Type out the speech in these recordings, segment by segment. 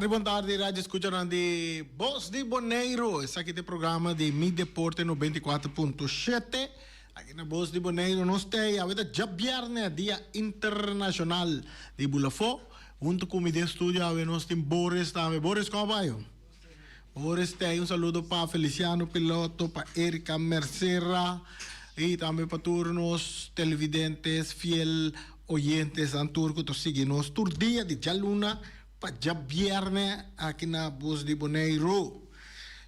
tardi, bon tardi, radio escuchanan di Bos di Boneiru. Esaki ta e programa di Mi Deporte 94.7. Aki na Bos di Boneiru nos ta ei. Awe ta djabièrnè, Dia Internashonal di Bulafó. Huntu ku mi den studio awe nos tin Boris tambe. Boris, komo bai? Boris ta ei. Un saludo pa Feliciano Piloto, pa Erika Mercera i tambe pa tur nos televidentes fiel oyentes nan tur ku ta sigui nos tur dia di djaluna pa djabièrnè aki na Bos di Boneiru.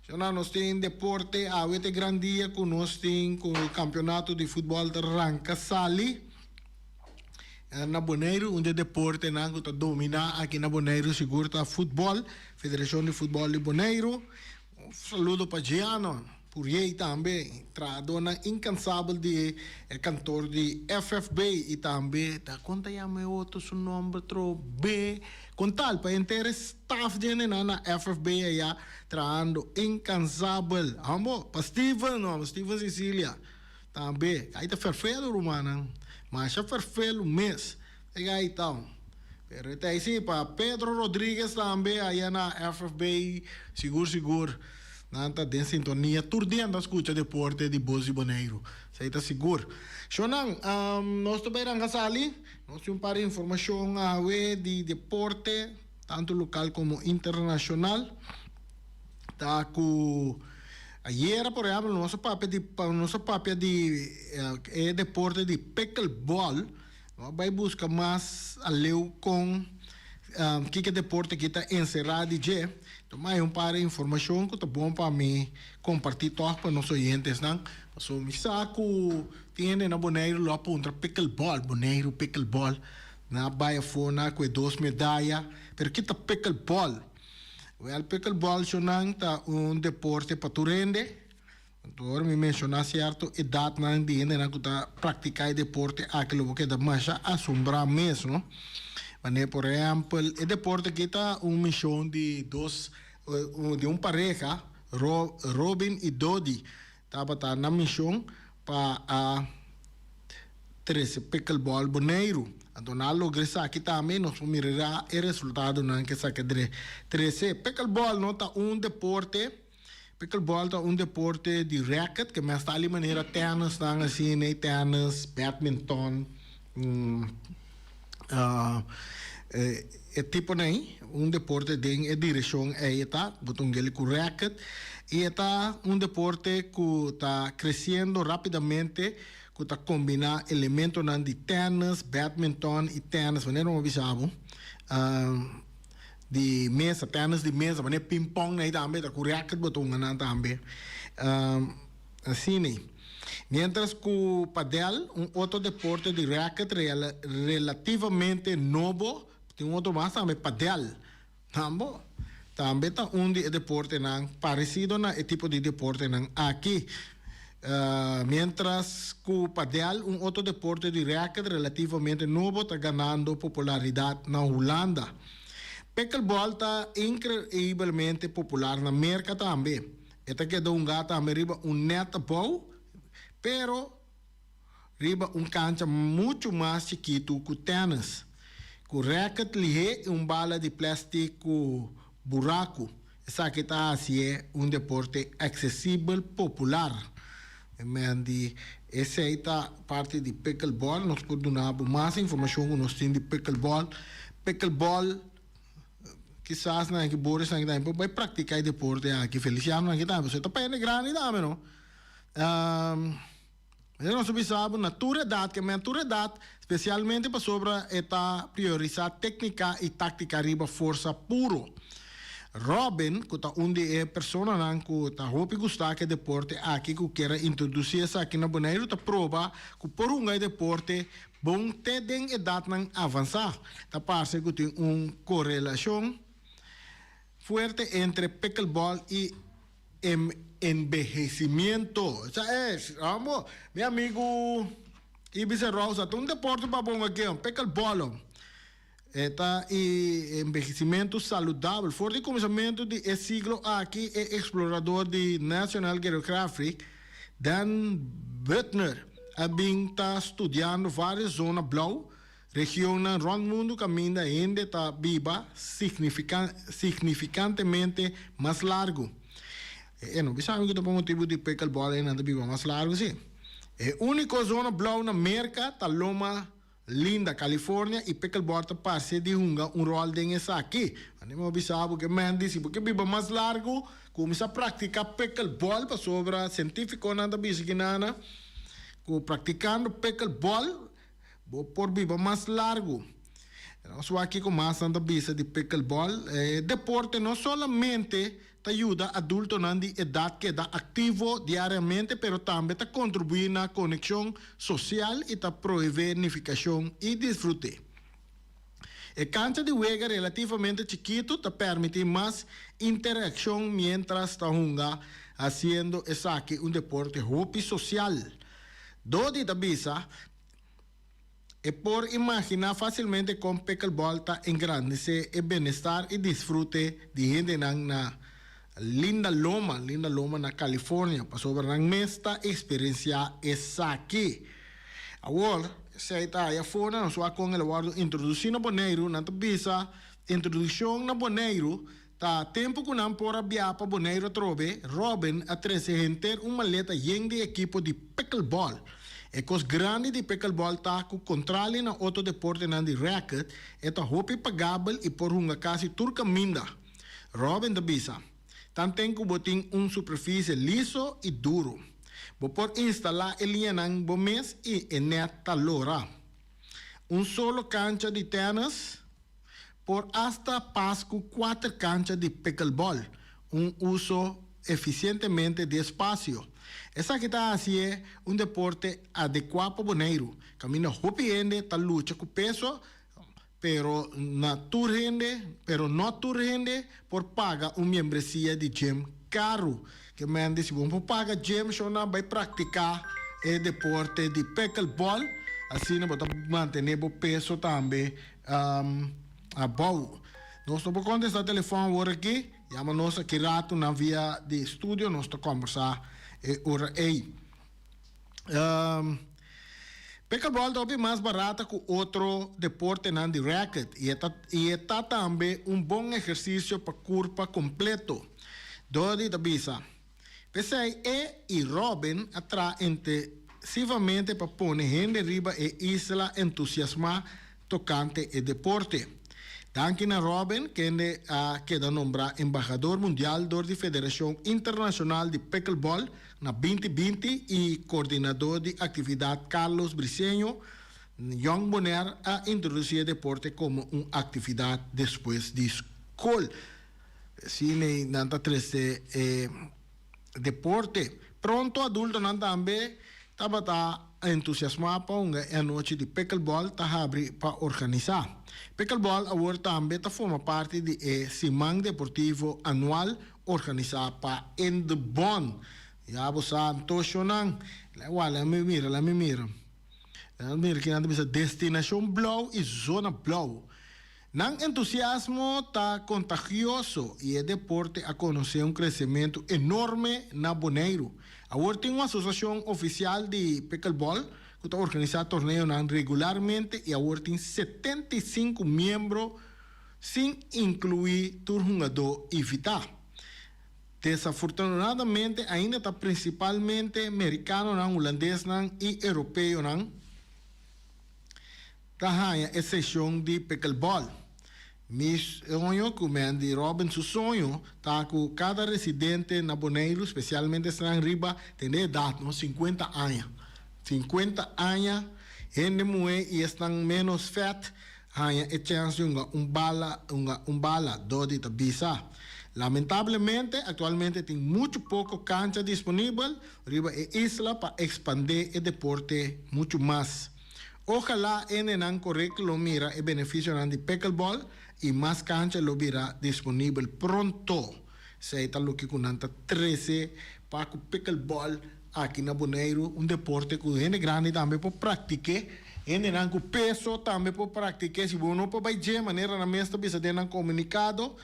Shona nos tin deporte awe ta e gran dia ku nos tin ku kampionato di futbòl ta ranka sali na Boneiru. Un di e deportenan ku ta dominá aki na Boneiru sigur ta futbòl, Federashon di Futbòl di Boneiru. Un saludo pa Giano Puriey tambe, trahadornan incansabel di e kantor di FFB y tambe ta kon ta yama e otro su nomber trobe con tal pa henter e staff di hendenan na FFB aya trahando incansabel. Hambo pa Steven no, Steven Cecilia tambe ay ta ferfelu rumannan masha ferfelu mes. E gaitao. Pero e ta ei si pa Pedro Rodriguez tambe aya na FFB sigur sigur nan ta den sintonia tur dia nan ta scucha deporte di Bos di Boneiru. Esei ta sigur. Shownan, nos ta bay ranca sali. Nos tin un par di informacion awe di deporte tanto local como internacional. Ta cu ayera por ehempel nos a papia di nos a papia di e deporte di pickleball. No a bai buska mas aleu kon kiko e deporte aki ta enserá di dje. Tuma e un par di informashon ku ta bon pa mi kompartí tòg pa nos oyentesnan. Pasobra mi sa ku tin hende na Boneiru lo a puntra pickleball, Boneiru pickleball. Nan a bai afó nan a kue dos medaya. Pero ki ta pickleball? Wèl pickleball shonnan ta un deporte pa tur hende. Anto ora mi menshoná sierto edatnan di hendenan ku ta praktiká e deporte aki lo bo keda masha asombrá mes, no? Manera por ehèmpel e deporte aki ta un mishon di dos di un pareha, Robin i Dodi tabata na mishon pa a trese pickleball Boneiru. Anto nan a logra esaki tambe, nos por mira e resultadonan ku esaki a trese. Pickleball no ta un deporte. Pickleball ta un deporte di racket ke mes ta ali manera tennis nan asina, tennis, badminton, e tipo nan, un deporte den e direccion ey e ta, bo ta un geli cu racket y e ta un deporte cu ta creciendo rapidamente cu ta combina elementonan di tennis, badminton y tennis, manera mi a bisa bo. Di mesa, tennis di mesa, manera ping pong na ei tambe, ta ku racket bo ta hunga nan tambe. Asina ei. Mientras ku padel, un otro deporte di racket relativamente nobo, tin un otro mas tambe, padel. Tambo, tambe ta un di e deportenan paresido na e tipo di deportenan aki. Mientras ku padel, un otro deporte di racket relativamente nobo, ta ganando popularidat na Hulanda. Pickleball ta inkreibelmente popular na Merka tambe. E ta keda hungá tambe riba un nèt abou, pero riba un kancha muchu mas chikitu ku tènis, ku rèket lihé i un bala di plèstik ku buraku. Esaki ta hasié un deporte aksesibel popular. Men di esei ta parti di pickleball. Nos por duna bo mas informashon ku nos tin di pickleball. Pickleball kisas nan aki Boris nan aki tambe por bai praktiká e deporte aki. Feliciano nan aki tambe pasobra e ta pa hende grandi tambe no. Manera nos a bisa bo na tur edat, ke men tur edat, spesialmente pasobra e ta priorisá téknika i táktika riba forsa puro. Robin, ku ta un di e personanan ku ta hopi gustá ku e deporte aki ku kier a introdusí esaki na Boneiru, ta proba ku por hunga e deporte bon te den edatnan avansá. Ta parse ku tin un korelashon fuerte entre pickleball i Envejecimiento. Esa es, amo, mi amigo Ibis Rosa, ta un deporte pa bon aki, pickleball. E ta e envejecimiento saludabel. For di kuminsamentu di e siglo aki, e explorador di National Geographic, Dan Buettner, a bin ta studiando varios zona blou. Regionnan rònt mundu kaminda hende ta biba signifikantemente mas largu. E no bisa mi ku ta pa motibu di pickleball e nan ta biba mas largu si. E úniko zona blou na Merka ta Loma Linda, California i pickleball ta parse di hunga un ròl den esaki. Anto mi a bisa bo ke men di si bo ke biba mas largu kuminsá praktiká pickleball pasobra sientífikonan ta bisa kinana ku praktikando pickleball Bo por biba mas largu. Nos wak kiko mas nan ta bisa di pickleball. E deporte no solamente ta yuda adultonan di edat keda aktivo diariamente, pero tambe ta kontribuí na konekshon sosial i ta prohibé nifikashon i disfrute. E kancha di wega relativamente chikitu ta permití mas interakshon miéntras ta hunga, hasiendo esaki un deporte hopi sosial. Dody ta bisa, E por imaginá fásilmente kon pickleball ta engrandesé e benestar i disfrute di hendenan na Linda Loma, Linda Loma na California, pasobra nan mes ta eksperensiá esaki. Awor, esei ta haya for na nos wak kon el a wòrdu introdusí na Boneiru. Nan ta bisa, Introdukshon na Boneiru Ta tempu ku nan por a bia pa Boneiru atrobe, Robin a trese henter un maleta yen di ekipo di pickleball. E kos grandi di pickleball ta ku kontrali na otro deportenan di racket, e ta hopi pagabel i por hunga kasi tur kaminda. Robin ta bisa, Tanten ku bo tin un superfisie liso i duru. Bo por instalá e liñanan bo mes i e nèt ta lora. Un solo kancha di tènis. Por asta pas ku kuater kancha di pickleball, un uso efisientemente di espasio. Esaki ta hasié un deporte adekuá pa Boneiru, kaminda hopi hende ta lucha ku peso, pero na tur hende, pero no tur hende por paga un miembresia di gym karu. Ke men di si bo no por paga gym shona bai praktiká e deporte di pickleball, asina bo ta mantené bo peso tambe. Abou. Nos no por contesta telefon awor aki. Yama nos aki rato na via di studio. Nos ta combersa e ora ey. Pickleball ta hopi mas barata cu otro deportenan di racket y e ta y e ta tambe un bon ehercicio pa curpa completo. Dody ta bisa. P'esei e i Robin a traha intensivamente pa pone hende riba e isla entusiasmá tokante e deporte. Danki na Robin, kende a keda nombrá embahador mundial dor di Federashon Internashonal di Pickleball na 2020 i kordinadó di aktividat Carlos Briceño, Jong Bonaire a introdusí e deporte komo un aktividat despues di skol. Asina nan ta trese e deporte. Pronto adultonan tambe tabata entusiasmá pa hunga e anochi di pickleball ta habri pa organisá. Pickleball awor tambe ta forma parti di e siman deportivo anual organisá pa Indebon. Ya bo sa anto shownan. Wak laga mi mira, laga mi mira. Laga mi mira kinan ta bisa destinashon blou i zona blou. Nan entusiasmo ta kontagioso i e deporte a konosé un kresementu enorme na Boneiru. Awor tin un asosiashon ofisial di pickleball ku ta organisá torneonan regularmente i awor tin 75 miembro sin inkluí tur hungadó invitá. Desafortunadamente ainda ta prinsipalmente merikanonan, hulandesnan i europeonan. Ta haña e seshon di pickleball. Mi soño ku Mandy Robin su soño ta ku kada residente na Boneiru, spesialmente esnan riba tende edat, no, sinkuenta aña, sinkuenta aña, hende muhé i esnan ménos fèt haña e chèns di hunga un bala, hunga un bala, Dody ta bisa. Lamentablemente, aktualmente tin muchu poko kancha disponibel riba e isla pa ekspandé e deporte muchu mas. Ojalá hendenan korekto lo mira e benefisionan di pickleball i mas kancha lo bira disponibel pronto. Esei ta loke ku nan ta trese pa ku pickleball aki na Boneiru, un deporte ku hende grandi tambe por praktik'é, hendenan ku peso tambe por praktik'é. Si bo no por bai gym, manera nan mes ta bisa den nan komunikado,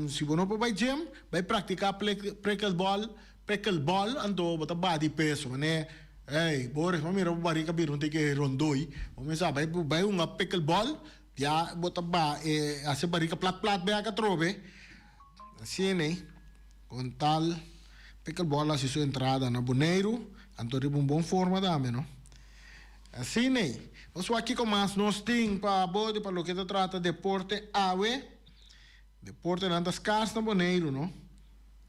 si bo no por bai gym, bai praktiká pickleball, pickleball, anto bo ta baha di peso. Manera. Ey, Boris, bo mira bo barika bira un tiki rondoi. Bo mester bai bai hunga pickleball, ya bo ta ba e hasi barika plat plat bek atrobe. Asina ei, con tal pickleball hasi su entrada na Boneiru, anto riba un bon forma tambe, no? Asina ei. Nos wak kiko mas nos tin pa bo di pa loke ta trata deporte awe. Deportenan ta skars na Boneiru, no?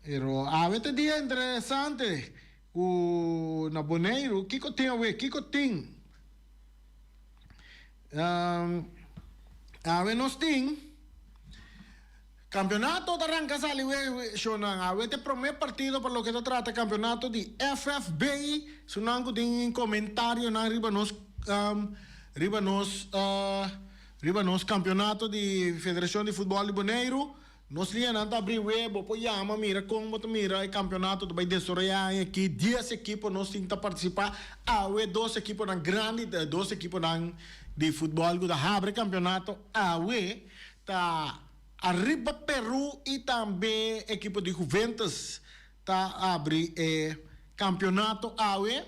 Pero awe ta dia interesante. Ku na Boneiru kiko tin awe? Kiko tin? Awe nos tin Kampeonato ta ranka sali we shownan. Awe ta e prome partido pa loke ta trata kampeonato di FFB. Sunan ku tin komentarionan riba nos riba nos riba nos kampeonato di Federashon di Futbòl di Boneiru. Nos liñanan ta abri web, bo por yama mira kon bo ta mira e kampeonato ta bai desaroyá aña aki. Dies ekipo nos tin ta partisipá awe, dos ekiponan grandi, dos ekiponan di futbòl ku ta habri e kampeonato awe ta Arriba Peru i tambe ekipo di Juventus ta abri e kampeonato awe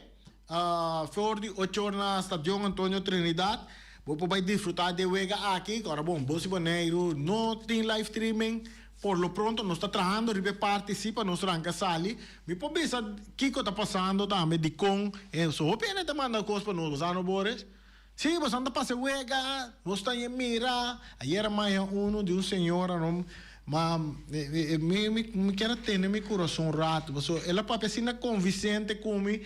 for di ocho or na Stadion Antonio Trinidad. Bo por bai disfruta di e wega aki. Ora bon, Bos di Boneiru no tin live streaming por lo pronto. Nos ta trahando riba e parti si pa nos ranka sali. Mi por bisa kiko ta pasando tambe, dikon e so hopi hende ta manda kos pa nos. Bo sa no, Boris? Sí, boso ta pasa e wega, nos ta e mira. Ayer a maya uno di un señora no, ma mi mi kier a tene mi curason rato, pasobra el a papia asina convincente cu mi,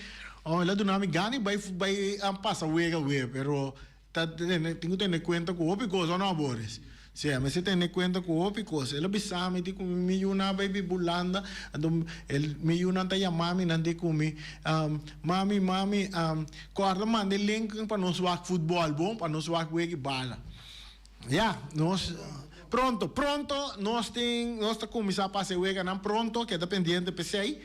oh el a duna mi gana di bay bay pasa wega awe, pero ta tene tin cu tene cuenta cu hopi cos, o no Boris? Sí, a mester tene cuenta cu hopi cos. El a bisa mi di cu mi yunan a bay biba Hulanda, anto el mi yunan ta yama mi, nan di cu mi, Mami, mami, corda manda e link pa nos wak futbol, bon, pa nos wak wega y bala. Ya, nos, pronto, pronto nos tin, nos ta cuminsa pasa e weganan pronto, keda pendiente p'esey.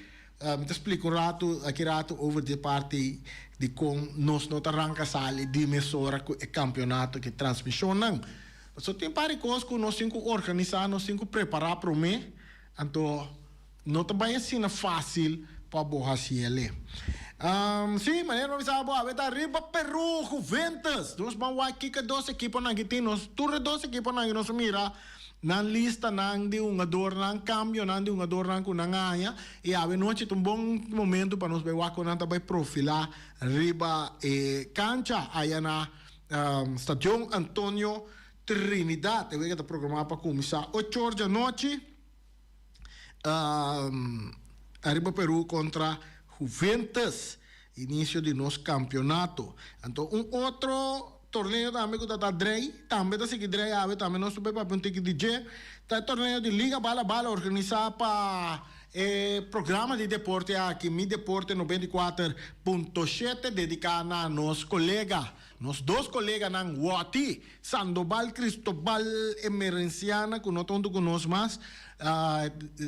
Mi ta splika un ratu, aki ratu over di e parti di kon nos no ta ranka sali di mesora ku e kampionato ku e transmishonnan. Pasobra tin par di kos ku nos tin ku organisá, nos tin ku prepará promé, anto no ta bai asina fásil pa bo hasi el'e. Sí, manera mi bisa bo awe ta riba Peru, Juventus. Nos ban wak kiko e dos ekiponan aki tin. Nos tur e dos ekiponan aki nos a mira. Nan listanan di hungadornan, kambionan di hungadornan ku nan a haña i awe nochi ta un bon momentu pa nos bai wak ku nan ta bai profilá riba e kancha aya na Stadion Antonio Trinidad. E wega ta programá pa kuminsá ocho or djanochi ariba Peru kontra Juventus, inisio di nos kampionato. Anto un otro. Torneo tambe ku ta ta drei, tambe ta sigui drei awe, tambe nos ta bay papia un tiki di dje. Ta e torneo di Liga Bala Bala organisá pa e programa di deporte aki, Mi Deporte 94.7, dediká na nos kolega, nos dos koleganan Wòti Sandobal Cristobal Emerenciana ku no ta huntu ku nos mas.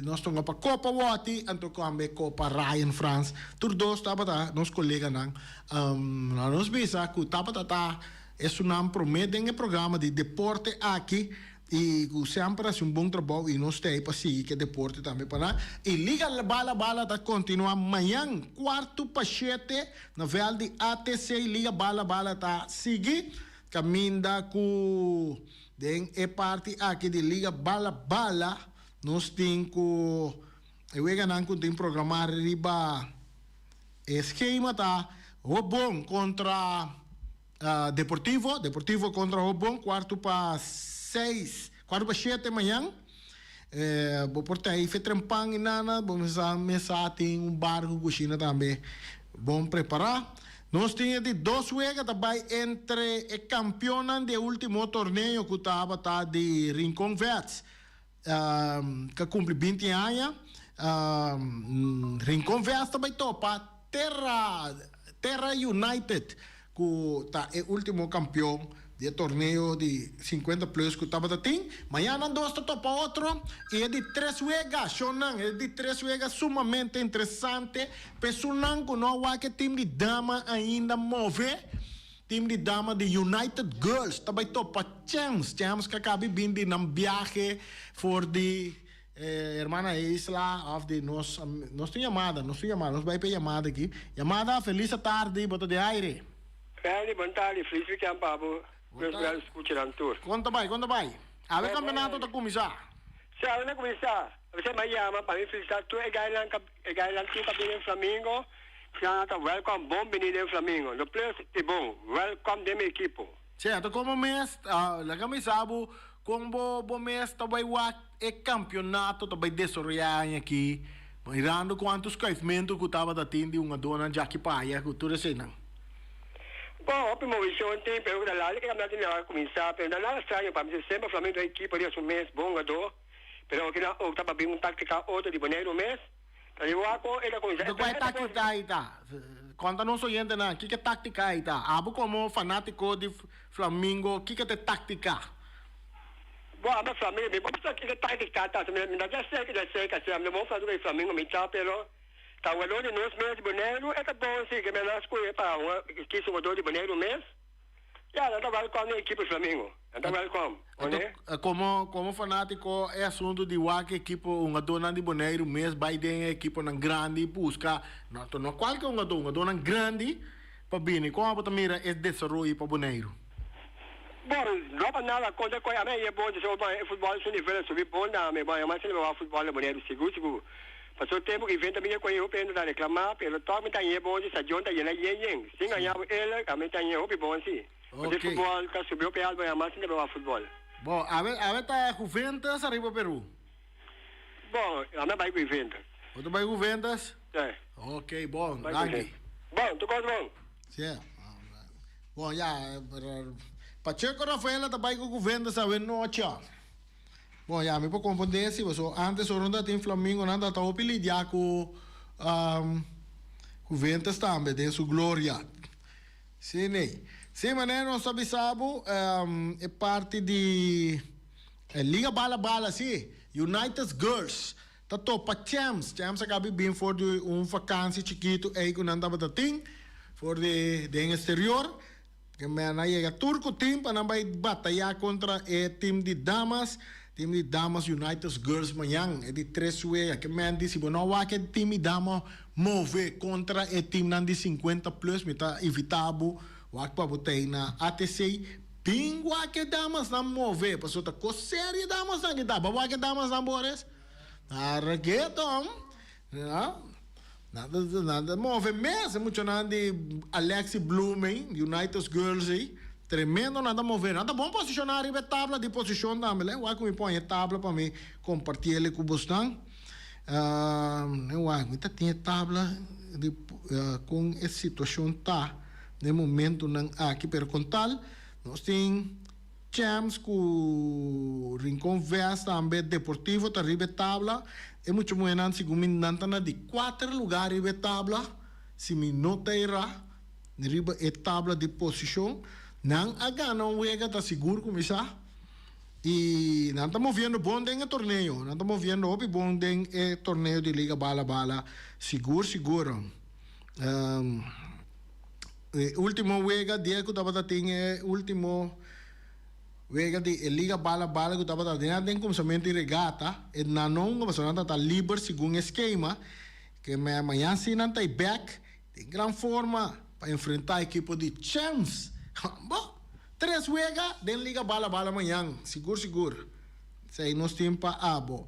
Nos tonga pa Kopa Wòti anto tambe Kopa Ryan Frans. Tur dos tabata nos koleganan. Nos bisa ku tabata ta esunnan promé den e programa di deporte aki i ku semper hasi un bon trabou i nos ta ei pa sigui ku e deporte tambe pa nan. I Liga Bala Bala ta kontinuá mañan kuartu pa shete na vèlt di ATC. Liga Bala Bala ta sigui kaminda ku den e parti aki di Liga Bala Bala nos tin ku e weganan ku tin programá riba. E skema ta Hopbon kontra Deportivo, Deportivo kontra Hopbon kuartu pa seis, kuartu pa shete mañan. Bo por ta ei fe trempan i nana, bo mester mesa tin un bar ku kushina tambe bon prepará. Nos tin e di dos wega ta bai entre e kampionnan di e ultimo torneo ku tabata di Rincon Vets. Ka kumpli 20 aña, Rincon Vest ta bai topa Terra Terra United ku ta e ultimo kampion di e torneo di 50 plus ku tabata tin. Mañana nan dos ta topa otro i e di tres wega, shonnan, e di tres wega sumamente interesante pa esunnan ku no a wak e tim di dama ainda move. Team di dama di United Girls ta bai topa Champs. Champs ka kabi bin di nan biahe for di. Hermana Isla of di nos nos tin yamada nos tin yamada nos bai pa e yamada aki yamada felis atardi bo ta den aire. Randy bon tardi felis weekend pa bo nos bel scucha nan tur. Kon ta bai kon ta bai awe campeonato ta cuminsa. Si awe na cuminsa avisa mi a yama pa mi felicita tur e gainan e gainan tur ka bini den Flamingo nan ta welcome bon bini den Flamingo no plus te bon welcome den mi ekipo. Cierto como mes laga mi sa bo con bo bo mes ta bay wak e campeonato ta bay desaroya aña aki mirando cuanto schuifmento cu tabata tin di hungadornan djaki pa aya cu tur eseynan. Bon, hopi movicion tin pero cu ta lali e campeonato tin a cuminsa pero no nada straño pa mi semper Flamengo ta ekipo riba su mes bon hungador pero oki nan opta pa bin un tactica otro di Boneiru mes. Ta di wak kon e ta kuminsá. Enton kua e táktika ei ta? Konta nos oyentenan, kiko e táktika ei ta? Abo komo fanátiko di Flamingo, kiko ta e táktika? Bo ama Flamingo, mi bo sa kiko e táktika ta. Mi ta dja seka, dja seka si. Ami ta bon fanátiko di Flamingo mi ta, pero ta hugador di nos mes di Boneiru e ta bon si. Ke mi a nan skohe pa hunga kis hugador di Boneiru mes. Ya, nan ta welkom den ekipo Flamingo. Nan ta welkom, oné? Komo komo fanátiko e asuntu di wak ekipo hungadónan di Boneiru mes bai den e ekiponan grandi buska no to no kualke hungadó, hungadónan grandi pa bini. Kon abo ta mira e desaroyo pa Boneiru? Bon, no pa nada kontra koe ami a ye bon so bon e futbòl su nivel a subi bon dame bon ami a siña wak futbòl na Boneiru sigur sigur. Paso tempu ku Iventa bini koe hopi hende ta reklamá pero tòg mi ta hañ'é bon si stadion ta yena yen yen. Sin haña bo el ami ta hañ'é hopi bon si. Pasobra e futbòl ta subi hopi alto i amas sin ta wak futbòl. Bon, awe awe ta Juventus ariba Peru? Bon, ami a bai ku Juventus. Bo ta bai ku Juventus? Sí. Ok, bon, danki. Bon, tur kos bon. Sí. Bon, ya, Pacheco Rafaela ta bai ku Juventus awe nochi. Bon ya mi por comprende si paso antes ora nan ta tin Flamingo nan ta hopi lidia cu Juventus tambe den su gloria. Si nee. Si manera nos ta bisa bo e parti di Liga Bala Bala si United Girls ta topa Champs. Champs a cabi bin for di un vakantie chikito ey cu nan tabata tin for di den exterior. Ke men a yega tur ku tim pa nan bai batayá kontra e tim di damas, tim di damas United Girls mañan, e di tres wega. Ke men di si bo no a wak e tim di dama move kontra e timnan di sinkuenta plus, mi ta invitá bo wak pa bo ta ei na ATC. Bin wak e damasnan move, pasobra ta kos serio e damasnan ki ta. Bo a wak e damasnan Boris? Argetom. Nan ta nan ta move mes e muchanan di Alexi Blooming, United Girls ei. Tremendo nan ta move. Nan ta bon posishoná riba e tabla di posishon tambe. Lei wak ku mi pon e tabla pa mi kompartié el ku bosnan. Lei wak mi ta tin e tabla di kon e situashon ta den momentunan aki. Pero kon tal nos tin. Champs ku Rincon Vest tambe Deportivo ta riba e tabla. E mucha muhernan segun mi nan ta na di kuater lugar riba e tabla si mi no ta erá riba e tabla di posishon. Nan a gana un wega ta sigur ku mi sa i nan ta moviendo bon den e torneo. Nan ta moviendo hopi bon den e torneo di Liga Bala Bala sigur sigur. E ultimo wega dia ku tabata tin e ultimo wega di e liga bala bala ku tabata den den kumsamentu di regata e nan no hunga pasobra nan tabata liber segun e skema ke mañan si nan ta e bek den gran forma pa enfrenta ekipo di Champs bo tres wega den liga bala bala mañan sigur sigur esei nos tin pa abo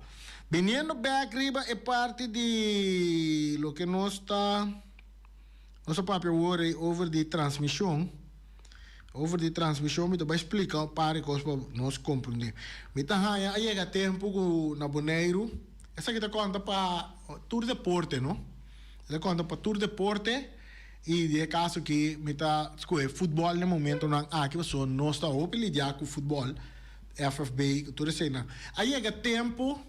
biniendo bek riba e parti di loke nos ta. Nos a papia awor ei over di transmision. Over di transmision mi ta bai splika un par di kos pa nos komprendé. Mi ta haña a yega tempu ku na Boneiru, esaki ta konta pa tur deporte no, e ta konta pa tur deporte i den e kaso aki mi ta skohe futbòl na e momentunan aki pasobra nos ta hopi lidiá ku futbòl, FFB, ku tur eseinan. A yega tempu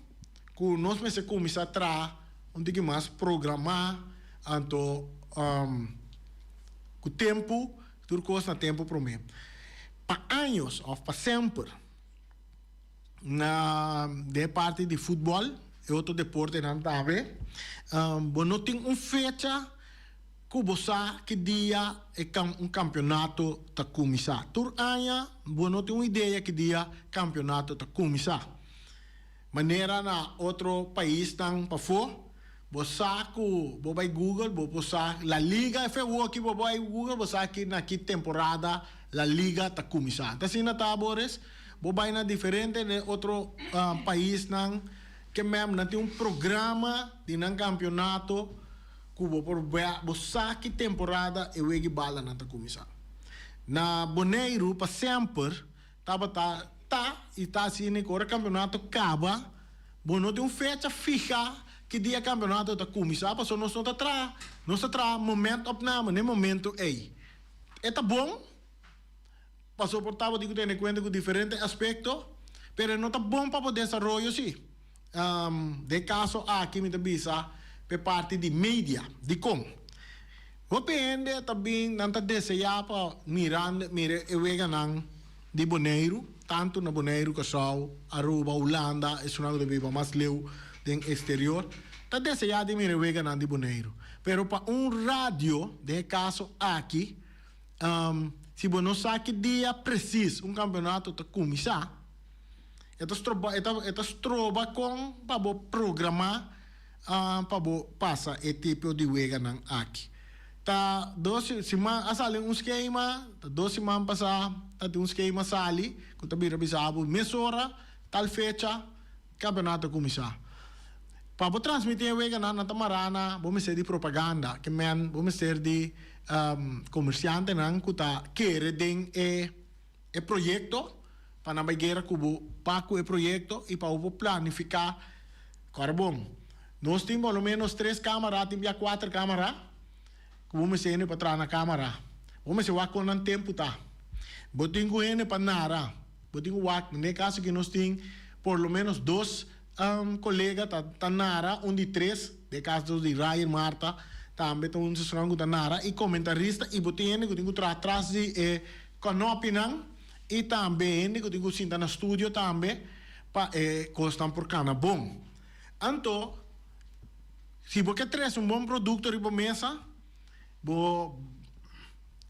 ku nos mester kuminsá traha un tiki mas programá anto ku tempu tur kos na tempu promé. Pa años òf pa semper na den e parti di futbòl e otro deportenan tambe bo no tin un fecha ku bo sa ki dia e un kampionato ta kuminsá. Tur aña bo no tin un idea ki dia kampionato ta kuminsá. Manera na otro paisnan pafó, bo sa ku bo bai Google bo por sa La Liga efe awoki bo bai Google bo sa ki na ki temporada La Liga ta kuminsá. Ta asina ta Boris? Bo bai na diferente den otro paisnan ke mem nan tin un programa di nan kampionato ku bo por bia bo sa ki temporada e wega balanan ta kuminsá. Na Boneiru pa semper Tabata, ta y ta asina cu ora campeonato caba, bo no tin un fecha fiha ki dia campeonato ta cuminsa, pasobra nos no ta traha, nos ta traha momentopname, n'e momento ey. E ta bon, pasobra por tabatin cu tene cuenta cu diferente aspecto, pero e no ta bon pa bo desaroyo si. Den caso aki mi ta bisa p'e parti di media. Dicon? Hopi hende ta bin, nan ta desea pa mira mira e weganan di Boneiru, tantu na Boneiru, Kòrsou, Aruba, Hulanda, esunnan ku ta biba mas leu den eksterior, ta desea di mira e weganan di Boneiru. Pero pa un radio, den e kaso aki, si bo no sa ki dia presis un kampeonato ta kuminsá, e ta stroba, e ta e ta stroba kon pa bo programá. Pa bo pasa e tipo di weganan aki. Ta dos siman a sali un skema, ta dos siman pasá ta tin un skema sali ku ta bira bisa bo mesora tal fecha kampeonato a kuminsá. Pa bo transmití e weganan nan ta mará na bo mester di propaganda, ke men bo mester di komersiantenan ku ta kere den e e proyekto pa nan bai guera ku bo pa ku e proyekto i pa bo por planifiká. Kòrda bon, nos tin por lo ménos tres kámara, tin bia kuater kámara ku bo mester hende pa traha na kámara. Bo mester wak kon nan tempu ta. Bo tin ku hende pa nara. Bo tin ku wak, den e kaso aki nos tin por lo ménos dos kolega ta ta nara, un di tres, den e kaso di Ryan Marta tambe ta un sesron ku ta nara i komentarista i bo tin hende ku tin ku traha tras di e Kanopinan i tambe hende ku tin ku sinta na studio tambe pa e kosnan por kana bon. Anto, si bo ke trese un bon produkto riba mesa, bo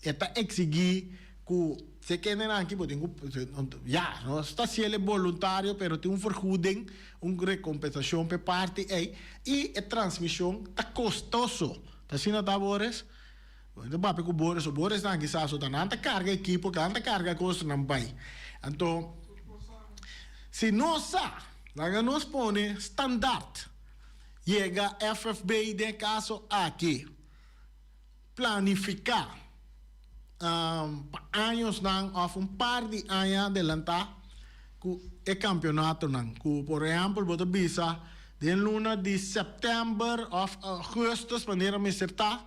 e ta eksigí ku si e kendenan aki bo tin ku ya, nos ta hasiel e boluntario pero tin un vergoeding, un rekompensashon pa e parti ei i e transmishon ta kostoso. Ta asina ta, Boris? Bo ta papia ku Boris, o Boris nan kisas o ta nan ta karga ekipo, nan ta karga kosnan bai. Anto, si nos sa, laga nos pone standaard. Yega FFB den e kaso aki, planifiká pa añosnan òf un par di aña adelantá ku e kampionatonan. Ku por ehèmpel bo ta bisa den luna di sèptèmber òf ougùstùs manera mester ta,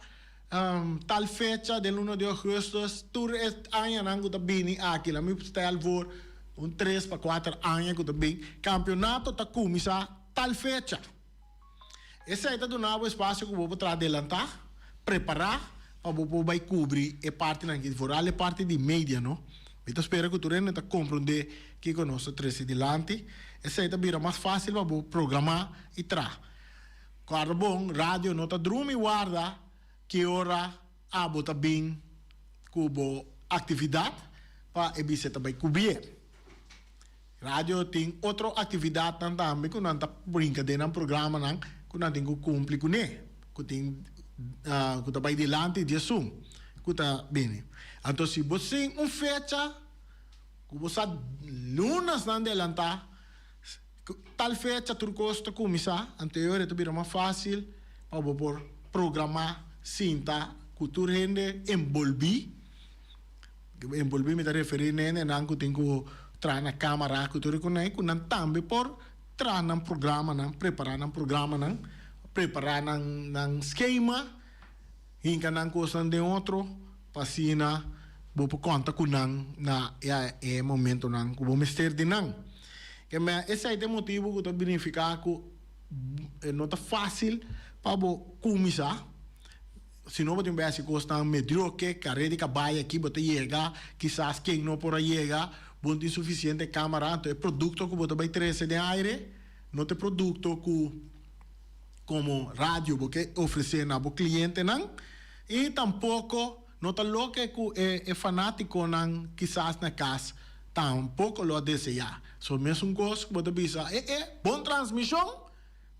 Tal fecha den luna di augustus tur e añanan ku ta bini aki la mi stel voor un tres pa kuater aña ku ta bin kampionato ta kuminsá tal fecha. Esei ta duna bo espasio ku bo por traha adelantá, prepará pa bo por bai kubri e partinan aki, vooral e parti di media no. Mi ta spera ku tur hende ta komprondé kiko nos ta trese dilanti. Esei ta bira mas fásil pa bo programá i traha. Kòrda bon, radio no ta drumi warda ki ora abo ta bin ku bo aktividat pa e bisa ta bai kubié. Radio tin otro aktividatnan tambe ku nan ta brinka den nan programanan ku nan tin ku kumpli kuné, ku tin ku ta bai dilanti di esun ku ta bini. Anto si bo sin un fecha ku bo sa lunasnan delantá, Ku tal fecha tur kos ta kuminsá, anterior e ta bira mas fásil pa bo por programá sinta ku tur hende enbolbí. Enbolbí mi ta referí na hendenan ku tin ku traha na kámara ku tur e kunai, ku nan tambe por traha nan programanan, prepará nan programanan, prepará nan nan skema, hinka nan kosnan den otro pa asina bo por konta ku nan na e momentonan ku bo mester di nan. Kemey esei ta e motibu ku ta binifiká ku e no ta fásil pa bo kuminsá, si no bo tin bai hasi kosnan medioke, kare di kabai aki bo ta yega, kisas ken no por a yega, bo no tin sufisiente kámara, anto e produkto ku bo ta bai trese den aire no ta e produkto ku komo radio bo ke ofresé na bo klientenan i tampoko no ta loke ku e fanátikonan kisas na kas. Tampoko lo a deseá. So mesun kos ku bo ta bisa, e e, bon transmishon,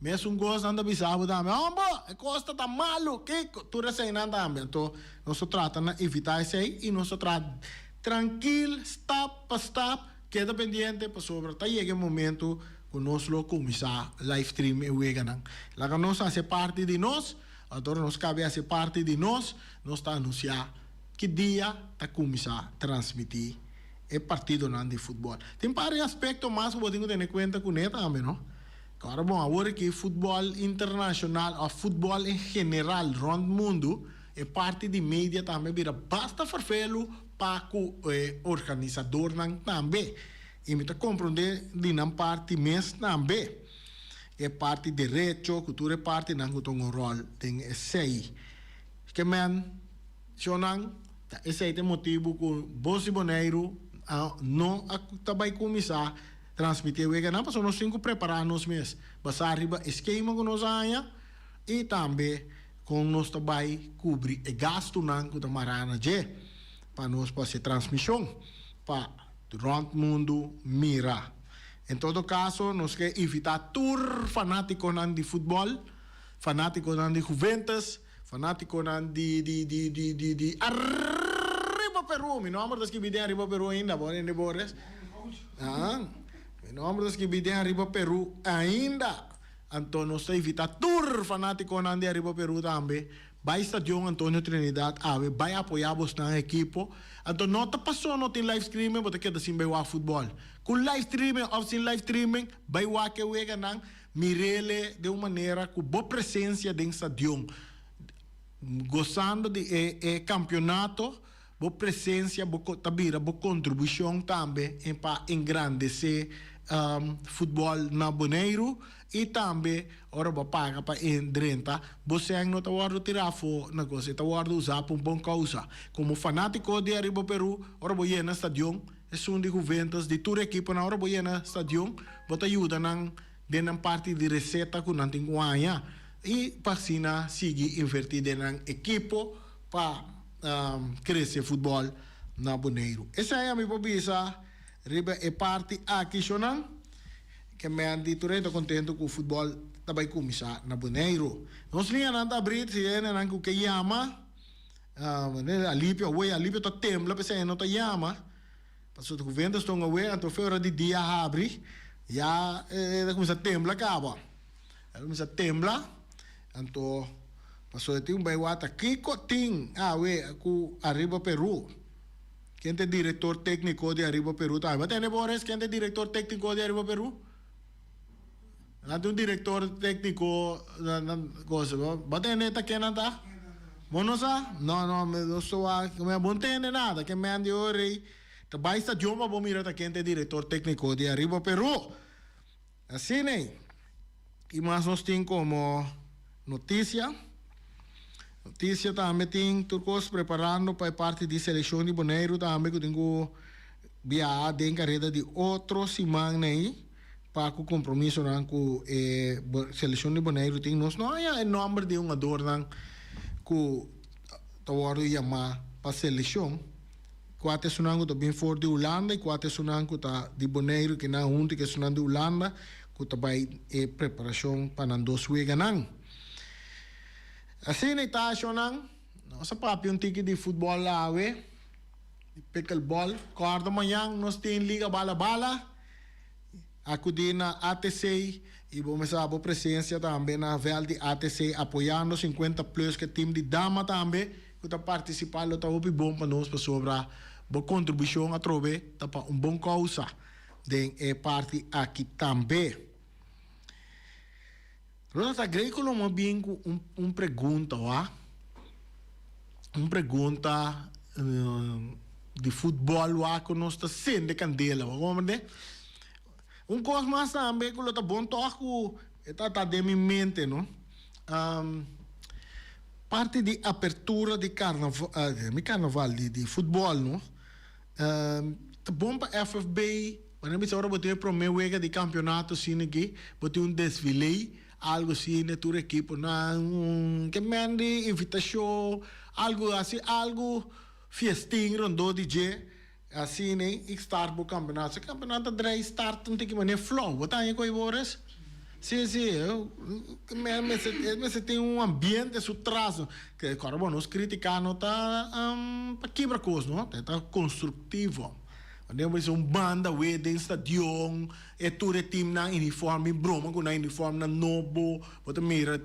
mesun kos nan ta bisa bo tambe, hombo, e kos ta ta malu, kiko, tur eseinan tambe. Anto nos ta trata na evitá esei i nos ta trata trankil, stap pa stap, keda pendiente pasobra ta yega e momento ku nos lo kuminsá live stream e weganan. Laga nos hasi e parti di nos, anto ora nos kabe hasi e parti di nos, nos ta anunsiá ki dia ta kuminsá transmití e partidonan di futbòl. Tin par di aspekto mas ku bo tin ku tene kuenta kuné tambe, no? Kòrda bon, awor aki futbòl internashonal òf futbòl en general rònt mundu, e parti di media tambe bira basta ferfelu pa ku e organisadornan tambe. I mi ta komprondé di nan parti mes tambe. E parti derecho ku tur e partinan ku ta un ròl den esei. Ke men. Shonnan, ta esei ta e motibu ku Bos di Boneiru a no a ta bai kuminsá transmití e weganan, pasobra nos tin ku prepará nos mes basá riba e skema ku nos a haña i tambe kon nos ta bai kubri e gastunan ku ta mará na dje pa nos por hasi e transmishon pa rònt mundu mira. En todo kaso nos ke invitá tur fanátikonan di futbòl, fanátikonan di Juventus, Fanaticonan di di di di di di Arriba Peru! Mi nomber ta skibi den Arriba Peru ainda, bo hende Boris. Ah, mi nomber ta skibi den Arriba Peru ainda. Anto nos ta invita tur fanaticonan di Arriba Peru tambe bai Stadion Antonio Trinidad awe bai apoya bosnan ekipo. Anto no ta paso no tin live streaming bo ta keda sin bai wak futbol. Ku live streaming of sin live streaming bai wak e weganan. Mirele den un manera ku bo presensia den stadion, gosando di e e kampionato, bo presensia bo ta bira bo kontribushon tambe pa engrandesé futbòl na Boneiru i tambe ora bo a paga pa e drenta, bo sèn no ta wòrdu tirá afó na kos, e ta wòrdu usá pa un bon kousa. Komo fanátiko di Ariba Peru, ora bo yena stadion, Esun di Juventus, di tur ekiponan ora bo yena stadion, bo ta yuda nan den nan parti di reseta ku nan tin ku haña i pa asina sigui invertí den nan ekipo pa krese futbòl na Boneiru. Esei ami por bisa riba e parti aki shonnan, ke men di tur hende ta kontentu ku futbòl ta bai kuminsá na Boneiru. Nos liñanan ta abrí si hendenan ku ke yama. Alipio awey, Alipio ta tembla p'esei e no ta yama. Pasobra ku vento ston awey, anto fe ora di dia habri, ya e ta kuminsá tembla kaba. E ta kuminsá tembla, anto pasobra e tin un bai wata kiko tin awe ku Arriba Peru. Ken ta e direktor tékniko di Arriba Peru tambe? Bo tende Boris, ken ta e direktor tékniko di Arriba Peru? Nan tin un director tecnico na cosa. Bo tende ta ken nan ta? Bo no sa? No, no, mi no so a, mi bo no tende nada. Ken men di ora ei ta bai stadion pa bo mira ta ken ta e director tecnico di Arriba Peru. Asina ei. I mas nos tin como noticia. Noticia tambe tin tur cos preparando pa e parti di seleccion di Boneiru tambe cu tin cu biaha den careda di otro siman nei. Pa ku kompromisonan ku e selekshon di Boneiru tin, nos no haña e nòmber di e hungadornan ku ta wòrdu yamá pa selekshon. Kua ta esunnan ku ta bin for di Hulanda i kua ta esunnan ku ta di Boneiru ku nan huntu ku esunnan di Hulanda ku ta bai e preparashon pa nan dos weganan. Asina e ta ashonnan. Nos a papia un tiki di futbòl awe, di pickleball. Kòrda mañan nos tin Liga Bala Bala. Acudi na ATC y bo mester bo presencia tambe na veld di ATC apoyando 50 Plus ke team di dama tambe cu ta participa lo ta hopi bon pa nos pasobra bo contribucion atrobe ta pa un bon causa den e parti aki tambe. Lo ta grei cu lo mo bin cu un pregunta wak, un pregunta di futbol wak cu nos ta sende candela wak, comprende? Un cos mas tambe cu lo ta bon toch cu e ta ta den mi mente no, parti di apertura di carnaval, mi carnaval di futbol no. Ta bon pa FFB, wanneer bisa ora bo tin e prome wega di campeonato asina aki, bo tin un desfile, algo asina, tur ekiponan, un ke men di invitacion, algo asi, algo fiestin rondó di dje. Asina i start bo kampeonato. Si kampeonato ta drei start un tiki manera flou. Bo ta haña ku ei Boris? Si, si. E mester tin un ambiente su tras. Kòrda bo, nos kritika no ta pa kibra kos no, e ta konstruktivo. Wanneer bo bisa un banda wee den stadion, e tur e teamnan uniform i broma ku nan uniformnan nobo, bo ta mira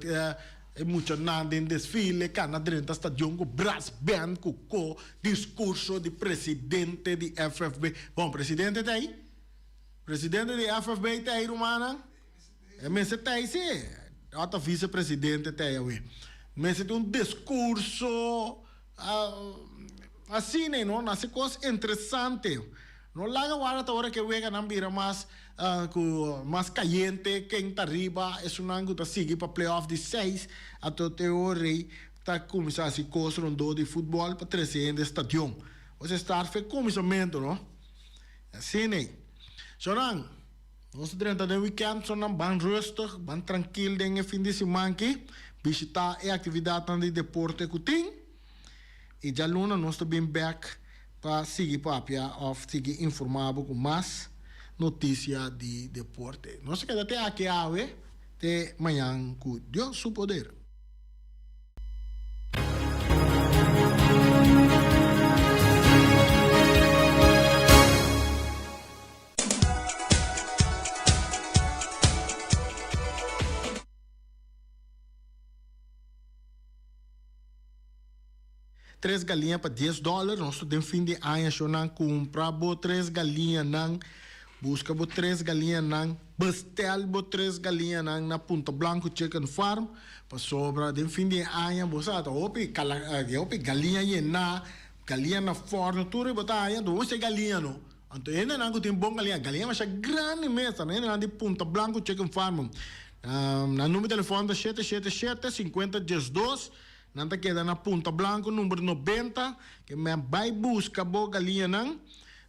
E muchanan den desfile kana drenta stadion ku brass band ku ko diskurso di presidente di FFB. Bon, presidente ta ei? Presidente di FFB ta ei rumannan? E mester ta ei si. Ota vice presidente ta ei awe. Mester tin un diskurso asina no, na hasi kos interesante. No laga warda ta ora ke weganan bira mas ku mas kayente, ken ta riba, esunnan ku ta sigui pa playoff di seis, ato te ora ei ta kuminsá hasi kos rondó di futbòl pa trese hende stadion. Ose start fe kuminsamentu no. Asina ei. Sonan, nos ta drenta den wikènt, sonan ban rustig, ban trankil den e fin di siman aki, bishitá e aktividatnan di deporte ku tin. I djaluna nos ta bin bek pa sigui papia of sigui informa bo ku mas notisia di deporte. Nos ta keda te aki awe, te mañan ku Dios su poder. Tres galiña pa dies dòler. Nos ta den fin di aña shownan. Kumpra bo tres galiñanan. Buska bo tres galiñanan. Bestel bo tres galiñanan na Punta Blanco Chicken Farm. Pasobra den fin di aña bo sa ta hopi kala hopi galiña yená, galiña na fòrno, tur bo ta haña. Anto bo mester galiña no. Anto hendenan ku tin bon galiña, galiña masha grandi mes ta. Hendenan di Punta Blanco Chicken Farm. Nan number di telefòn ta shete shete shete sinkuenta diesdos. Nan ta keda na Punta Blanco number 90, ke men bai buska bo galiñanan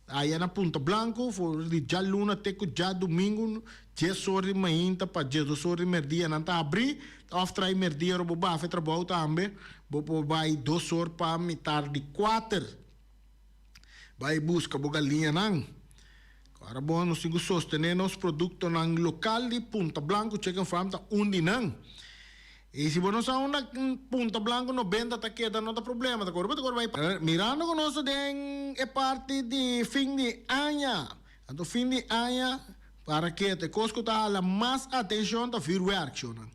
aya na Punta Blanco for di djaluna te ku djadumingu dies or di mainta pa diesdos or di merdia nan ta habri of trai merdia ora bo bafa e trabou tambe bo por bai dos or pa mitar di kuater bai buska bo galiñanan. Ora bo nos tin ku sostené nos produktonan lokal di Punta Blanco Chicken Farm ta un di nan. I si bo no sa unda Punta Blanco 90 ta keda no ta problema, ta kore bo ta kore bai. Mirando ku nos ta den e parti di fin di aña, anto fin di aña para ke ta e kos ku ta hala mas atenshon ta vuurwerk shownan.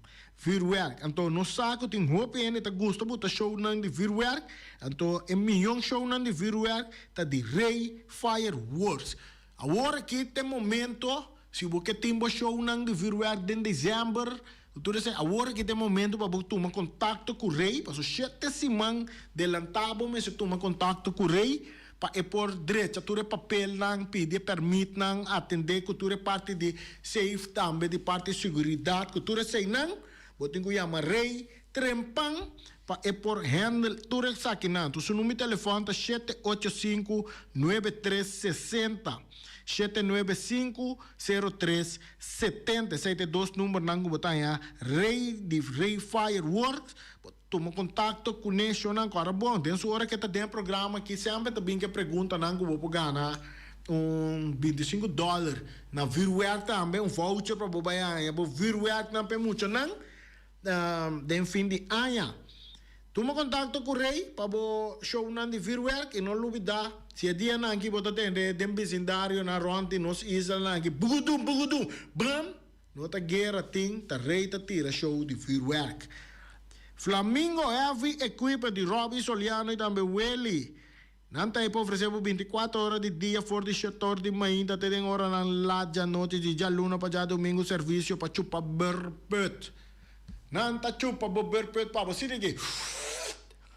Vuurwerk, anto nos sa ku tin hopi hende ta gusta buta shownan di vuurwerk, anto e miyon shownan di vuurwerk ta di Rey Fireworks. Awor aki ta e momento, si bo ke tin bo shownan di vuurwerk den december, tur esei, awor aki ta e momento pa bo tuma kontakto ku Rey, pasobra shete siman delantá bo mester tuma kontakto ku Rey pa e por drecha tur e papelnan, pidi e pèrmitnan, atendé ku tur e parti di safe tambe, di parti seguridat, ku tur eseinan, bo tin ku yama Rey trempan pa e por handle tur esakinan. Su number di telefòn ta 785 9360, 795 03 70. Esei ta e dos numbernan ku bo ta haña Rey di Rey Fireworks. Bo tuma kontakto kuné shownan ku ora bon. Den su ora ke ta den e programa aki semper ta bin ke preguntanan ku bo por gana un 25 dòler na vuurwerk tambe, un voucher pa bo bai haña bo vuurwerknan pa e muchanan. Den fin di aña. Tuma kontakto ku Rey pa bo shownan di vuurwerk i no lubidá si e dianan aki bo ta tende den bisindarionan rònt di nos islanan aki bugudum bugudum bam! No ta guera tin, ta Rey ta tira show di vuurwerk. Flamingo Heavy Equipment di Robbie Soliano i tambe Willy. Nan ta ei pa ofresé bo bintikuater ora di dia for di shetor di mainta te den oranan lat djanochi di djaluna pa djadumingu servisio pa chupa berput. Nan ta chupa bo berput pa bo. Sinti ki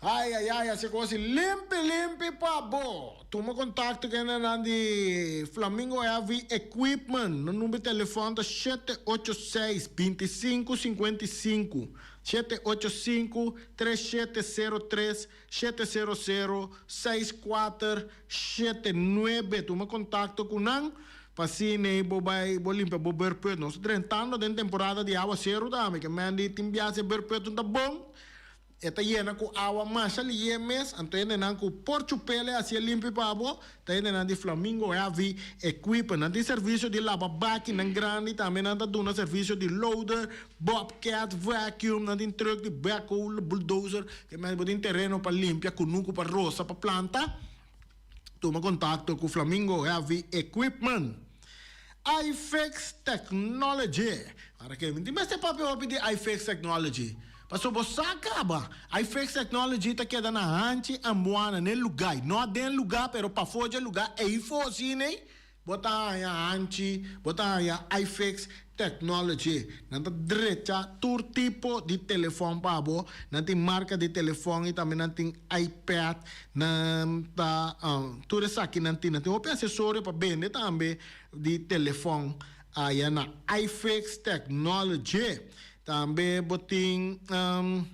Ai ai ai hasi kos limpi limpi pa bo. Tuma kontakto ku hendenan di Flamingo Heavy Equipment. Nan number di telefòn ta 786 25 55, 785 3703. 700 6479 Tuma kontakto ku nan pa asina bo bai bo limpia bo berput. Nos ta drentando den temporada di awaseru tambe ke men di tin biaha si e berput no ta bon. E ta yena ku awa masha lié mes, anto hendenan ku por chup'el e hasié limpi pa bo, ta hendenan di Flamingo Heavy Equipment. Nan tin servisio di laba bakinan grandi, tambe nan ta duna servisio di loader, bobcat, vacuum, nan tin truck di backhoe, bulldozer, ke mes bo tin tereno pa limpia, kunuku pa rosa, pa planta. Tuma kontakto ku Flamingo Heavy Equipment. iFix Technology. Ora ke mi tin mester papia hopi di iFix Technology. Pasobra bo sa kaba, iFix Technology ta keda na hanchi Ambuana, n'e lugá. No aden lugá, pero pafó dje lugá, eifó asina ei. Bo ta haña hanchi, bo ta haña iFix Technology. Nan ta drecha tur tipo di telefòn pa bo. Nan tin marka di telefòn i tambe nan tin iPad. Nan ta tur esaki nan tin. Nan tin hopi asesorio pa bende tambe di telefòn aya na iFix Technology. Tambe bo tin nan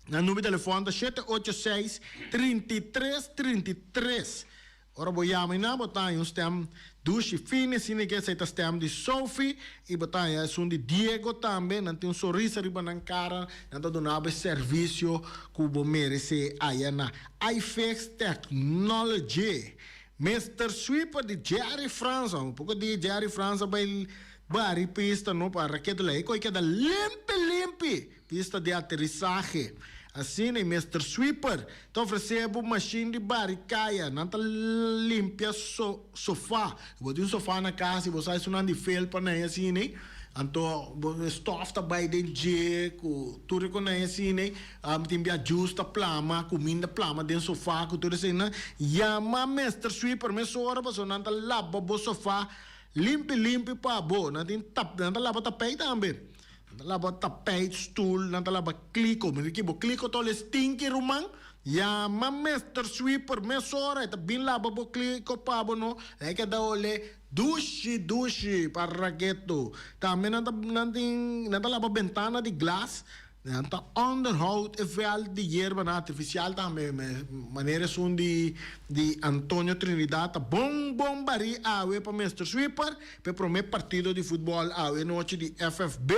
number di telefòn ta 786 33 33. Ora bo yama i nan bo ta haña un stèm dushi fini asina ke esei ta stèm di Sophie i bo ta haña esun di Diego tambe. Nan tin un sonrisa riba nan kara, nan ta duna bo e servisio ku bo meresé aya na iFix Technology. Mister Sweeper di Jerry Frans, un poko di Jerry Frans a bai bari pista no pa raketa la e koi keda limpi limpi. Pista di aterisahe. Asina i Mister Sweeper ta ofresé bo mashin di bari kaya. Nan ta limpia sofa. Si bo tin un sofa na kas i bo sa esunnan di felpa nan asina ei, anto bo stof ta bai den dje ku tur e konan asina ei. Tin bia jus ta plama, kuminda plama den sofa ku tur eseinan. Yama Mister Sweeper mesora pasobra nan ta laba bo sofa limpi limpi pa bo. Nan tin tap, nan ta laba tapei tambe. Nan ta laba tapijt, stoel, nan ta laba kliko. Mira ki bo kliko ta ole stinki ruman. Yama Mister Sweeper mesora, e ta bin laba bo kliko pa bo no. E keda ole dushi dushi pa raketo. Tambe nan ta nan tin nan ta laba bentana di glas. Nan ta onderhoud e veld di yerbanan artifisial tambe. Manera esun di di Antonio Trinidad ta bon bon barí awe pa Mister Sweeper. P'e promé partido di futbòl awe nochi di FFB.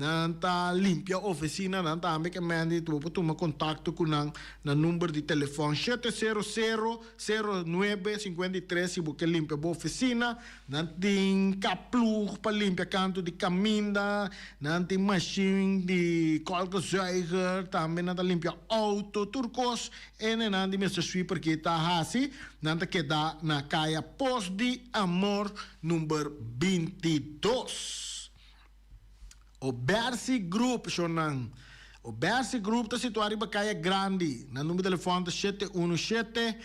Nan ta limpia ofisinanan tambe ke mende bo por tuma kontakto ku nan na number di telefòn shete sero sero, sero nuebe, sinkuenta i tres si bo ke limpia bo ofisina. Nan tin kaploeg pa limpia kantu di kaminda, nan tin mashin di kolkezuiger, tambe nan ta limpia outo, tur kos Ene nan di Mister Sweeper ki ta hasi, nan ta keda na Kaya Pos di Amor number 22. Obersi Group, shonnan. Obersi Group ta situá riba Kaya Grandi. Nan number telefòn ta 717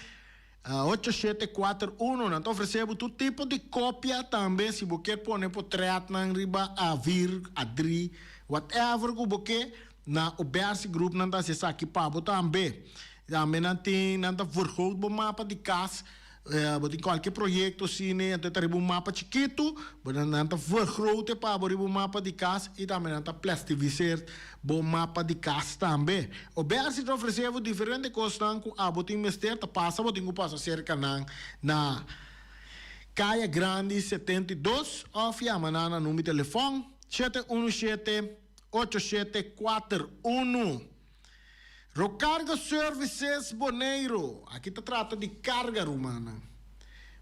8741. Nan ta ofresé bo tur tipo di kopia tambe si bo kier pone potretnan riba A4, A3, whatever ku bo ke. Na Obersi Group nan ta hasi esaki pa bo tambe. Tambe nan tin, nan ta vergroot bo mapa di kas. Bo tin kualke proyekto asina, anto e ta riba un mapa chikitu, bo nan nan ta vergroot e pa bo riba un mapa di kas i tambe nan ta plastifiseer bo mapa di kas tambe. Obersi ta ofresé bo diferente kosnan ku abo tin mester, ta pasa bo tin ku pasa serka nan na Kaya Grandi 72 òf yama nan na number di telefòn 717. 8741. Rocargo Services Boneiru, aki ta trata di karga rumannan.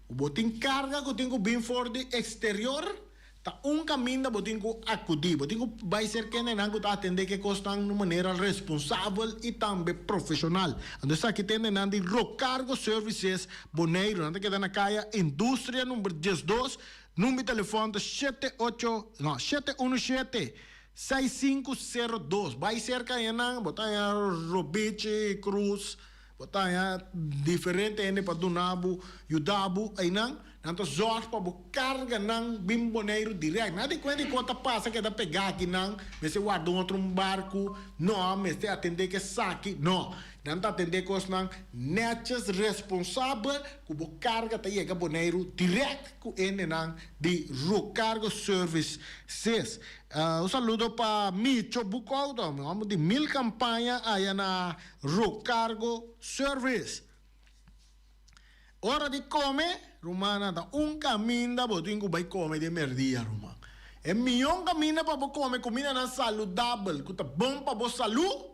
Ku bo tin karga ku tin ku bin for di eksterior, ta un kaminda bo tin ku akudí. Bo tin ku bai ser kendenan ku ta atendé ku e kosnan di un manera responsabel i tambe profeshonal. Anto esaki ta hendenan di Rocargo Services Boneiru. Nan ta keda na kaya Industria number 12. Number di telefòn ta shete ocho, no, shete unu shete, seis sinku sero dos. Bai serka hennan, bo ta haña Robichi Cruz, bo ta haña diferente hende pa duna bo, yuda bo einan. Nan ta zòrg pa bo karga nan bin Boneiru dirèkt. Nan di kuenta di kon ta pasa keda pegá akinan, mester warda un otro barku, no, mester atendé ku esaki, no. Nan ta atendé kosnan nètjes, responsabel, ku bo karga ta yega Boneiru dirèkt ku hendenan di Rocargo Service ses. Un saludo pa Micho Boekhouder, mi hòmber di mil kampaña aya na Rocargo Service. Ora di kome, rumannan, ta un kaminda bo tin ku bai kome den mèrdia, ruman. E mihó kaminda pa bo kome kumindanan saludabel ku ta bon pa bo salú.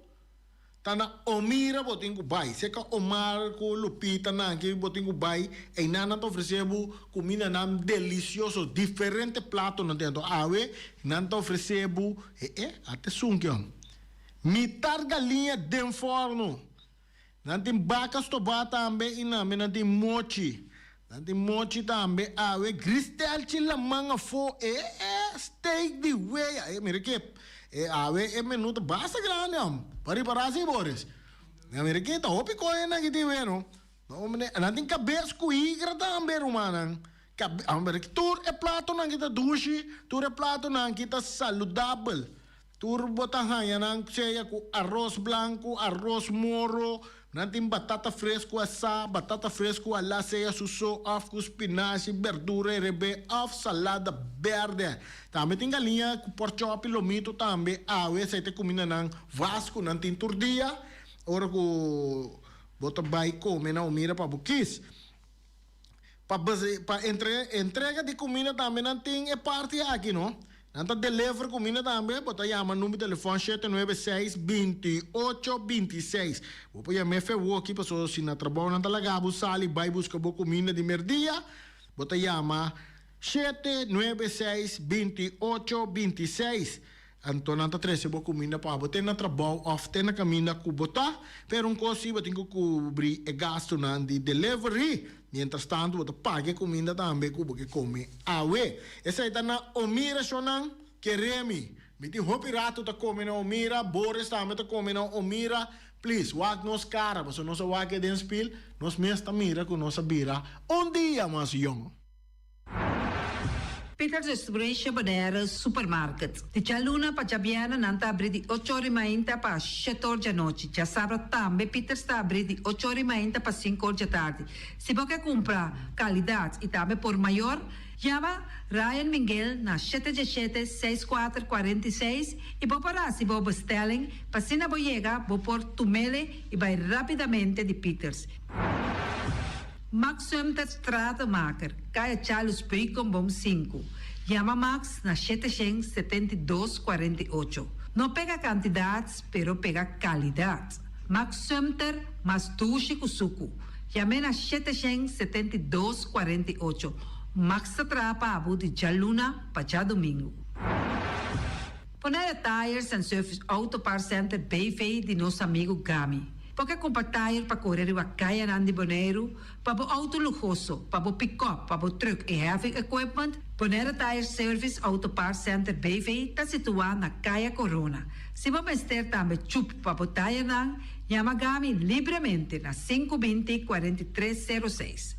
Ta na Omira bo tin ku bai. Seka Omar ku Lupita nan aki bo tin ku bai. Einan nan ta ofresé bo kumindanan delisioso, diferente platonan tin. Anto awe nan ta ofresé bo, e e, ata esun kion, mitar galiña den fòrnu. Nan tin baka stobá tambe i nambe nan tin mochi. Nan tin mochi tambe awe. Gristelchi laman afó, e e, steak di wea. E mira ke e awe e menu ta basta grandi hom. Pa ripará si Boris. Nan mira ke ta hopi koe nan ki tin weno. No mene, nan tin kabes ku higra tambe rumannan. Kabe, a mira tur e platonan ki ta dushi, tur e platonan ki ta saludabel. Tur bo ta haña nan sea ku aros blanku, aros moro, nan tin batata fresku asá, batata fresku alá sea su so òf ku spinashi, berdura herebé òf salada bèrdè. Tambe tin galiña ku pòrchòp i lomito tambe. Awe esei ta e kumindanan vas ku nan tin tur dia ora ku bo ta bai kome na Omira pa bo kis. Pa pa entrega di kuminda tambe nan tin e parti aki no. Nan ta deliver kuminda tambe, bo ta yama number telefòn 796 28 26. Bo por yama e fewoki pasobra si na trabou nan ta laga bo sali bai buska bo kuminda di merdia, bo ta yama 796 28 26. Anto nan ta trese bo kuminda pa bo te na trabou òf te na kaminda ku bo ta. Pero un kos si, bo tin ku kubri e gastunan di delivery. Mientras tantu bo ta paga e kuminda tambe ku bo ke kome awe. Esei ta na Omira shonnan. Kere mi. Mi tin hopi ratu ta kome na Omira. Boris tambe ta kome na Omira. Please, wak nos kara, pasobra nos a wak e den spil, nos mes ta mira ku nos a bira un dia mas yong. Peters Restauration Bonaire Supermarket. Di djaluna pa djabièrnè nan ta abrí di ocho or i mainta pa shete or djanochi. Djasabra tambe Peters ta abrí di ocho or i mainta pa sinku or djatardi. Si bo ke kumpra kalidat i tambe por mayor, yama Ryan Minguel na shete djeshete, seis kuater, 46 i bo por hasi bo bestelling pa asina bo yega bo por tumele i bai rápidamente di Peters. Max Sumter Stratenmaker, Kaya Charles Beukenboom sinku. Yama Max na 772 48. No pega kantidat, pero pega kalidat. Max Sumter, mas dushi ku suku. Yam'é na 772 48. Max ta traha pa bo di djaluna pa djadumingu. Bonaire Tires and Service Auto Parts Center BV di nos amigu Gami. Bo ke kumpra tire pa kore riba kayanan di Boneiru, pa bo outo luhoso, pa bo pikòp, pa bo trùk i heavy equipment? Bonaire Tire Service Auto Parts Center BV ta situá na Kaya Korona. Si bo mester tambe chup pa bo tirenan, yama Gami libremente na 520 43 06.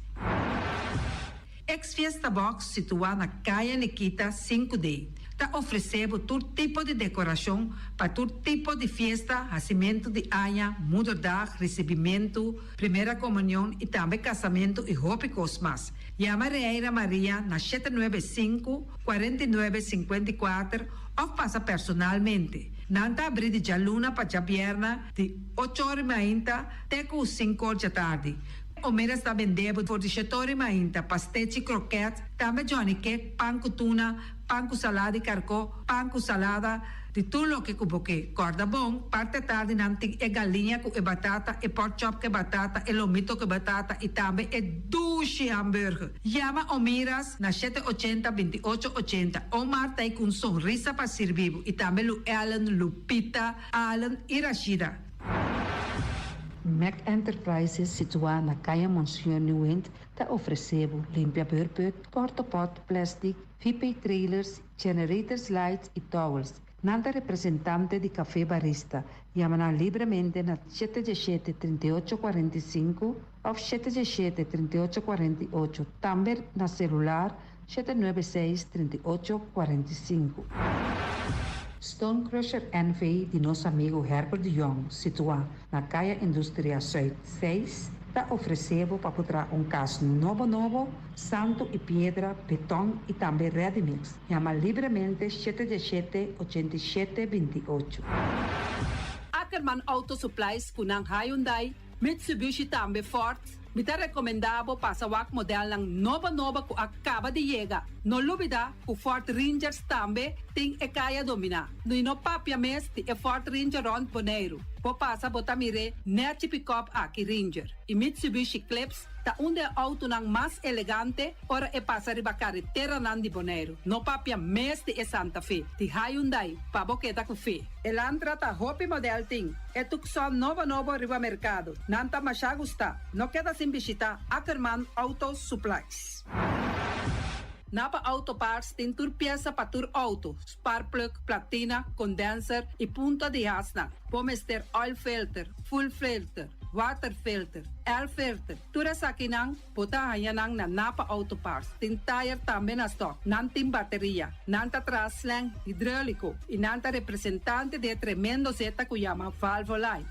Ex Fiesta Box situá na Kaya Nikita 5D ta ofresé bo tur tipo di dekorashon pa tur tipo di fiesta, hasimentu di aña, moederdag, risibimentu, primera komunion i tambe kasamentu i hopi kos mas. Yama Reira Maria na 795, 49, 54 òf pasa personalmente. Nan ta abrí di djaluna pa djabièrna di ocho or i mainta te ku sinku or djatardi. Omeras ta bende bo for di shetori mainta, pastechi, kroket, tambe johnny cake, pan ku tuna, pan ku salada di karkó, pan ku salada, di tur loke ku bo ke. Kòrda bon, parti atardi nan tin e galiña ku e batata, e pork chop ku e batata, e lomito ku e batata i tambe e dushi hamburger. Yama Omiras na 780 28 80. Omar ta ei ku un sonrisa pa sirbi bo i tambe Lu Ellen, Lupita, Allen i Rashida. Mac Enterprises situá na Kaya Monseñor Nieuwind ta ofresé bo limpia beurput, portapot, plastic, VP trailers, generators lights i towels. Nan ta representante di Café Barista. Yama nan libremente na 717 38 45 òf 717 38 48, tambe na selular 796 38 45. Stone Crusher NV di nos amigu Herbert de Jong, situá na Kaya Industria Zuid 6, ta ofresé bo pa por traha un kas nobo nobo, santu i piedra, beton i tambe ready mix. Yama libremente 717 87 28. Ackerman Auto Supplies ku nan Hyundai, Mitsubishi tambe Ford. Mi ta rekomendá bo pasa wak modelnan nobo nobo ku a kaba di yega. No lubidá ku Ford Rangers tambe tin e kaya dominá. I no papia mes di e Ford Ranger rònt Boneiru. Bo pasa bo ta mir'é nèchi pikòp aki Ranger i Mitsubishi Eclipse ta un di e outonan mas elegante ora e pasa riba kareteranan di Boneiru. No papia mes di e Santa Fe di Hyundai pa bo keda ku fe. Elantra ta hopi modèl tin e Tucson nobo nobo riba merkado. Nan ta mashá gustá. No keda sin bishitá Ackerman Auto Supplies. Napa Auto Parts tin tur piesa pa tur outo, sparkplug, platina, condenser y punta di hasnan. Bo mester oil filter, fuel filter, water filter, air filter, tur esakinan bo ta haña nan na Napa Auto Parts. Tin tire tambe na stock. Nan tin bateria. Nan ta traha slang hidrolico y nan ta representante di e tremendo zeta cu yama Valvoline.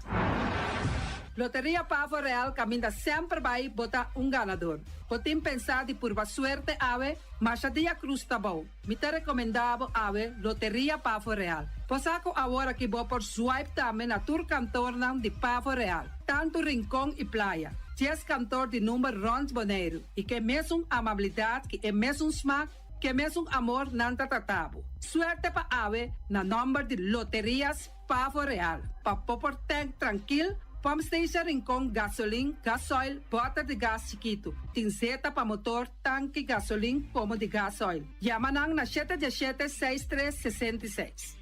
Loteria Pavo Real caminda semper bay bo ta un ganador. Bo tin pensá di purba suerte awe? Masha dia cruz ta bou. Mi ta recomendá bo awe Loteria Pavo Real. Bo sa cu awor aki bo por swipe tambe na tur kantornan di Pavo Real, tantu Rincon y Playa. Dies kantor di number rond Boneiru y ke mesun amabilidad ki e mesun smaak, ke mesun amor nan ta trata bo. Suerte pa awe na nomber di Loterias Pavo Real, pa bo por tank trankil, pump station Rincon, gasolin, gasoil, bòter di gas chikitu, tin zeta pa motor, tanki gasolin komo di gasoil. Yama nan na shete diesshete seis tres 66.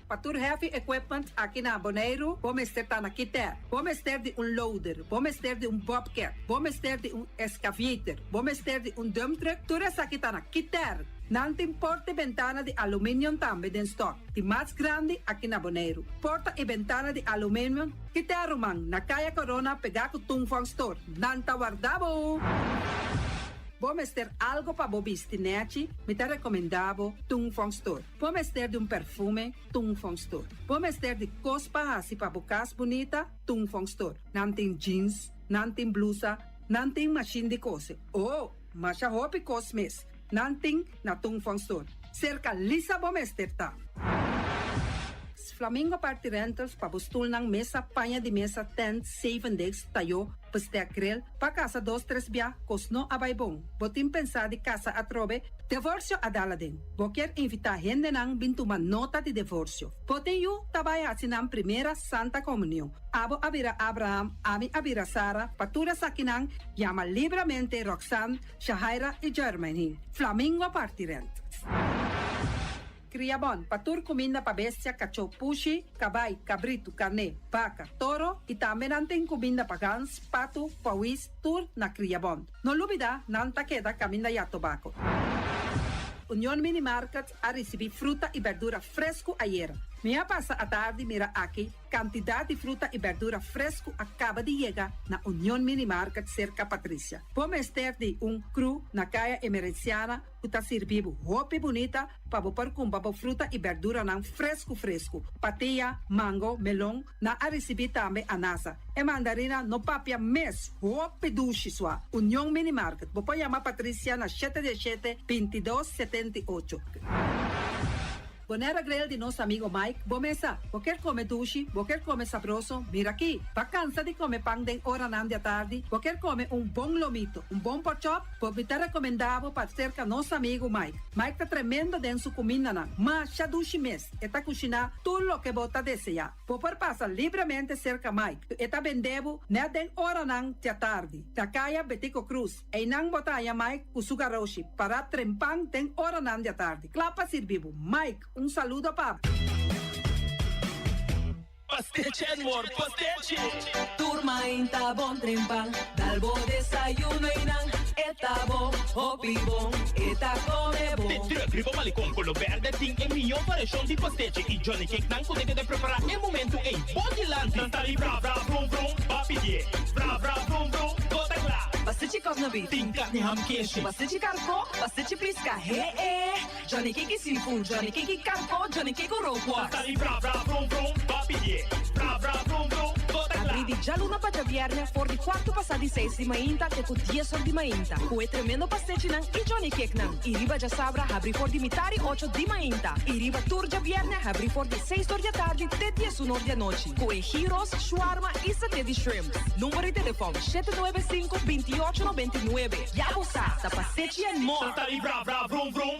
Pa tur heavy equipment aki na Boneiru bo mester ta na Kiter. Bo mester di un loader, bo mester di un bobcat, bo mester di un excavator, bo mester di un dump truck, tur esaki ta na Kiter. Nan tin porta i bentana di aluminium tambe den stock. Di mas grandi aki na Boneiru. Porta i bentana di aluminium Kiter ruman, na Kaya Corona pegá ku Tung Fong Store. Nan ta warda bo! Bo mester algo pa bo bisti nèchi? Mi ta rekomendá bo Tung Fong Store. Bo mester di un perfume? Tung Fong Store. Bo mester di kos pa hasi pa bo kas bunita? Tung Fong Store. Nan tin jeans, nan tin blusa, nan tin mashin di kose. Oh! Masha hopi kos mes. Nan tin na Tung Fong Store. Serka Lisa bo mester ta. Flamingo Party Rentals pa bo stulnan, mesa, paña di mesa, tent, zeven desk, tayó, bestek, grill, pa kasa dos tres bia, kos no a bai bon. Bo tin pensá di kasa atrobe? Devorsio a dal aden. Bo kier invitá hendenan bin tuma nota di devorsio. Bo tin yu ta bai hasi nan primera Santa Komunion. Abo a bira Abraham, ami a bira Sara, pa tur esakinan yama libramente Roxanne, Shahaira i Jermaine, Flamingo parti rent. Kria bon pa tur kuminda pa bestia, kachó, pushi, kabai, kabritu, karné, baka, toro i tambe nan tin kuminda pa gans, patu, pawis, tur na Kria Bon. No lubida nan ta keda kaminda ya tobako. Union Mini Market a risibí fruta i berdura fresku ayera. Mi a pasa atardi mira aki Kantidat di fruta i bèrdura fresku a kaba di yega na Union Mini Market serka Patricia. Bo mester di un kru na Kaya Emerenciana ku ta sirbi bo hopi bunita pa bo por kumpra bo fruta i bèrduranan fresku fresku. Patia, mango, melon, nan a risibí tambe anasa. E mandarina no papia mes, hopi dushi sua. Union Mini Market, bo por yama Patricia na shete diesshete, 22, 78. Bonaire Grill di nos amigo Mike, bo mesa. Bo kier come dushi, bo kier come sabroso, mira aki. Ba cansa di come pan den oranan di atardi, bo kier come un bon lomito, un bon porkchop, bo mi ta recomenda bo pa cerca nos amigo Mike. Mike ta tremendo den su cumindanan, masha dushi mes, e ta cushina tur loke bo ta desea. Bo por pasa libremente cerca Mike, e ta bende bo net den oranan di atardi, na caya Betico Cruz. Einan bo ta haña Mike ku su garoshi pará trempan den oranan di atardi, kla pa sirbi bo. Mike, un saludo pa bo. Pastechi and more pastechi! Tur mainta bon trempan, dal bo desayuno einan e ta bon, hopi bon, e ta come bon. De truck riba Malecon Colo Berde tin e mihó variashon di pastechi y Johnny Cake nan ku ta keda prepará e momento ei bo dilanti. Nan ta di bra bra brum brum, ba pidié bra bra brum brum, bo ta kla. Pastechi kòs na beef. Tin karni ham keshi. Pastechi karkó, pastechi piska, he e. Johnny Cake i seafood, Johnny Cake i karkó, Johnny Cake ku rookworst. Nan ta di bra bra brum brum, ba pidié bra bra brum brum, bo ta kla. Abrí di djaluna pa djabièrnè for di kuartu pasá di seis di mainta te ku dies or di mainta ku e tremendo pastechinan i Johnny Cakenan. I riba djasabra habrí for di mitar i ocho di mainta i riba tur djabièrnè habrí for di seis or di atardi te diesun or di anochi ku e gyros, shawarma i saté di shrimps. Number di telefòn, 795 28 99. Ya bo sa, ta Pastechi and More! Nan ta di bra bra vrum vrum.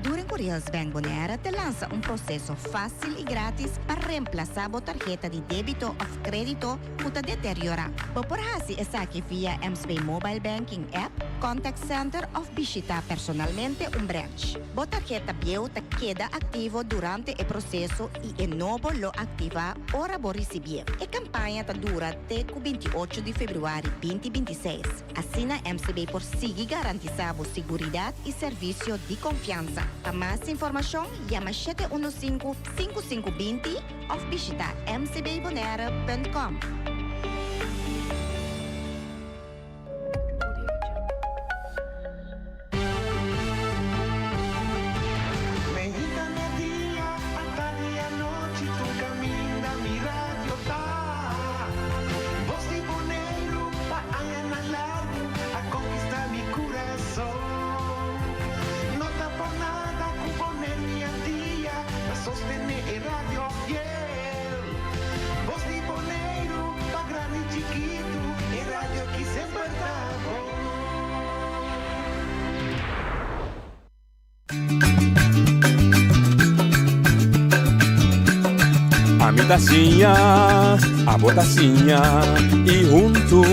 Goedoring Curiels Bank Bonaire ta lansa un proseso fásil i grátis pa remplasá bo tarheta di débito òf krédito ku ta deteriorá. Bo por hasi esaki via MCB Mobile Banking app, contact center òf bishitá personalmente un branch. Bo tarheta bieu ta keda aktivo durante e proseso i e nobo lo aktivá ora bo risibié. E kampaña ta dura te ku 28 di febrüari 2026. Asina MCB por sigui garantisá bo siguridat i servisio di konfiansa. Pa mas informashon yama 715 5520 òf bishitá mcbbonaire punt com. Meinta media, atardi anochi, tur caminda mi radio ta. Bos di Boneiru pa añanan largu a conquista mi curason. No ta por nada cu Boneiru i Antia ta sostene e radio fiel. Bos di Boneiru pa grandi i chikitu, e radio aki semper ta bon. Ami ta siña, abo ta siña i huntu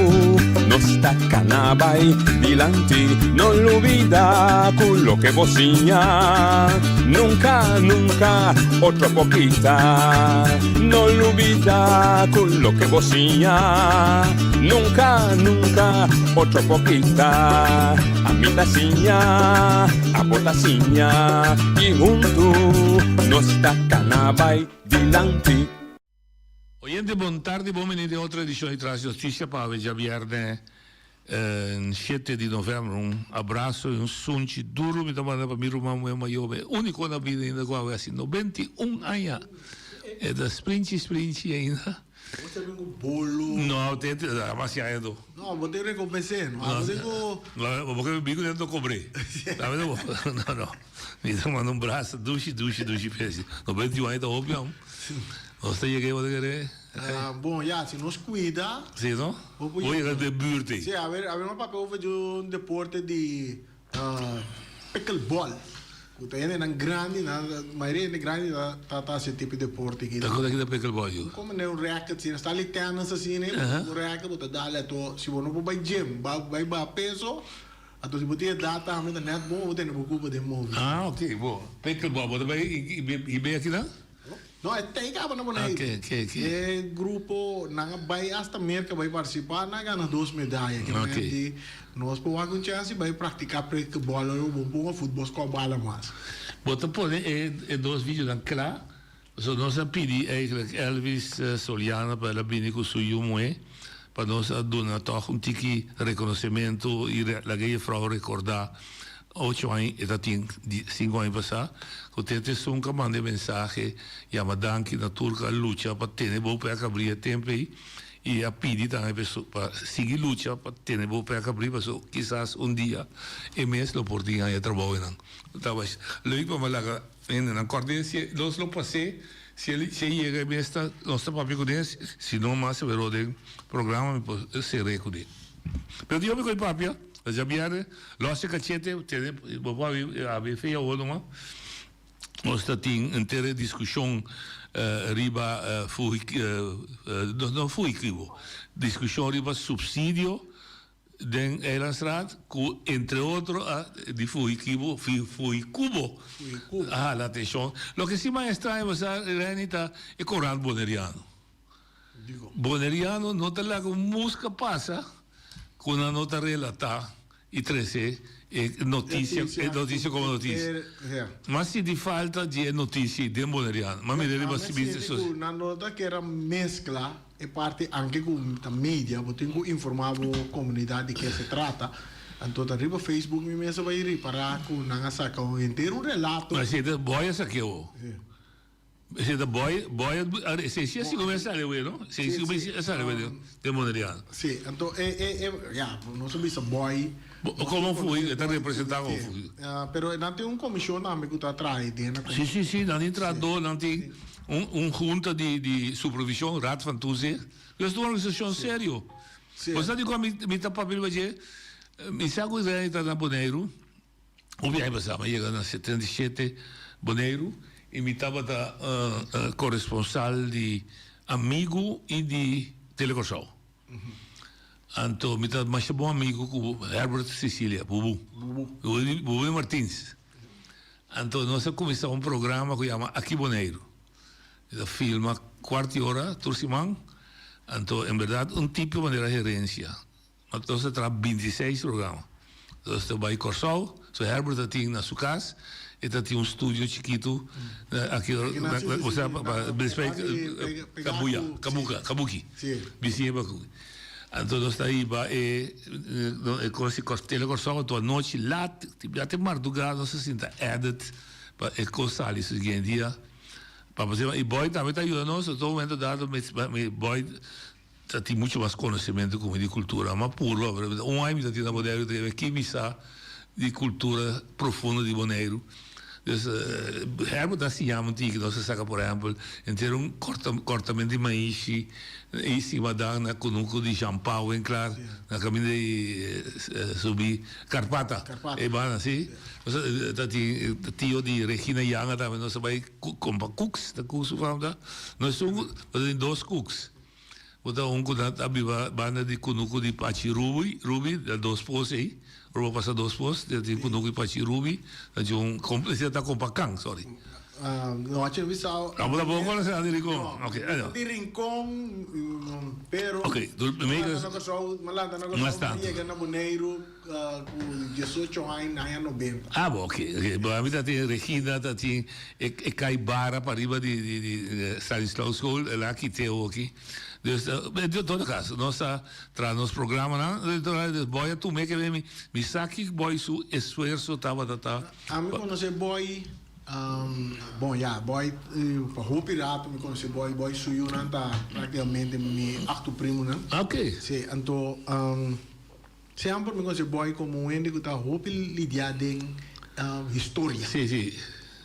nos ta kana bai dilanti. No lubida ku loke bo siña nunka, nunka otro por kita. No lubida ku loke bo siña nunka, nunka otro por kita. Ami ta siña, abo ta siña i huntu nos ta kana bai dilanti. Oyente bon tardi bon bini den otro edicion di Tras Noticia pa awe djabierne shete di november un abrazo y un sunchi duro mi ta manda pa mi ruman muhe mayor e unico na bida ainda cu awe haci 91 aña e ta sprinchi sprinchi ainda. Bo ta bin ku bolo. No, te te demasiado do. No, bo tin recompensé. No, bo tin ku. No, bo ke bin ku no kobré. Sabe bo? No, no. Mi ta manda un brasa dushi, dushi, dushi p'e. 91 aña ta hopi hom. Nos ta yega bo ta kere. Bon, ya, si nos kuida. Si, no? Bo yega den buurt ei. Si, awe, awe nos papia over di un deporte di Pickleball, ku ta hendenan grandi, nan mayoria hende grandi ta ta hasi e tipo di deporte aki. Ta kon aki ta pickleball yu? Komo ne un racket asina, sta li tennis asina, un racket bo ta dal ato si bo no por bai gym, bai baha peso, ato si bo tin edat tambe ta net bon bo tene bo cupa den move. Ah ok, bo. Pickleball, bo ta bai hib'é akinan? No, e tei kaba na Boneiru. Ok, ok, ok. E grupo, nan a bai hasta Merka bai partisipá, nan a gana dos medaya. Ke men di, nos por wak un chèns i bai praktiká pickleball ora bo bon futbòl skò bala mas. Bo ta pone e e dos videonan kla? Pasobra nos a pidi eigenlijk Elvis Soliano pa el a bini ku su yu muhé pa nos a duna tòg un tiki rekonosementu i laga e jefrou rekordá Ocho aña e ta tin di sinku aña pasá ku Tete Sun ka manda e mensahe yama danki na tur ku a lucha pa tene bo pek abrí e tempu ei i a pidi tambe pa esun pa sigui lucha pa tene bo pek abrí paso kisas un dia e mes lo por tin haña trabou einan. Tabata leuk pa mi a laga hendenan kòrd'é si nos lo pas'é si el si e yega e mes ta nos ta papia kuné si no mas pero den programa mi por ser'é kuné. Pero di hopi ku e papia. Djabièrnè, lòs e kachete, tene, bo por abi, abi e fe awor numa. Nos ta tin henter e diskushon riba fugi, no, no fugitivo, diskushon riba supsidio den Eilandsraad ku entre otro a di fugitivo, fugikubo a hala atenshon. Loke si mas extraño bo sa, Renny, ta e korant boneriano. Boneriano no ta laga un muska pasa ku nan no ta relatá i trese e notisia e notisia komo notisia. Mas sinti falta di e notisia ei den Boneriano. M'a mira riba si ku nan no ta kere a meskla e parti anke ku ta media, bo tin ku informá bo komunidat di ke se trata. Anto ta riba Facebook mi mes a bai ripará ku nan a saka un henter un relato. Ma si ta boy a sak'é Esei ta boy, boy a, esei si a sigu a sali awe, no? Esei si si a sali awe den Monreal. Si, anto e, e, e, ya, nos a bisa boy. Como fugi, e ta representa como fugi. Pero nan tin un comision tambe cu ta traha den na Si, si, si, nan tin trahador, nan tin un, un junta di, di supervision, Raad van Toezicht. Dus ta un organisacion serio. Bo sa di cua mi, mi ta papia riba dje? Mi sa cu Israel ta na Boneiru. Hopi aña pasá mi a yega na 77 Boneiru i mi tabata koresponsal di Amigu i di Tele Kòrsou. Anto mi ta masha bon amigu ku Herbert Cecilia, Bubu. Bubu Bubu Martins. Anto nos a kuminsá un programa ku yama Aki Boneiru. Mi ta filma kuart di ora tur siman. Anto en bèrdat un tipo manera herensia. Nos a traha bintiseis programa. Nos ta bai Kòrsou, so Herbert ta tin na su kas, e ta tin un studio chikitu aki, osea pa despues Kabuya, Kabuka, Kabuki, bisiña Bakuki. Anto nos ta hiba e e kos di Tele Kòrsou, anto anochi lat, ya te mardugá nos ta sinta edit pa e kos sali siguiente dia. Pa i Boy tambe ta yuda nos, otro momento dado mi Boy Ta tin mucho mas conocimento cu mi di cultura. Ma purba, pero un aña mi ta tin na Boneiru ta kere ki mi sa di cultura profundo di Boneiru. Dus Herbert a siña mi un tiki, nos a saca por ehempel henter un cortamento di maishi y simadan na cunucu di Jean Paul Winklaar na caminda di subi Carpata e banda si. Nos ta tin tio di Regina Janga tambe nos a bay compra cooks, ta cooks su fam ta? Nos ta tin dos cooks. Bo ta un ku nan ta biba banda di kunuku di Pachi Ruby, Ruby, da dos pos ei. Ora bo pasa dos pos, ta tin kunuku di Pachi Ruby, ta tin un kom, esei ta Kompa Kan, sorry. No a chevisa. Abo tampoco conoce nan di Rincon? No, Ok, no. Di Rincon, pero. Ok, dus mi lanta na Kòrsou, mi lanta na Kòrsou, mi yega na Boneiru ku diesocho aña, na aña nobenta. Ah, bo, ok, ok. Bo ami ta tin Regina, ta tin e e kai bara pariba di di di Stanislaus School, el a kit'é oki. Dus, en todo caso, nos ta traha nos programanan, dus Boy a tum'é ke mi mi sa ki Boy su esfuerso tabata ta. Ami konosé Boy, bon ya, Boy pa hopi rato mi konosé Boy, Boy su yunan ta praktikamente mi aktu primunan. Ok. Sí, anto Semper mi conoce Boy como un hende cu ta hopi lidia den historia. Sí, sí.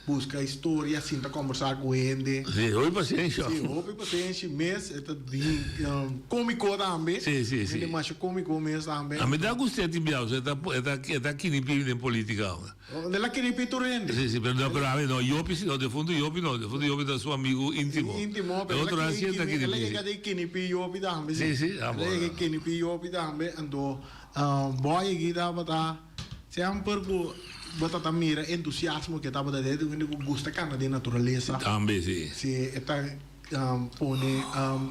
Busca historia, sinta combersa cu hende. Sí, hopi pasenshi. Sí, hopi pasenshi mes. E ta bien comico tambe. Sí, sí, sí. Hende masha comico mes tambe. A mi ta gusta e tin biaha, e ta, e ta, e ta kinipi den politica awe. El a kinipi tur hende. Sí, sí, pero no, pero a mi no, Jopi si no, defunto Jopi no, defunto Jopi ta su amigu intimo. Intimo, pero E otro nan si e ta el a kinipi, sí. yega di kinipi Jopi tambe, sí. Sí, sí, ah, El a yega di kinipi Jopi tambe, anto Boy aki tabata semper ku bo ta ta mira entusiasmo ku e tabata den, un hende ku gusta kana den naturalesa. Tambe, sí. Sí, e ta pone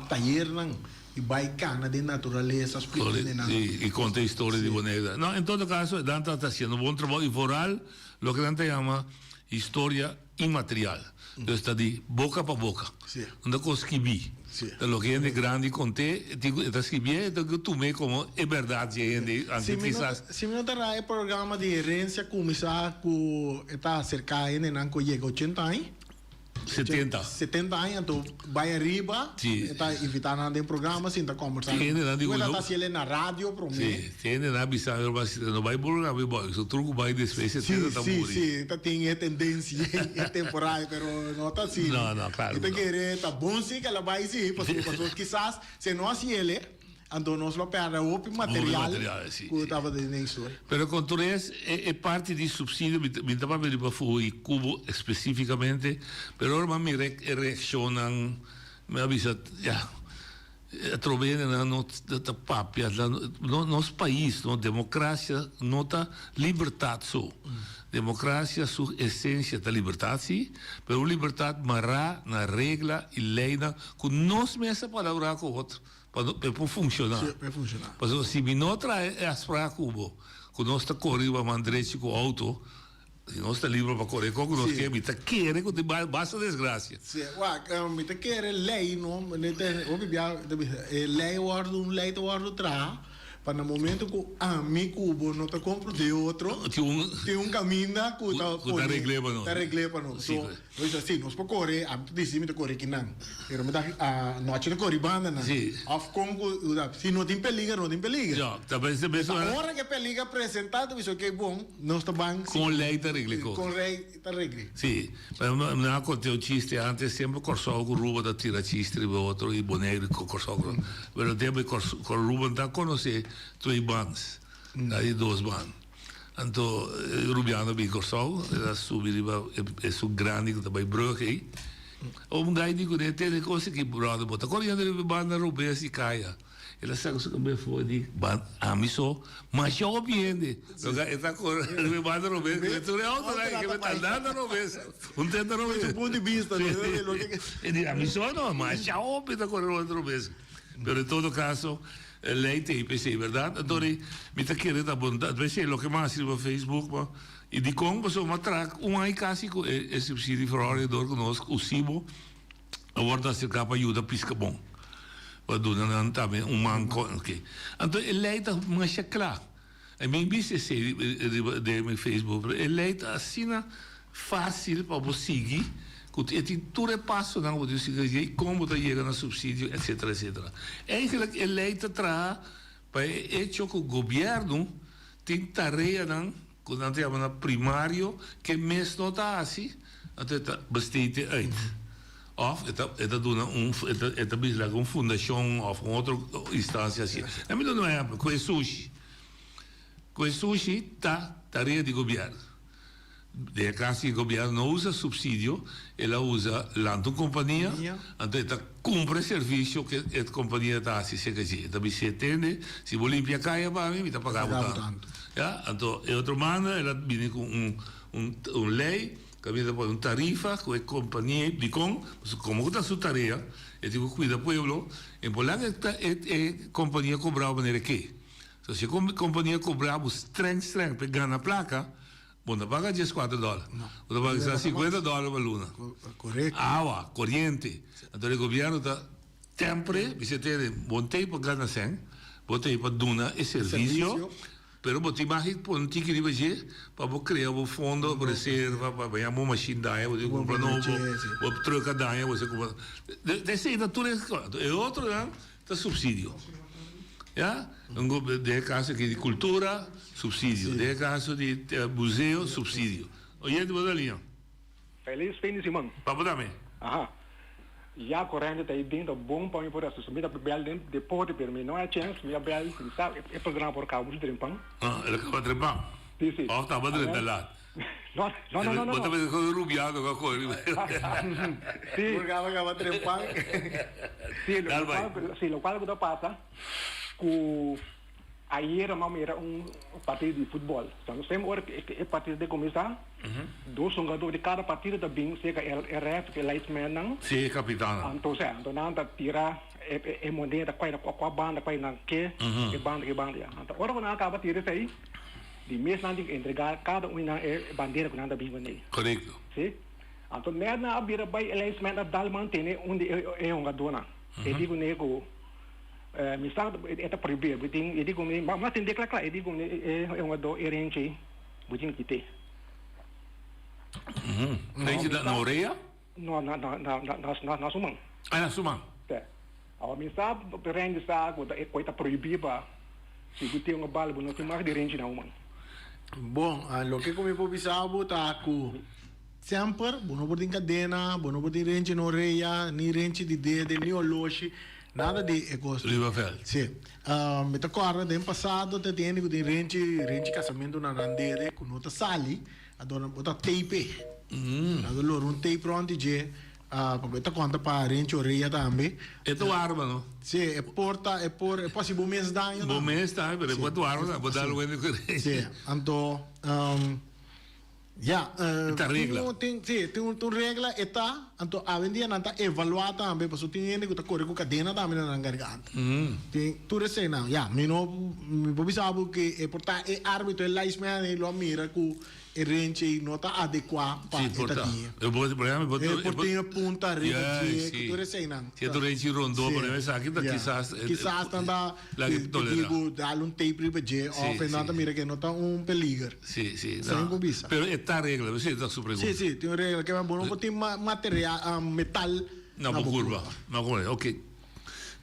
tayernan. I bai cana den naturalesa, splica hende nan. Sí, i conta historia di Bonaire. No, en todo caso, nan ta haciendo bon trabou i vooral loke nan ta yama historia inmaterial. Dus ta di boca pa boca. No ta cos skibí. Ta loke hende grandi cont'é, tin cu e ta skibié, e ta cu tum'é como e berdad dje hende, aunke kisas. Si mi no ta ra e programa di herencia cuminsa cu e ta acerca hendenan cu yega ochenta aña. 70. 70 aña anto bai ariba Sí. e ta invita nan den programa sinta combersa. Tin hende nan di Cu ku ta no- haciele na radio prome. Sí, tin hende nan a bisa mi hermano, si no bai programa mi bai, so tur ku bai despues Sí, 70 ta sí, muri. sí, ta tin e tendencia e temporada pero no ta asina. No, no, claro Mi ta ku no. kere ta bon si ke la bai si, pasobra pasobra kisas si e no haciele Anto nos lo perde hopi material ku tabata den e historia. Pero kon tur es, e parti di supsidio, mi ta papia riba Fugo i Kubo espesífikamente, pero ora mi a mira e reakshonnan, mi a bisa, ya, atrobe hendenan no ta papia, nos pais, nos demokrasia no ta libertat so. Demokrasia su esensia ta libertat, si, pero un libertat mará na regla i leinan ku nos mes a palabrá ku otro. Pa no, pa e por funciona. Sí, pa e funciona. Pasobra si mi no trae e afspraak cu bo, cu nos ta core riba man drechi cu auto, si nos ta liber pa core con cu nos Sí. ke, mi ta kere cu tin basta desgracia. Sí, wak, mi ta kere ley, no, mi ta, hopi bia ta bisa, e ley wordo, un ley ta wordo traha pa na momento cu ami cu bo no ta comprende otro, Tin un, tin un caminda cu ta cu ta pone, regle pa nos. ta regle pa nos. Sí, So, Bo bisa, si, nos por kore, ami ta disi mi ta kore kinan, pero mi ta anochi ta kore bandanan. Sí. Of kon ku, si no tin peliger, no tin peliger. Ja, ta bes bes Ta ora ku e peliger presentá, ta bisa, oke, bon, nos ta ban. Kon lei ta regle kos. Kon lei ta regle. Sí, pero mi a konta un chiste antes, semper Kòrsou ku Ruba ta tira chiste riba otro i Boneiru ku Kòrsou ku Ruba. Pero tempu ku Ruba no ta konosé twee bans, ta di dos ban. Anto e Rubiano a bin Kòrsou, el a subi riba esun grandi ku ta bai brùg ei. Un gai di kuné, Tene kos aki bròder, bo ta koriendo riba e banda robes di kaya. El a saka su kabes for i di, Ban ami so, masha hopi hende. Loke e ta kore riba e banda robes, ku e tur e outonan ei ke ta andando robes, un tenta robes. Su punto di bista, no? E di, Ami so no, masha hopi ta kore riba banda robes. Pero en todo kaso, E ley ta ei p'esei, berdad? Anto ri mi ta kere ta bon ta p'esei loke mi a hasi riba Facebook pa i dikon pasobra mi a traha un aña kasi ku e e subsidie verordening dor ku nos USIBO a wòrdu aserká pa yuda piska bon pa duna nan tambe un man kon oke. Anto e ley ta masha kla. I mi bisa esei riba den mi Facebook pero e ley ta asina fácil pa bo sigui ku e tin tur e pasonan ku bo tin sigui dje i kon bo ta yega na subsidio etcetera etcetera. Eigenlijk e ley ta traha pa e echo ku gobièrnu tin tareanan ku nan ta yama na primario ke mes no ta hasi anto e ta besteed e uit òf e ta e ta duna un e ta e ta bisa laga un fundashon òf un otro instansia hasié. Mi duna un ehèmpel ku e sushi. Ku e sushi ta tarea di gobièrnu. Den e kas di gobièrnu no usa supsidio, el a usa lanta un kompania, anto e ta kumpra e servisio ku e kompania ta hasi serka dje. E ta bis'é, Tende, si bo limpia kaya pa mi, mi ta paga bo tantu. Ya, anto e otro banda el a bini ku un un lei kaminda ta pone un tarifa ku e kompania ei. Dikon? Pasobra komo ku ta su tarea, e tin ku kuida pueblo, e por laga e e kompania kobra bo manera ke. So si e kompania kobra bo streng streng pa e gana plaka, Bo no ta paga dieskuater dòler. Bo ta paga kisas sinkuenta dòler pa luna. Awa, koriente. Anto e gobièrnu ta tèmpre bisa tene bo no ta ei pa gana sèn, bo ta ei pa duna e servisio, pero bo tin mag pone un tiki riba dje pa bo krea bo fondo, bo reserva, pa baña bo mashin daña, bo tin ku kumpra nobo, bo trùk a daña, bo tin ku kumpra. Esei ta tur e kos. E otronan Ta subsidio. Ya? Den e caso aki di cultura, subsidio. Den e caso di museo, subsidio. Oyente bo ta liña. Feliz fin di siman. Pa bo tambe. Aha. Ya corente ta ei den ta bon pa mi por haci. Mi ta bel den deporte pero mi no a chens. Mi a bel mi sa e programa por caba mucho trempan. Ah, el a caba trempan? Si, si. Of taba drenta laat? No, no, no, no, no. Bo ta pensa cu Rubiano cu a coge riba. Si. Por caba caba trempan. Si, lo cual, si, lo cual cu ta pasa cu ayera mi a mira un partido di futbol. So, no semper ora cu e partido ta cuminsa, dos hungador di cada partido ta bin cerca e ref, e linesman nan. Si, e capitannan. Anto, si, anto nan ta tira e moneda cua banda cua nan ke, e banda, ke banda ya. Anto ora cu nan a caba tira esey. Di mes nan tin ku entregá kada un di nan e bandera ku nan ta bin kuné. Korekto. Sí. Anto nèt nan a bira bai e lijnsman a dal man tene un di e hungadónan. E di kuné ku mi sa e ta prohibí, bo tin, e di kuné, mas tende kla kla, e di kuné e hungadó e renchi bo tin kit'é. Renchi na orea? No, na na na na su man. Ah, na su man. Te. Awor mi sa renchi sa ku ta e koi ta prohibí pa si bo tin un bal bo no tin mag di renchi na un man. Bon, loke ku mi por bisa bo ta ku semper bo no por tin kadena, bo no por tin renchi na orea, ni renchi di dede, ni oloshi, nada di e kos. Riba vèlt. Si. Mi ta kòrda den pasado ta tin hende ku tin renchi, renchi kasamentu na nan dede ku no ta sali. Adorna bo ta tape. Nan ta lora un tape rond di dje, pasobra e ta konta pa renchi orea tambe. E ta warba no? Si, e por ta, e por, e por hasi bo mes daño tambe. Bo mes tambe, pero e por warba tambe, bo dal wende ku renchi. Si, anto, ya. E ta regla. Tin, si, tin un regla, e ta, anto awendia nan ta evaluá tambe, pasobra tin hende ku ta kore ku kadena tambe na nan garganta. Tin tur eseinan, ya, mi no, mi por bisa bo ku e por ta e árbitro, e linesman ei lo a mira ku e renchi ei no ta adekuá pa Sí, e por ta ta. tin. E por, por ejemplo, E por tin e punta riba dje, Sí. ku tur eseinan. Si e tur renchi rondó, Sí, por ejemplo, esaki ta ya. kisas Kisas nan ta laga di tolerá. ku dal un tape riba dje Sí, òf e nan sí. ta mira ku e no ta un peliger. Sí, sí. Esei No. por bisa. Pero e ta regla, esei ta su pregunta. Sí, sí, tin un regla ke bo no por tin material, metal Na na bo bo kurpa. kurpa. Na bo kurpa, oké.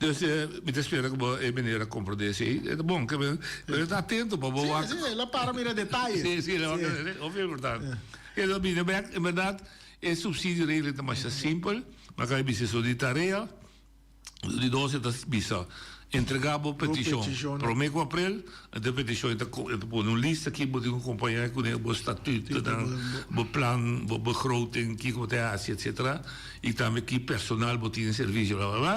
Dus mi ta spera ku bo e meneer a komprondé esei. E ta bon, ke men pero e ta atento pa bo wak. Sí, sí, el a para mira detaye. Sí, sí, el a wak Sí. hopi importante. E ta bini bek, en bèrdat e supsidio regla ta masha simpel, ma ka e bisa esun di tarea, di dos e ta bisa. Entregá bo petishon promé ku aprel, anto e petishon e ta e ta pone un lista ki bo tin ku kompañá kuné, bo statutonan, bo plan, bo begroting, kiko bo ta hasi etsetera, i tambe ki personal bo tin den servisio bla bla bla.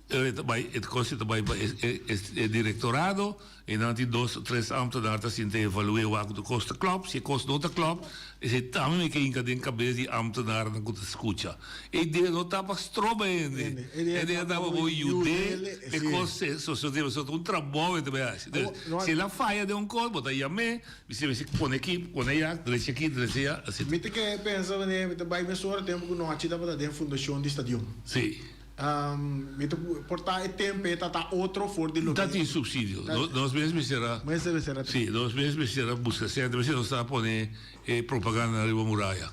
E ta bai e kos ta bai pa e e e direktorado i nan tin dos o tres ámtenar ta sinta evalu'é wak ku tur kos ta klòp. Si e kos no ta klòp, esei tambe mi ke hinka den kabes di ámtenarnan ku ta skucha. E idea no ta pa stroba hende, e idea ta pa bo yud'é pa e kos se sosodé pasobra ta un trabou e ta bai hasi. Entonces, si el a faya den un kos, bo ta yam'é, bis'é mester pone aki, pone ayá, drecha aki, drecha ayá, asina. Mi ta ke pensa wanneer mi ta bai mesora tempu ku nochi tabata den fundashon di stadion. Sí. Mi ta por ta e tempe ta ta otro for di loke. Ta tin subsidio. Nos mes mester a. Mester mester a. Si, nos mes mester a buska sènter. Mester nos ta pone e propaganda riba muraya.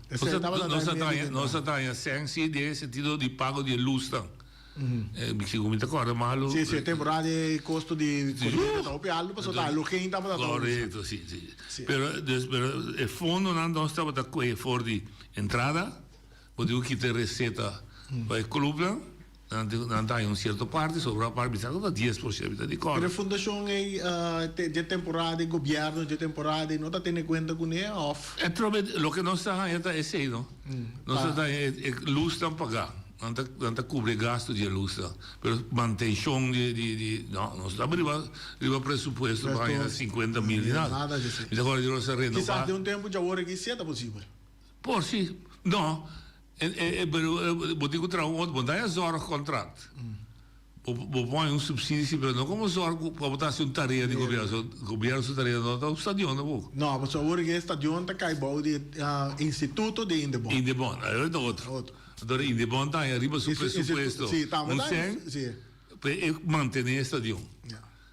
Esei tabata Nos ta traña, nos ta traña sèn si den e sentido di pago di e lusnan. Mi sigur mi ta kòrda malu. Si, si, e temporada di kosto di koriente ta hopi altu pasobra ta alogén tabata ta. Korekto, si, si. Pero, dus, pero e fondonan nos tabata kohe for di entrada. Bo tin ku kita e reseta pa e klupnan, nan tin nan ta haña un sierto parti, sobra parti bisa ku ta 10% mi ta di kòrda. Pero e fundashon ei dje temporada e gobièrnu dje temporada ei no ta tene kuenta kuné òf? E trobe loke nos ta haña ta esei no. Nos ta haña e lusnan pagá, nan ta nan ta kubri e gastu di e lusnan, pero mantenshon di di di no nos ta riba riba presupuesto pa haña sinkuenta mil ni nada. Mi ta kòrda di nos a renobá. Kisas den un tempu djawor aki si e ta posibel. Por si, no, e pero bo tin ku traha un otro, bo no ta haña zorgcontract. Bo bo por haña un subsidie si, pero no komo zorg ku pa bo ta hasi un tarea di gobierno. So gobierno su tarea no ta un stadion tampoco. No, pasobra awor e stadion ta kai bou di instituto di Indebon. Indebon, ayo ta otro. Anto Indebon ta haña riba su presupuesto un sèn pa e mantene e stadion.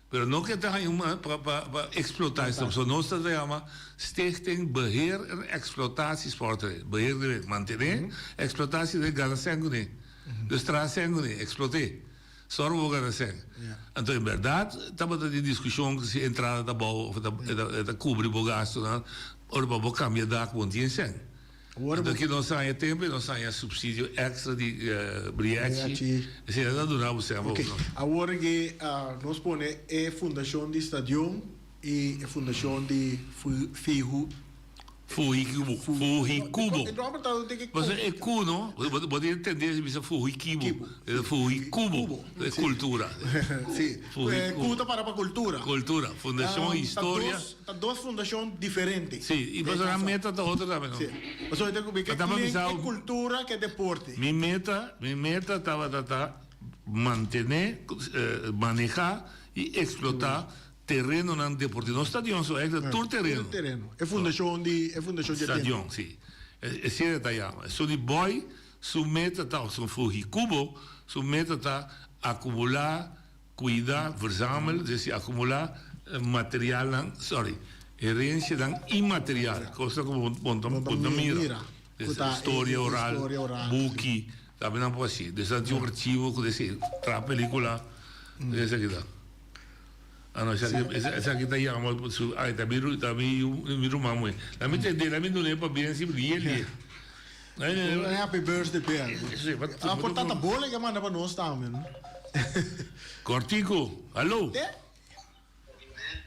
Pero no ke ta haña un pa pa pa eksplotá e stadion. So nos ta yama Stichting Beheer en Exploitatie Sportterrein. Beheer di wet mantené, explotatie di gana sèn kuné. Dus traha sèn kuné, eksplot'é. Sòru bo gana sèn. Anto en bèrdat tabata tin diskushon si entrada ta bou òf e ta kubri bo gastunan ora pa bo kambia dak bo no tin e sèn. Anto ki nos haña tempu i nos haña supsidio èkstra di Brièchi, esei ta duna bo sèn pa bo. Awor ke nos pone e fundashon di stadion i e fundashon di Fihu. Fuhikubo. Fuhikubo. Pasobra e ku no, bo tin tendensia di bisa fuhikibo. Fuhikubo. E kultura. Si. E ku ta para pa kultura. Kultura. Fundashon Historia. Ta dos fundashon diferente. Si, i pasobra nan meta ta otro tambe no. Si. Pasobra ta ku ke kultura ke deporte. Mi meta, mi meta tabata ta mantené, manehá i eksplotá terenonan deportivo. No stadion so, eigenlijk tur tereno. Tur tereno. E fundashon di, e fundashon dje tempu. Stadion, si. Esei e ta yama. Esun di Boy su meta ta, òf Fuhikubo su meta ta akumulá Cuida, verzamel, es decir, acumula materialnan, sorry, herencianan inmaterial, cosnan cu bo bo bo ta mira, historia oral, buki, tambe nan por haci. Dus nan tin un archivo cu ta esey, traha pelicula, esaki ta. Ah no, esaki esaki ta yama su, ay ta mi ta mi yu mi ruman muhe. Lami tende, lami dun'e pabien si lie lie. Un happy birthday p'e. A por tata bola ke manda pa nos tambe no. Cortico, alo.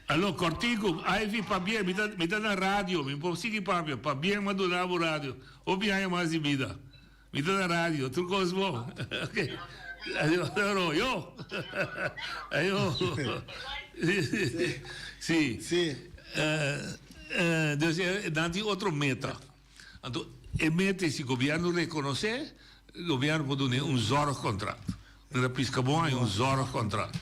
Alo, Cortico, Ivy, pabien, mi ta, mi ta na radio, mi por sigui papia, pabien m'a duna bo radio, hopi aña mas di bida. Mi ta na radio, tur cos bon. Ok. Ayo, ayo. Ayo. Si. Si. Dus nan tin otro meta. Anto e meta si gobierno reconoce, gobierno por duna un zorgcontract. Mira Piscabon hay un zorgcontract.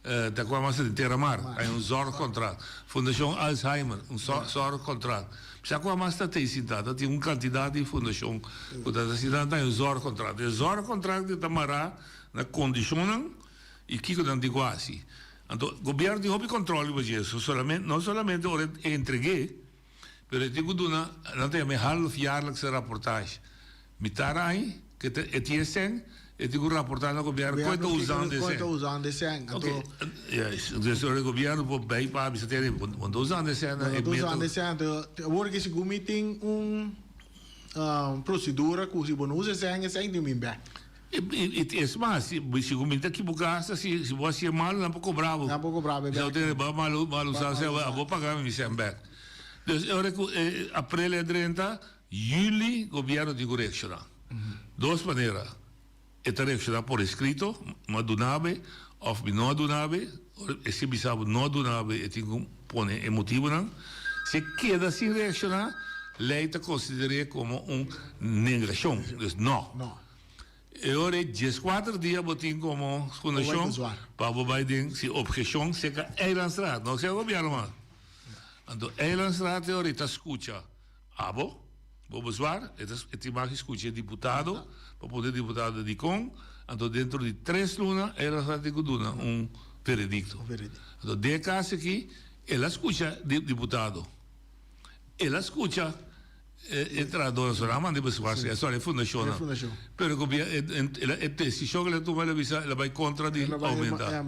Ta cua mas den Terramar hay un zorgcontract. Fundacion Alzheimer un zorgcontract. Sa cua mas ta tey sinta, ta tin un cantidad di fundacion cu ta sinta ta hay un zorgcontract. E zorgcontract ta mara na condicionnan y kico nan tin cu haci. Anto gobierno tin hopi control riba dje, no solamente ora e entregue. Pero e tin ku duna, nan ta yama e halfjaarlijkse rapportage. Mitar aña ke ta e tin e sèn, e tin ku raportá na gobièrnu kon e ta usando e sèn. Kon e ta usando e sèn. Anto. Juist. Entonces ora e gobièrnu por bai pa bisa tene, bo no ta usando e sèn. Bo no ta usando e sèn. Anto awor ke segun mi tin un prosedura ku si bo no usa e sèn, e sèn tin bin bèk. I es mas, si ku mi ta kibuká hasta si si bo hasié malu nan por kobra bo. Nan por kobra bo bèk. Si bo tene bo malu malu usá sea abo paga mi mi sèn bèk. Dus e ora ku e aprel a drenta, yüli gobièrnu tin ku reakshoná. Dos manera, e ta reakshoná por eskrito, mi a duna bo òf mi no a duna bo. Ora e si bisa bo no a duna bo e tin ku pone e motibunan. Si e keda sin reakshoná, lei ta konsider'é komo un negashon, dus nò. E ora ei dieskuater dia bo tin komo fundashon pa bo bai den si obheshon serka Eilandsraad, no serka gobièrnu mas. Anto Eilandsraad e ora ei ta skucha abo, bo bezwaar, e ta e tin mag di skucha e diputado pa puntra e diputado dikon, anto dentro di tres luna Eilandsraad tin ku duna un veredikto. Anto den e kas aki el a skucha diputado, el a skucha. E trahadónan so nan a manda e bezwaar si, sorry, e fundashonnan. Pero e e desishon ku el a tuma el a bisa el a bai kontra di oumenta.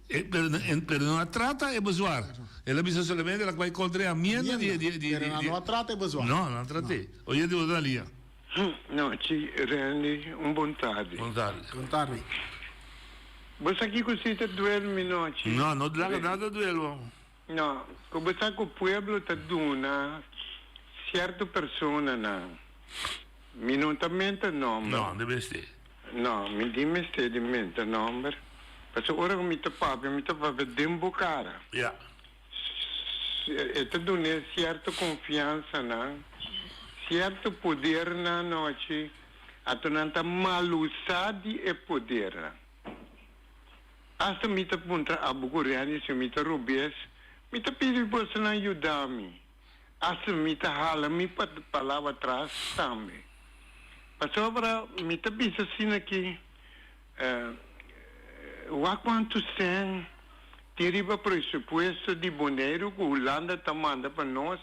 Pero no a trata e bezwaar. El a bisa solamente el a bai kontra e amienda di di di. Pero nan no a trata e bezwaar. No, nan a trat'é. Oye di otro alia. No, chi Randy, un bon tardi. Bon tardi. Bon tardi. Bo sa kiko si ta duel mi nochi? No, no laga nada duel bo. No, ku bo sa ku pueblo ta duna sierto personanan. Mi no ta menta nomber. No, no mester. No, mi di mester di menta nomber, pasobra ora ku mi ta papia, mi ta papia den bo kara. Ya. E ta dun'é sierto konfiansanan, sierto podernan anochi, anto nan ta malusá di e podernan. Asta mi ta puntra abo ku Renny si mi ta robes, mi ta pidi bosonan yuda mi. Asta mi ta hala mi palabra atras tambe. Pasobra mi ta bisa asina ki, wak kuantu sèn tin riba presupuesto di Boneiru ku Hulanda ta manda pa nos.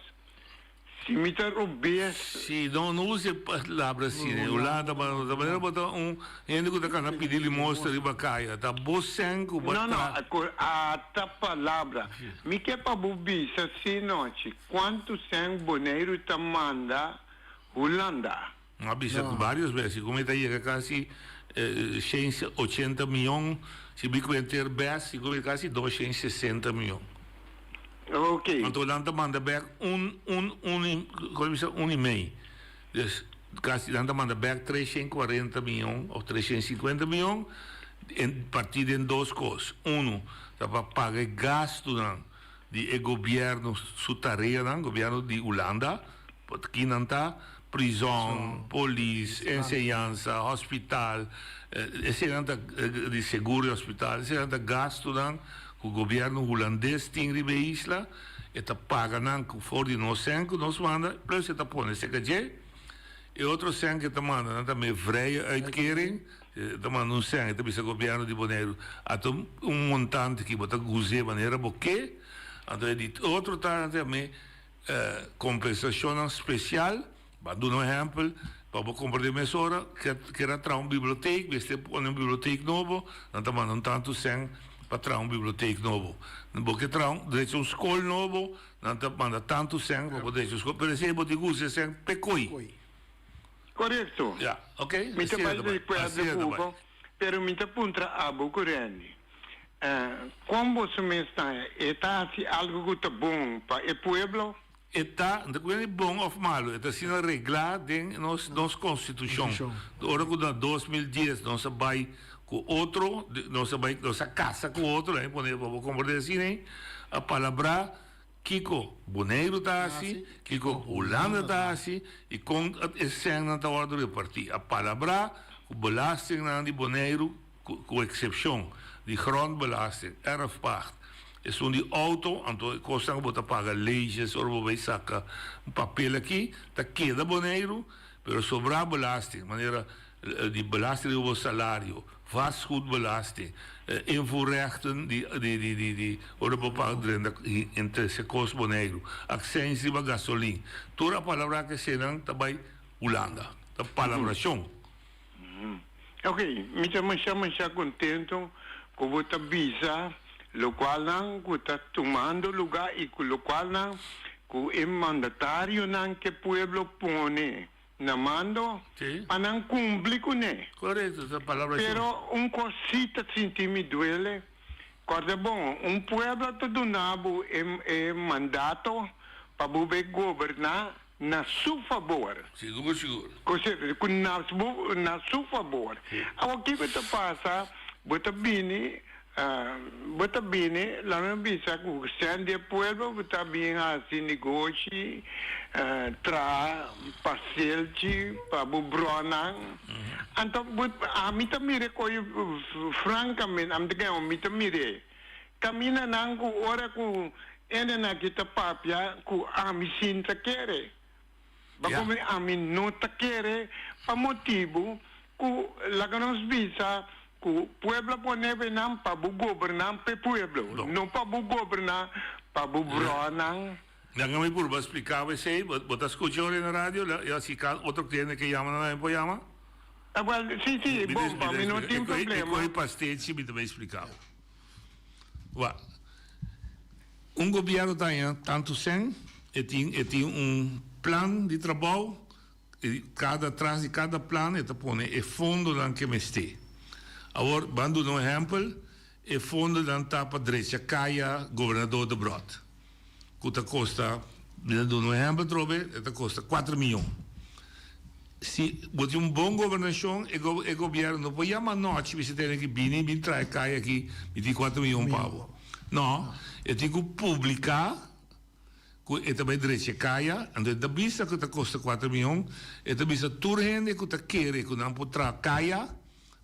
Si mi ta robes. Si, no no usa e palabra asina. E Hulanda ta manera bo ta un hende ku ta kana pidi limosna riba kaya. Ta bo sèn ku bo No, no, ata palabra. Mi ke pa bo bisa si nochi kuantu sèn Boneiru ta manda Hulanda. Mi a bisa varios bes, si ku mi ta yega kasi shen ochenta mion, si mi kuenter bes, si ku mi kasi 260 mion. Ok. Anto nan ta manda bek un, un, un i, kon mi bisa, un i mei. Dus kasi nan ta manda bek 340 mion of 350 mion en partí den dos kos. Unu ta pa paga e gastunan di e gobièrnu su tareanan, gobièrnu di Hulanda, Kinan ta, prizòn, polis, enseñansa, hospital, eseinan ta di seguro di hospital, eseinan ta gastunan ku gobièrnu hulandes tin riba e isla, e ta paga nan ku for di nos sèn ku nos manda, plus e ta pone serka dje. E otro sèn ku e ta manda nan ta me vrije uitkering, e ta manda un sèn, e ta bisa gobièrnu di Boneiru, ata un montante ki bo ta guz'é manera bo ke, anto e di otro ta nan ta me Kompensashonnan spesial, pa duna un ehèmpel, pa bo kumpra den mesora, ker a traha un bibliotek, mester pone un bibliotek nobo, nan ta manda un tantu sèn pa traha un bibliotek nobo. Bo ke traha un, drecha un skol nobo, nan ta manda tantu sèn pa bo drecha un skol, pero esei bo tin ku usa e sèn p'e koi. Korekto. Ya, ok. Mi ta bai di akuerdo ku bo, pero mi ta puntra abo ku Randy. Kon boso mes ta? E ta hasi algu ku ta bon pa e pueblo? E ta, no ta ku ni bon òf malu, e ta asina reglá den nos nos konstitushon. Ora ku na 2010 nos a bai ku otro, nos a bai, nos a kasa ku otro, laga mi pone pa bo komprendé asina ei, a palabrá kiko Boneiru ta hasi, kiko Hulanda ta hasi i kon e sènnan ta wòrdu repartí. A palabrá ku belastingnan di Boneiru Ku eksepshon di grondbelasting, erfpacht, esun di outo, anto e kosnan ku bo ta paga leges ora bo bai saka un papel aki, ta keda Boneiru, pero sobrá belasting, manera di belasting riba bo salario, vastgoedbelasting, invoerrechten di di di di ora bo paga drenta trese kos Boneiru, akseins riba gasolin, tur a palabrá ku esenan ta bai Hulanda, ta palabrashon. Ok, mi ta masha masha contento cu bo ta bisa locualnan cu ta tumando lugar y cu locualnan cu e mandatarionan ke pueblo pone. na mando pa nan kumpli kuné. Korekto, ta palabra shon. Pero un kos sí ta sinti mi duele, kòrda bon, un pueblo ta duna bo e mandato pa bo bay goberná na su fabor. Sigur, sigur. Ku na su fabor. Awor kiko ta pasa? Bo ta bini Bo ta bini, laat mi bisa ku sèn di e pueblo bo ta bin hasi negoshi, traha paselchi pa bo bronan. Anto bo, ami ta mira e koe frankamente, ami ta kere mi ta mir'é. Kaminda nan ku ora ku hendenan aki ta papia ku ami sin ta kere. Pasobra ami no ta kere pa motibu ku laga nos bisa ku pueblo a pone be nan pa bo goberná p'e pueblo, no pa bo goberná pa bo bronan. Laga mi purba splika bo esei, bo ta skucha ora na radio i si ka otro kliente ke yama nan tambe por yama? Awel, si, si, bon, pa mi no tin problema. E kohe pastechi mi ta bai splika bo. Wak, un gobièrnu ta haña tantu sèn, e tin e tin un plan di trabou, i kada tras di kada plan e ta pone e fondonan ke mester. Awor, ban duna un ehèmpel, e fondonan ta pa drecha kaya Gobernador Debrot, ku ta kosta, mi ta duna un ehèmpel atrobe, e ta kosta kuater miyon. Si bo tin un bon gobernashon e e gobièrnu no por yama anochi bisa tene ki bini bin traha e kaya aki mi tin kuater miyon pa bo. No, e tin ku publiká ku e ta bai drecha e kaya, anto e ta bisa ku ta kosta kuater miyon, e ta bisa tur hende ku ta kere ku nan por traha kaya,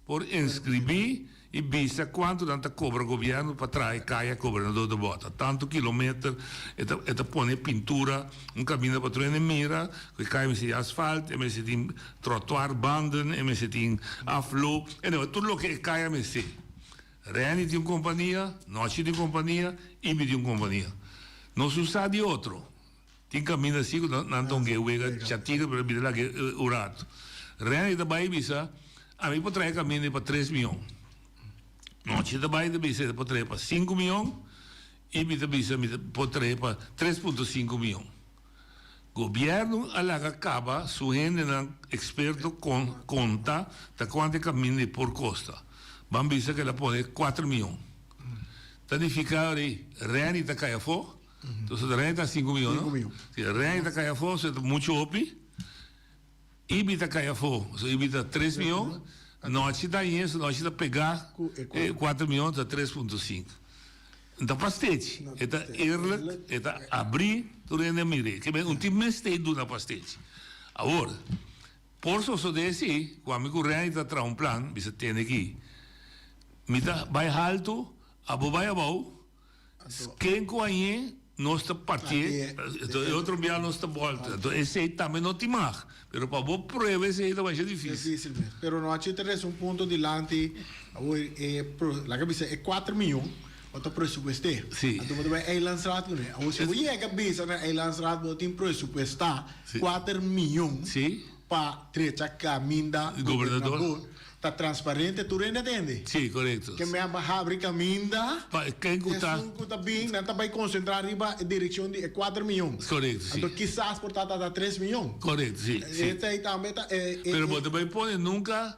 Por inscribí y bisa cuanto nan ta cobra gobierno pa traha e caya Gobernador de Bota. Tanto kilometer, e ta e ta pone pintura, un caminda pa tur hende mira cu e caya mester tin asfalt, e mester tin trottoir banden, e mester tin afloop, anyway tur loke e caya mester. Renny tin un compania, Nochi tin un compania, Ibi tin un compania. Nos no sa di otro. Tin kaminda si ku nan ta un ke wega chatiga pero bira lage un rato. Renny ta bai bisa, ami por traha e kaminda pa tres miyon. Nochi ta bai ta bisa e por traha pa sinku miyon i mi ta bisa mi por traha pa tres punto sinku miyon. Gobierno a laga kaba su hendenan eksperto konta ta kuantu e kaminda e por kosta. Ban bisa ku el a pone kuater miyon. Ta nifiká Renny ta kai afó. Entonces rei ta sinku miyon, no? Si rei ta kai afó, so ta muchu hopi. Ibi ta kai afó, so ibi ta tres miyon. Nochi ta añe, so nochi ta pegá e kuater miyon, ta tres punto sinku. N ta pastechi, e ta eerlijk, e ta abrí, tur hende a mir'é. Ke men un tin mester duna pastechi. Awor, por sosodé si, ku ami ku Rei ta traha un plan, bisa tende aki, mi ta bai haltu, abo bai abou, Ken ku añe nos ta partié, enton e otro bia nos ta bolta. Enton esei tambe no tin mag. Pero pa bo prueba esei ta masha difícil. Difícil mes. Pero no a chita resa un punto dilanti awor e laga bisa e kuater miyon bo ta presupuesté. Sí. Anto bo ta bai Eilandsraad kuné. Awor si bo yega bisa na Eilandsraad bo tin presupuestá kuater miyon. Sí. Pa drecha caminda gobernador. Ta transparente tur hende a tende. Sí, corecto. Ke me a habri caminda. Pa ken cu ta. Esun cu ta bin, nan ta bay concentra riba e direccion di e cuater miyon. Corecto, sí. Anto kisas por ta ta tres miyon. Corecto, sí, sí. Esey tambe ta e. Pero bo ta bay pone nunca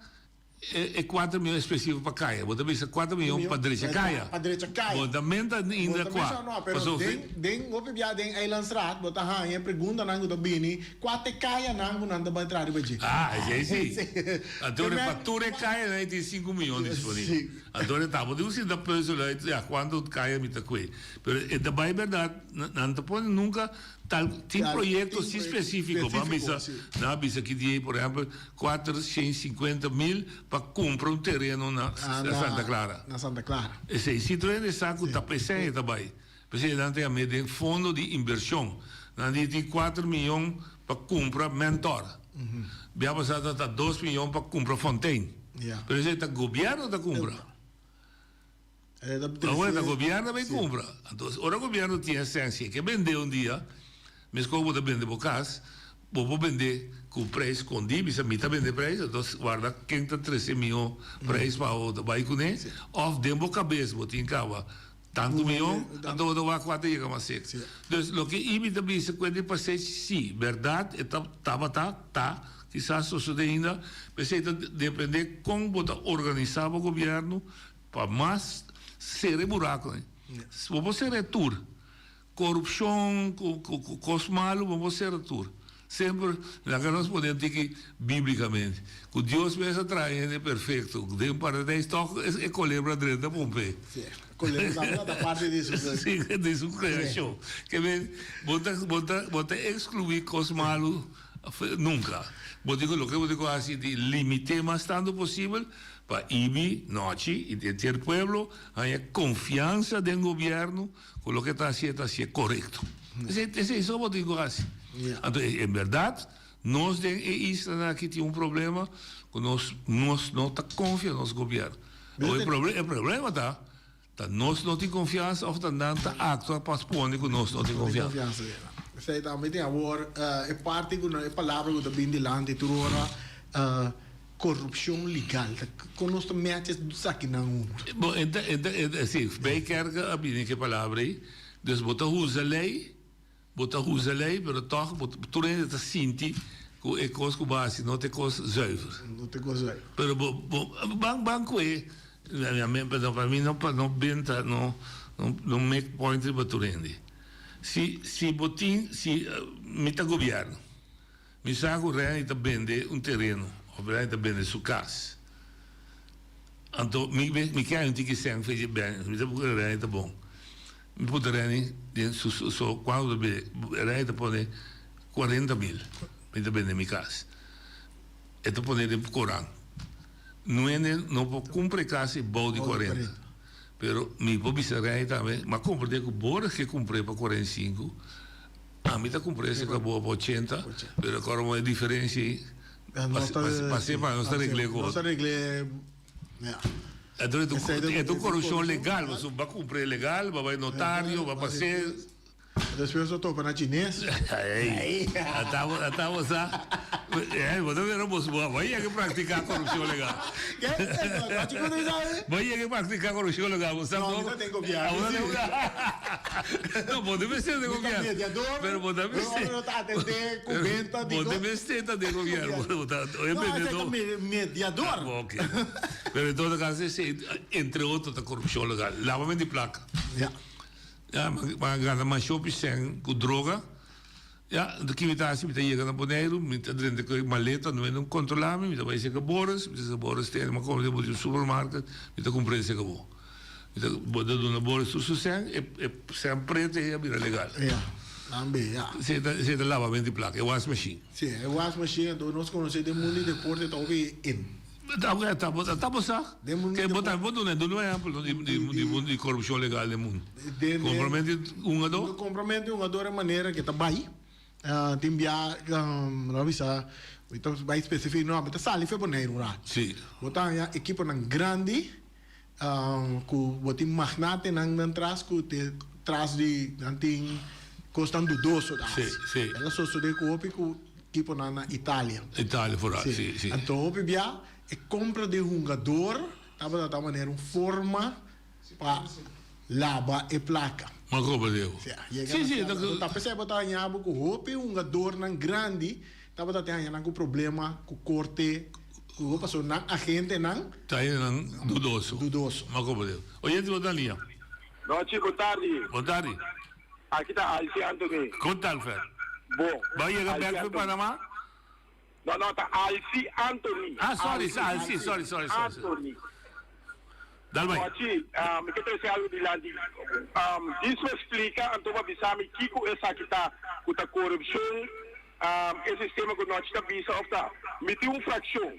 E kuater mion espesífiko pa kaya. Bo ta bisa kuater mion pa drecha kaya. Pa drecha kaya. Bo ta menta inda kua. Bo ta menta no, pero den, den hopi bia den Eilandsraad bo ta haña e preguntanan ku ta bini, kua ta e kayanan ku nan ta bai traha riba dje? Ah, esei si. Anto pa tur e kayanan ei tin sinku mion disponibel. Si. Anto e tabata un sinta pùzel uit, ya, kuantu kaya mi ta kue. Pero e ta bai bèrdat, nan ta pone nunka tal, tin proyekto si spesífiko. Bo a bisa, nan a bisa ki dia ei, por ehèmpel, 450 mil pa kumpra un tereno na Santa Clara. Na Santa Clara. Esei si tur hende sa ku ta p'esei e ta bai. P'esei nan ta yam'é den fondo di invershon. Nan di tin kuater miyon pa kumpra Mentor. Bia pasá ta ta dos miyon pa kumpra Fontein. Pero esei ta gobièrnu ta kumpra. Awor ta gobièrnu bai kumpra. Anto ora gobièrnu tin esensia e ke bendé un dia, meskos bo ta bende bo kas, bo por bendé ku preis skondí, bisa mi ta bende preis, anto warda ken ta trese mihó preis pa bo ta bai kuné, òf den bo kabes bo tin kaba tantu mihó, anto bo ta wak kua ta yega mas serka. Dus loke Ibi ta bisa ku e di pasech, sí, bèrdat e ta tabata, ta. kisas sosodé ainda, p'esei ta dependé kon bo ta organisá bo gobièrnu pa mas sera e burakunan. Bo por sera e tur. Korupshon ku kos malu bo por sera tur. Semper, laga nos pone un tiki bíblikamente, ku Dios mes a traha hende perfekto den Paradijs, tòg e kolebra drenta pomp'é. Sí, kolebra tambe ta parti di su. Sí, di su kreashon. Ke men, bo ta, bo ta, bo ta ekskluí kos malu nunka. Bo tin ku, loke bo tin ku hasi di limit'é mas tantu posibel pa ibi, nochi, i henter pueblo haña konfiansa den gobièrnu Ku loke ta hasié ta hasié korekto. Esei esei so bo tin ku hasi. Anto en bèrdat nos den e islanan aki tin un problema ku nos nos no ta konfia nos gobièrnu. Awor e proble e problema ta ta nos no tin konfiansa òf ta nan ta aktua pa pone ku nos no tin konfiansa. Esei tambe tin awor e parti ku e palabra ku ta bin dilanti tur ora. Corupcion legal, ta con nos ta mete esakinan hunto? Bo, e ta, e ta, e ta, si, Bijkerk a bini cu e palabra ei, dus bo ta usa ley, bo ta usa ley, pero toch bo, tur hende ta sinti cu e cos cu bo a haci no ta e cos zuiver. No ta e cos zuiver. Pero bo, bo, ban, ban cu e, no, pa mi no, pa no benta, no, no, no make point riba tur hende. Si, si bo tin, si, mi ta gobierno. Mi sa ku Renny ta bende un tereno of Renny ta bende su kas. Anto mi mi ke un tiki sèn fe dje bèn. Mi ta buska Renny ta bon. Mi puntra Renny den su so kuantu ta bende. Renny ta pone kuarenta mil mi ta bende mi kas. E ta pone den koran. Nuende no por kumpra e kas ei bou di kuarenta. Pero mi por bisa Renny tambe, m'a komprende ku Boris ke kumpr'é pa 45. Ami ta cumpra ese cabo pa 80, pero acorda mo e diferencia ey. Pase pa nos ta regle cu otro. Nos ta regle, ya. Entonces e ta un corupcion legal, pasobra bo a cumpra e legal, bo a bay notario, bo a pase. Despues bo topa na chines. Ey, ata ata bo sa. Ey, bo ta mira bo bo a yega practica corupcion legal. Ke? Kiko ta bisa awe? Bo a yega practica corupcion legal, bo sa No, mi ta den gobierno. Abo ta den gobierno. No, bo ta mester den gobierno. Mi ta mediador. Pero bo ta mester. Pero ta atende cu benta di Bo ta mester ta den gobierno. Bo ta No, esey ta mediador. Ok. Pero en todo caso esey entre otro ta corupcion legal. Lavamento di placa. Ya. Ya, mi a gana masha hopi cen cu droga. Ya, anto ki mi ta hasi? Mi ta yega na Boneiru, mi ta drenta ku e maleta, no mende un kontrolá mi, mi ta bai seka Boris, mi ta bisa Boris tene, mi a kome den bo di un supermarket, mi ta kumpr'é seka bo. Mi ta bo ta duna Boris tur su sèn, e e sèn pretu ei a bira legal. Ya, tambe, ya. Esei ta esei ta lavamento di plaka, e was machine. Sí, e was machine, anto nos konosé den mundu di deporte ta hopi in. Ta bo sa? Den mundu di deporte. Bo duna un ehempel di di mundu di korupshon legal den mundu. Kompramente un hungadó? Kompramente un hungadó e manera ke ta bai. Tin bia lo a bisa mi ta bai spesifik no mi ta sali for Boneiru un rato. Si. Bo ta haña ekiponan grandi ku bo tin magnatenan nan tras ku te tras di nan tin kosnan dudoso ta hasi. Si, si. El a sosode ku hopi ku ekiponan na Italia. Italia vooral, si, si. Anto hopi bia e kompra di hungador tabata ta manera un forma pa laba e plaka. Ma koba deo. Si, yega Si, na si, sierto. ta Anto ta p'esei bo ta haña bo ku hopi hungadornan grandi tabata tin haña nan ku problema ku korte ku bo pasobra nan agentenan Ta hendenan dudoso. Dudoso. Ma koba deo. Oyente bo ta lia. Nochi, bon tardi. Bon tardi. Aki ta Alfie Anthony. Kon ta Alfred? Bon. Bo a yega Alfie bek for Anthony. Panama? No, no, ta Alfie Anthony. Ah, sorry, Alfie, sorry, sorry, sorry. Anthony. Dal bai. Mochi, mi ke trese algu dilanti. Dis mi splika, anto bo a bisa mi kiko esaki ta, ku ta korupshon, e sistema ku nochi ta bisa òf ta. Mi tin un frakshon.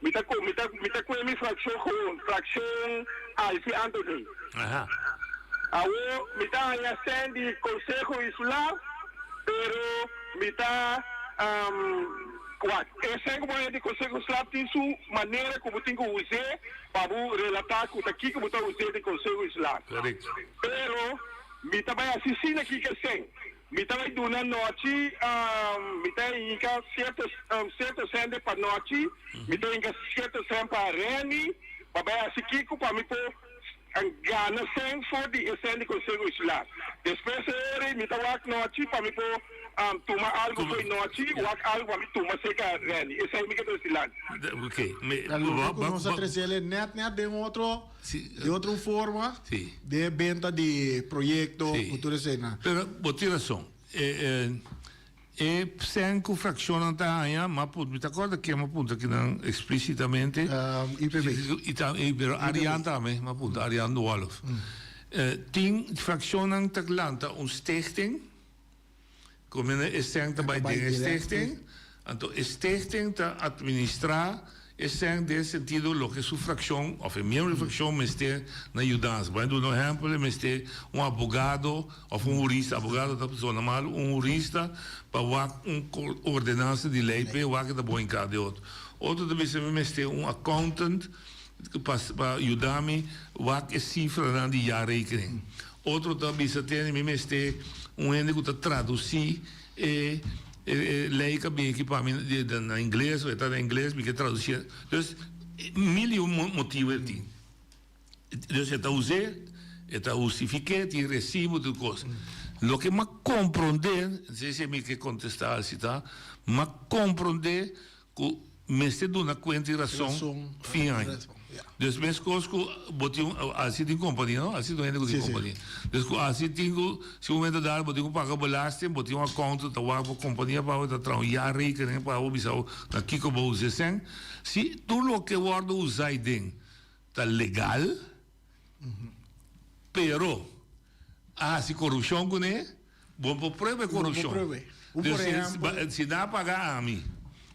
Mi ta mi ta mi ta kue mi frakshon gewoon, frakshon Alfie Anthony. Aha. Awo mi ta haña sèn di Konseho Insular, pero mi ta wak, e sèn ku bo haña di Konseho Insular tin su manera ku bo tin ku us'é pa bo relatá ku ta kiko bo ta us'é di Konseho Insular. Korekto. Pero mi ta bai hasi asina kiko e sèn. Mi ta bai duna nochi, mi ta hinka sierto sierto sèn de pa nochi, mi ta hinka sierto sèn pa Renny, pa bai hasi kiko pa mi por gana sèn for di e sèn di Konseho Insular. Despues e ora ei mi ta wak nochi pa mi por. tuma algu fo'i nochi, wak algu pa mi tuma serka Randy. Esei mi ke trese dilanti. Ok, me, Ta loke ku nos a trese el nèt nèt den otro, di otro forma, den e benta di proyekto ku tur eseinan. Pero bo tin rason. E e sèn ku frakshonnan ta haña, m'a puntra, mi ta kòrda ken m'a puntra kinan eksplísitamente. IPB. I ta, pero Arian tambe, m'a puntra Arian Wolff. Tin frakshonnan ta lanta un stichting, Komo e sèn ta bai den e stichting, anto e stichting ta atministrá e sèn den sentido loke su frakshon òf e miembro di frakshon mester na yudansa. Bo a duna un ehèmpel, e mester un abogado òf un hurista, abogado ta zona malu, un hurista pa wak un ordenansa di lei p'e wak e ta bon hinká den otro. Otro ta bisa mi mester un accountant pa yuda mi wak e sifranan di jaarrekening. Otro ta bisa tene mi mester un hende ku ta tradusí e e lei ku a bin aki pa mi na ingles o e ta na ingles mi ke tradusí. Dus mil i un motibu e tin. Dus e ta us'é, e ta hustifik'é, tin resibu tur kos. Loke m'a komprondé, no sé si mi ke kontestá asi ta, m'a komprondé Ku mester duna kuenta i rason fin aña. Dus meskos ku bo tin un asi tin kompania no asi tin hende ku tin kompania. Dus ku asi tin ku si un momento dado bo tin ku paga belasting bo tin un accountant ta wak bo kompania pa bo ta traha un jaarrekening pa bo bisa bo na kiko bo usa e sèn. Si tur loke wòrdu usa aiden ta legal pero a hasi korupshon kuné. Bo por prueba e corupcion. Bo por Dus si nan a paga ami,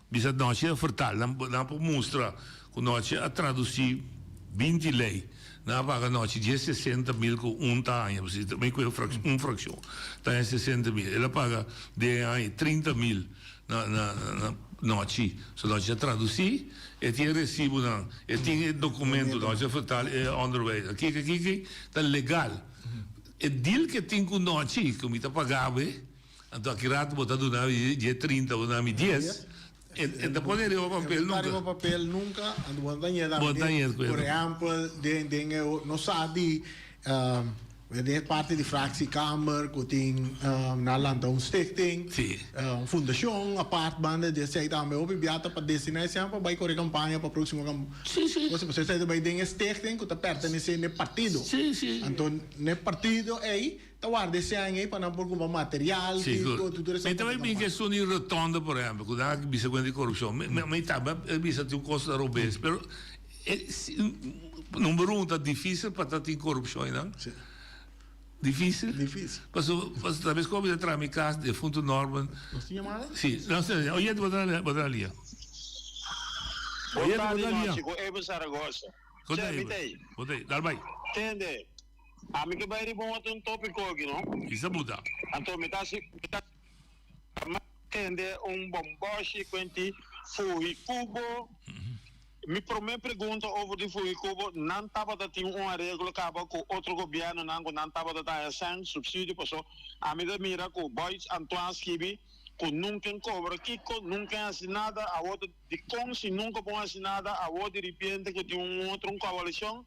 bisa nochi a vertaal, nan nan por mustra cu nochi a traduci binti ley, nan a paga nochi dies sesenta mil cu un ta haña, pasobra si ta mi cu un fraccion ta haña sesenta mil, el a paga den e aña 30 mil na na na nochi, so nochi a traduci, e tin e recibonan, e tin e documento, nochi a vertaal e onderwijs, kiko kiko ta legal. E deal ke tin ku nochi ku mi ta paga bo e, anto aki rato bo ta duna mi die 30, bo duna mi dies, e ta pone riba papel nunka. E ta riba papel nunka, anto bo no ta ñe Bo ta ñe Por ehempel, den den e nos sa di den e parti di fractiekamer ku tin nan lanta un stichting, un fundashon apart banda di esei tambe hopi bia ta pa destina esei pa bai kore kampaña pa proximo Cosa pasobra esei ta bai den e stichting ku ta pertenesé n'e partido. Anto n'e partido ei ta warda e sèn ei pa nan por kumpra material, kiko, tur esei Mi ta bai bin ku esun di rotonda por ehempel ku nan a bisa kuenta di korupshon. Mi tambe a bisa tin un kos ta robes pero number un ta difisil pa ta tin korupshon einan. Difisil? Difisil. Pasobra talbes ku bo a traha mi kas defunto Norman. Nos tin yamada? Si, nos tin yamada. Oyente bo ta na lia. Bon tardi nochi ku Eber Zaragoza. Kon ta Eber? Bo ta ei. Dal bai. Tende, ami ke bai riba un otro topiko aki no. Isa buta. Anto mi ta hasi mi ta tende un bomboshi kuenti fuhi kubo. Mi prome pregunta over di Fujicubo, nan tabata tin un areglo caba cu otro gobiernonan cu nan tabata ta haya cen, subsidio, paso ami ta mira cu Boyce Antoine skibi cu nunca en cobra kico, nunca en haci nada, awor ta dicon si nunca bon haci nada, awor di ripiente cu tin un otro un coalicion,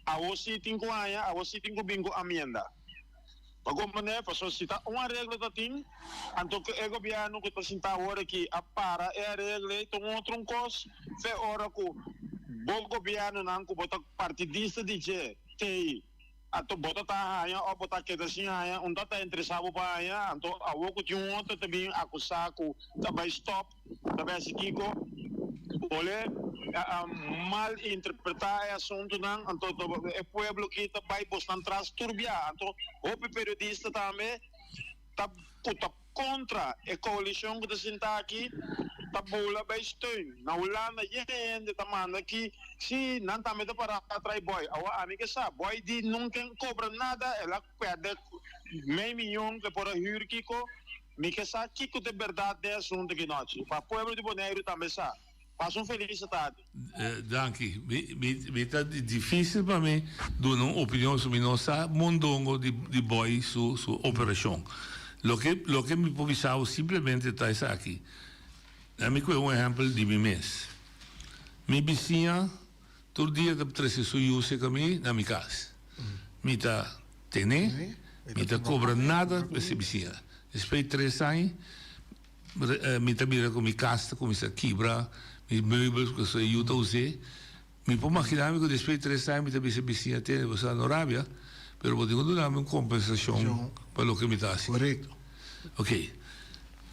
awor si tin cu haya, awor si tin cu bin cu amienda. Pa comprende, pasobra si ta un areglo ta tin, anto cu e gobierno cu ta sinta awor aki a para e areglo ey ta un otro un cos, fe ora cu bo gobiernonan cu bo ta partidista di dje tey, anto bo ta ta haya of bo ta keda sin haya, un ta ta interesa bo pa haya, anto awor cu tin un otro ta bin acusa cu ta bay stop. Ta besi kiko? Bole a mal interpreta e asuntunan, anto e pueblo ki ta bai bosnan tras tur bia. Anto hopi periodista tambe ta ku ta kontra e koalishon ku ta sinta aki ta bula bai steun. Na Hulanda yen hende ta manda ki si nan tambe ta para trai Boy. Awor ami ke sa, Boy di nunka kobra nada, el a perde mei miyon ku e por a hür kiko. Mi ke sa kiko ta e bèrdat den e asuntu aki nochi, pa pueblo di Boneiru tambe sa. Pasa un felis tardi. Danki. Mi ta dificil pa mi duna un opinion pasobra mi no sa mondongo di Boy su operacion. Loke loke mi por bisa bo simplemente ta esaki. Na mi coge un ehempel di mi mes. Mi bisiña tur dia ta trece su yu cerca mi na mi cas. Mi ta tene, mi ta cobra nada pa ese bisiña. Despues di tres aña mi ta mira ku mi kas ta kuminsá kibra, mi meubels ku e yu ta us'é. Mi por magina mi ku despues di tres aña mi ta bisa bisiña tene bo sa no rabia, pero bo tin ku duna mi un kompensashon pa loke mi ta hasi. Korekto. Ok.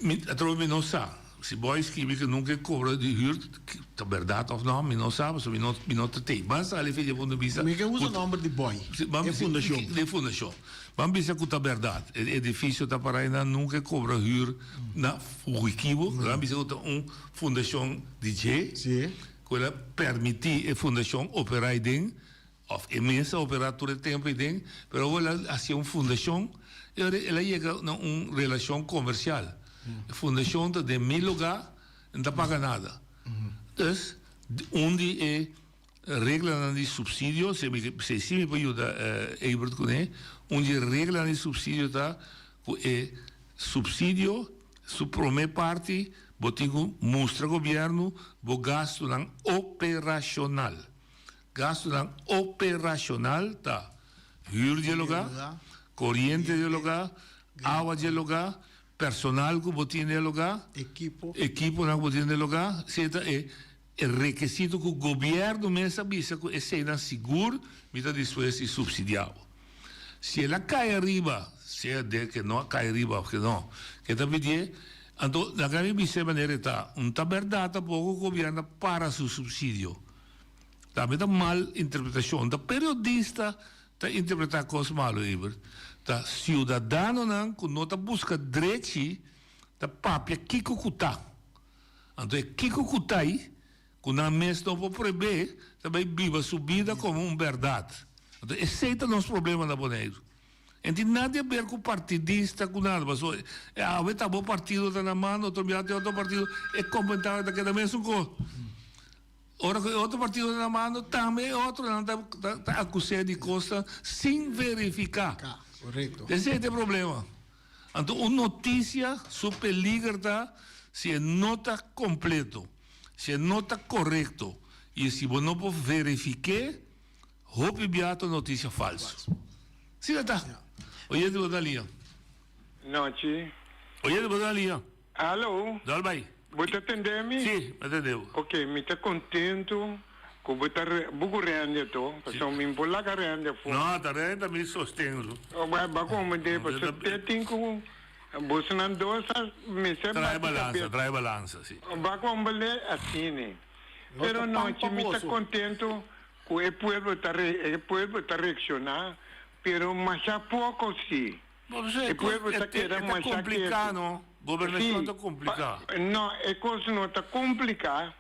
Mi atrobe mi no sa. Si bo a skibi ku nunka e kobra di hür ta bèrdat òf nò, mi no sa pasobra mi no mi no ta tei. Ban sali fe di e punto di bista. Mi ke usa nòmber di Boy, e fundashon. Di e fundashon. Ban bisa ku ta bèrdat. E edifisio ta para einan nunka e kobra hür na Fugikibo. Ban bisa ku ta un fundashon di dje. Si. Ku el a permití e fundashon operá ei den, òf e mes a operá tur e tempu ei den, pero awor el a hasié un fundashon i ora el a yega na un relashon komersial. E fundashon ta den mi lugá, N ta paga nada. Dus, un di e reglanan di supsidio, si mi si si mi por yuda Ebert kuné, un di e reglanan di supsidio ta ku e supsidio Su promé parti bo tin ku mustra gobièrnu bo gastunan operashonal. Gastunan operashonal ta hür di e lugá, koriente di e lugá, awa di e lugá, personal ku bo tin den e lugá, ekiponan ku bo tin den e lugá. Esei ta e rekisito ku gobièrnu mes a bisa ku eseinan sigur mi ta dispuesto di supsidiá bo. Si el a kai ariba, sea de ke no a kai ariba of ke no, ke ta pidié, anto laga mi bis'é manera e ta, un ta bèrdat tampoko ku gobièrnu a para su supsidio. Tambe ta mal interpretashon. Ta periodista ta interpretá kos malu, Eber. Ta siudadanonan ku no ta buska drechi ta papia kiko ku ta. Anto e kiko ku ta ei, Ku nan mes no por prohibé, ta bai biba su bida komo un bèrdat. Anto esei ta nos problema na Boneiru. En tin nada di aber ku partidista, ku nada. Pasobra e awe ta bo partido ta na mando, otro bia tin otro partido, e komentario ta keda mesun kos. Ora ku e otro partido ta na mando, tambe e otronan ta ta akus'é di kosnan sin verifiká. Esei ta e problema. Anto un notisia su peliger ta si e no ta completo, si e no ta corecto y si bo no por verifique, hopi bia ta un notisia falso. Asina ta. Oyente bo ta liña. Nochi. Oyente bo ta liña. Alo. Dal bay. Bo ta tende mi? Si, mi ta tende bo. Ok, mi ta contento cu bo ta bo cu rende to, pasobra mi no por laga rende afo. No, ta rende ta mi sosten su. Bo ba comprende, pasobra te tin cu bosonan dos a mester Trae bati balansa, cabes. trae balansa, si. Ba comprende asina. No Pero ta pan nochi pa mi ta boso. contento cu e pueblo ta e pueblo ta reacciona, pero masha poco si. E pueblo ta keda masha kompliká no? Gobernashon ta kompliká. No, e kos no ta kompliká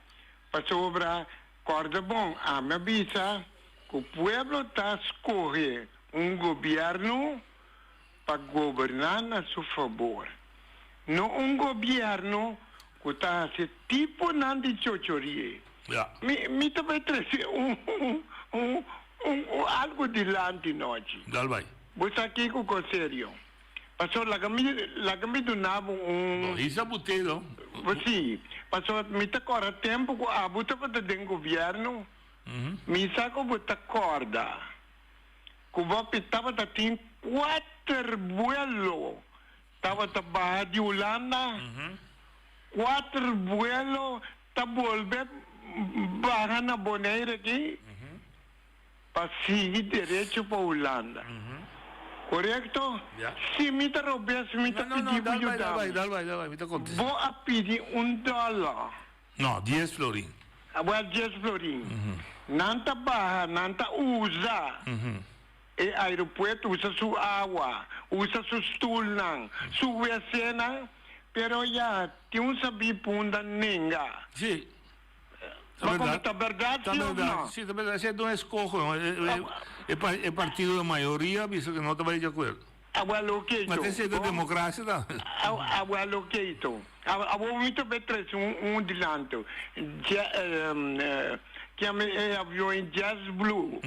pasobra kòrda bon, ami a bisa ku pueblo ta skohe un gobièrnu pa goberná na su fabor, no un gobièrnu ku ta hasi tiponan di chochorie. Mi mi ta bai trese un un un algu dilanti nochi. Dal bai. Bo sa kiko ko serio. Paso laga mi laga mi duna bo un. Bo hisa butelo. Bo si. Paso mi ta kòrda tempu ku abo tabata den gobièrnu, mi sa ku bo ta kòrda ku bo tabata tin kuater buelo tabata baha di Hulanda, kuater buelo ta bolbe baha na Bonaire aki. Pa sigui derecho pa Hulanda. Korekto? Si mi ta robes mi ta pidi bo yuda mi. Bo a pidi un dòler. No, dies florin. Awel dies florin. Nan ta baha, nan ta usa e aeropuerto, usa su awa, usa su stulnan, su wc-nan, pero ya tin un sabí punda nenga. Sí. Ta berdad? Ta berdad si of no? Si, ta berdad. Esei ta un eskoho. E partido di mayoria bisa ku no ta bai di akuerdo. Awel oke to. Ma esei ta demokrasia tambe. Awel oke to. Awor mi ta bai trese un dilanti. Kiami e avion JetBlue.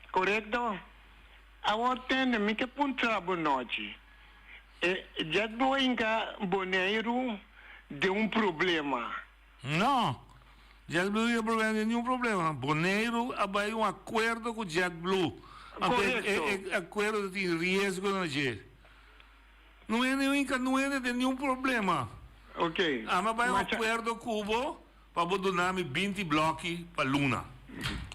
Korekto? Awor tende mi ke puntra bo nochi. E JetBlue a hinka Boneiru den un problema. No. JetBlue no problema den niun problema. Boneiru a bai un akuerdo ku JetBlue. Anto e akuerdo ta tin riesgo na dje. No hende no hinka no hende den niun problema. Ok. Ami a bai un akuerdo ku bo pa bo duna mi binti bloki pa luna.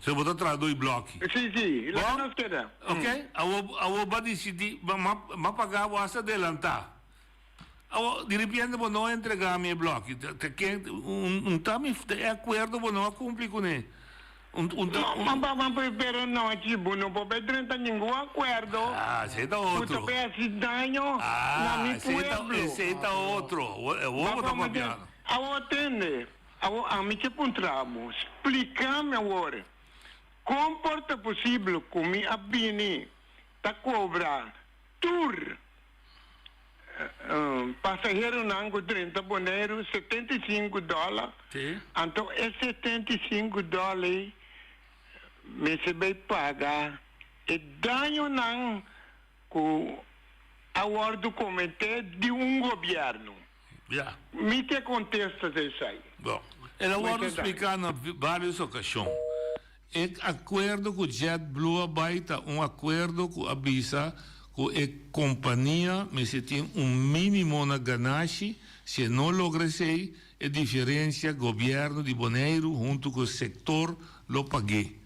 So bo ta traha doi bloki. Si, si. Laga nos keda. Ok. Awor, awor bo a disidí, m'a paga bo hasta adelantá. Awor, di repente bo no a entregá mi e bloki. Ta ken, un ta mi, e akuerdo bo no a kumpli kuné. Un, un ta, un. Ma, ma, pero nochi bo no por bay drenta ningun akuerdo. Ah, esei ta otro. Ku ta bay hasi daño na mi pueblo. Ah, esei ta otro. Awor bo ta papiando. Awor tende, awor ami ke puntra bo, splika mi awor, kon por ta posibel ku mi a bini ta kobra tur Pasaheronan ku drenta Boneiru 75 dòler, anto e 75 dòler ei mester bai paga e dañonan ku a wòrdu kometé di un gobièrnu. Mi ke kontesta ta esei. Bon, el a wòrdu spliká na vários okashon. E akuerdo ku JetBlue a bai ta un akuerdo ku a bisa ku e kompania mester tin un mínimo na ganashi, si e no logra esei, e diferensia gobièrnu di Boneiru huntu ku e sektor lo pag'é.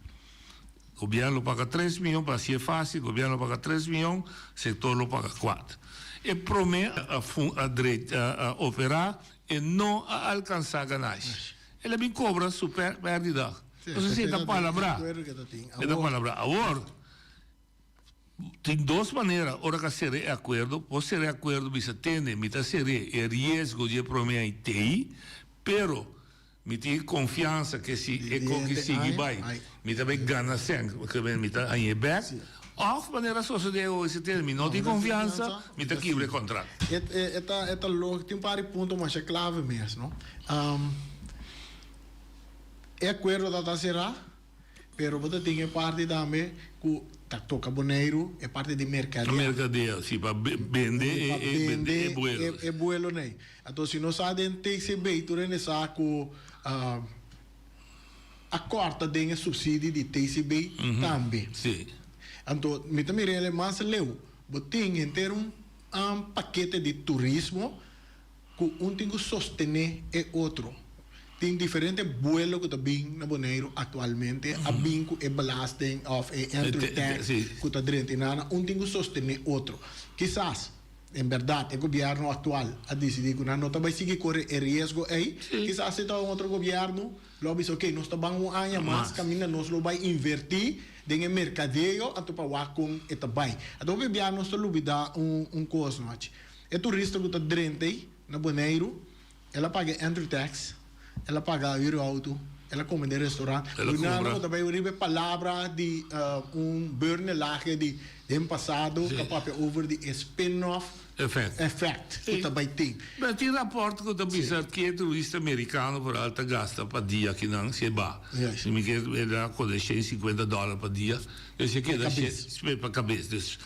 Gobièrnu lo paga tres mion, pa hasié fásil, gobièrnu lo paga tres mion, sektor lo paga kuater. E promé a a operá e no a alkansá ganashi. El a bin kobra su pèrdida. Entonces e ta palabrá. E ta palabrá. Awor, tin dos manera ora ku a sera e akuerdo. Por sera e akuerdo bisa tende mi ta ser'é e riesgo di e promé ai t'ei, pero mi tin e konfiansa ke si e koki sigui bai mi ta bai gana sèn, mi ta hañ'é bèk. Òf manera a sosodé awo bisa tende mi no tin konfiansa, mi ta kibra e kontrakt. E ta e ta lógiko. Tin un par di punto masha klave mes, no? E akuerdo ta ta será, pero bo ta tin e parti tambe ku ta toka Boneiru, e parti di merkadea. Merkadea, si, pa bende e e buelo. E buelonan ei. Anto si nos sa den TCB tur hende sa ku a kòrta den e supsidio di TCB tambe. Si. Anto mi ta mira el mas leu, bo tin henter un pakete di turismo ku un tin ku sostené e otro. Tin diferente buelo ku ta bin na Boneiru aktualmente a bin ku e belasting òf e entry tax ku ta drenta i nana, un tin ku sostené otro. Kisas, en bèrdat, e gobièrnu aktual a disidí ku nan no ta bai sigui kore e riesgo ei. Kisas si ta un otro gobièrnu lo a bisa oke, nos ta ban un aña mas kaminda nos lo bai invertí den e merkadeo anto pa wak kon e ta bai. Anto hopi bia nos ta lubidá un kos nochi. E turista ku ta drenta ei na Boneiru, el a paga e entry tax, el a paga huur auto, el a kome den restaurant. El a Nan kumpra. ta bai riba e palabra di un Burnelage di den pasado ku a papia over di e spin-off Effect. effect ku ta bai tin. Pero tin raport ku ta bisa ke e turista merikano vooral ta gasta pa dia akinan si e ba. Si mi ke e ta kode 150 dòler pa dia, dus e keda Pa kabes. Pa kabes. Dus,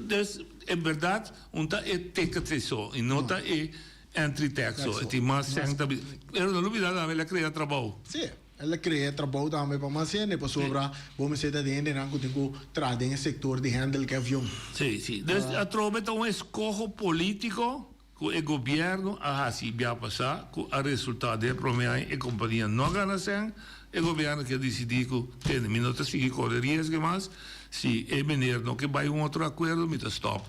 dus en bèrdat Un ta e ticket so y no ta e entry tax so. E tin mas sèn ta bin. Pero no lubida tambe el a crea trabou. Sí, el a crea trabou tambe pa mas hende pasobra bo mester ta den hendenan cu tin cu traha den e sector di handel cu e avion. Sí, sí. Dus atrobe ta un escoho politico cu e gobierno a haci bia pasa cu a resulta den e prome aña e compania no a gana sèn. E gobierno ke dicidi cu tende mi no ta sigui core riesgo mas, si e meneer no ke bay un otro acuerdo mi ta stop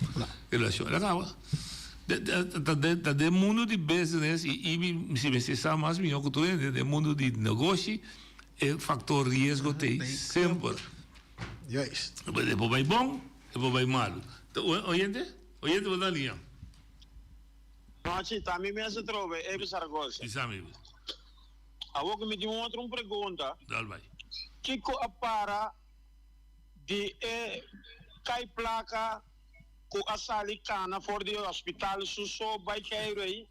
e relacion. El a caba. Ta den mundo di business y y si mester sa mas miho cu tur hende den mundo di negoshi e factor riesgo t'ey semper. Juist. E por bay bon, e por bay malo. Oyente? Oyente bo ta liña. Nochi, ta mi mes atrobe, Evi Zaragoza. Bisa mi. Awor ku mi tin un otro un pregunta. Dal bai. Kiko a para di e kai plaka ku a sali kana for di e hospital su so bai keiru ei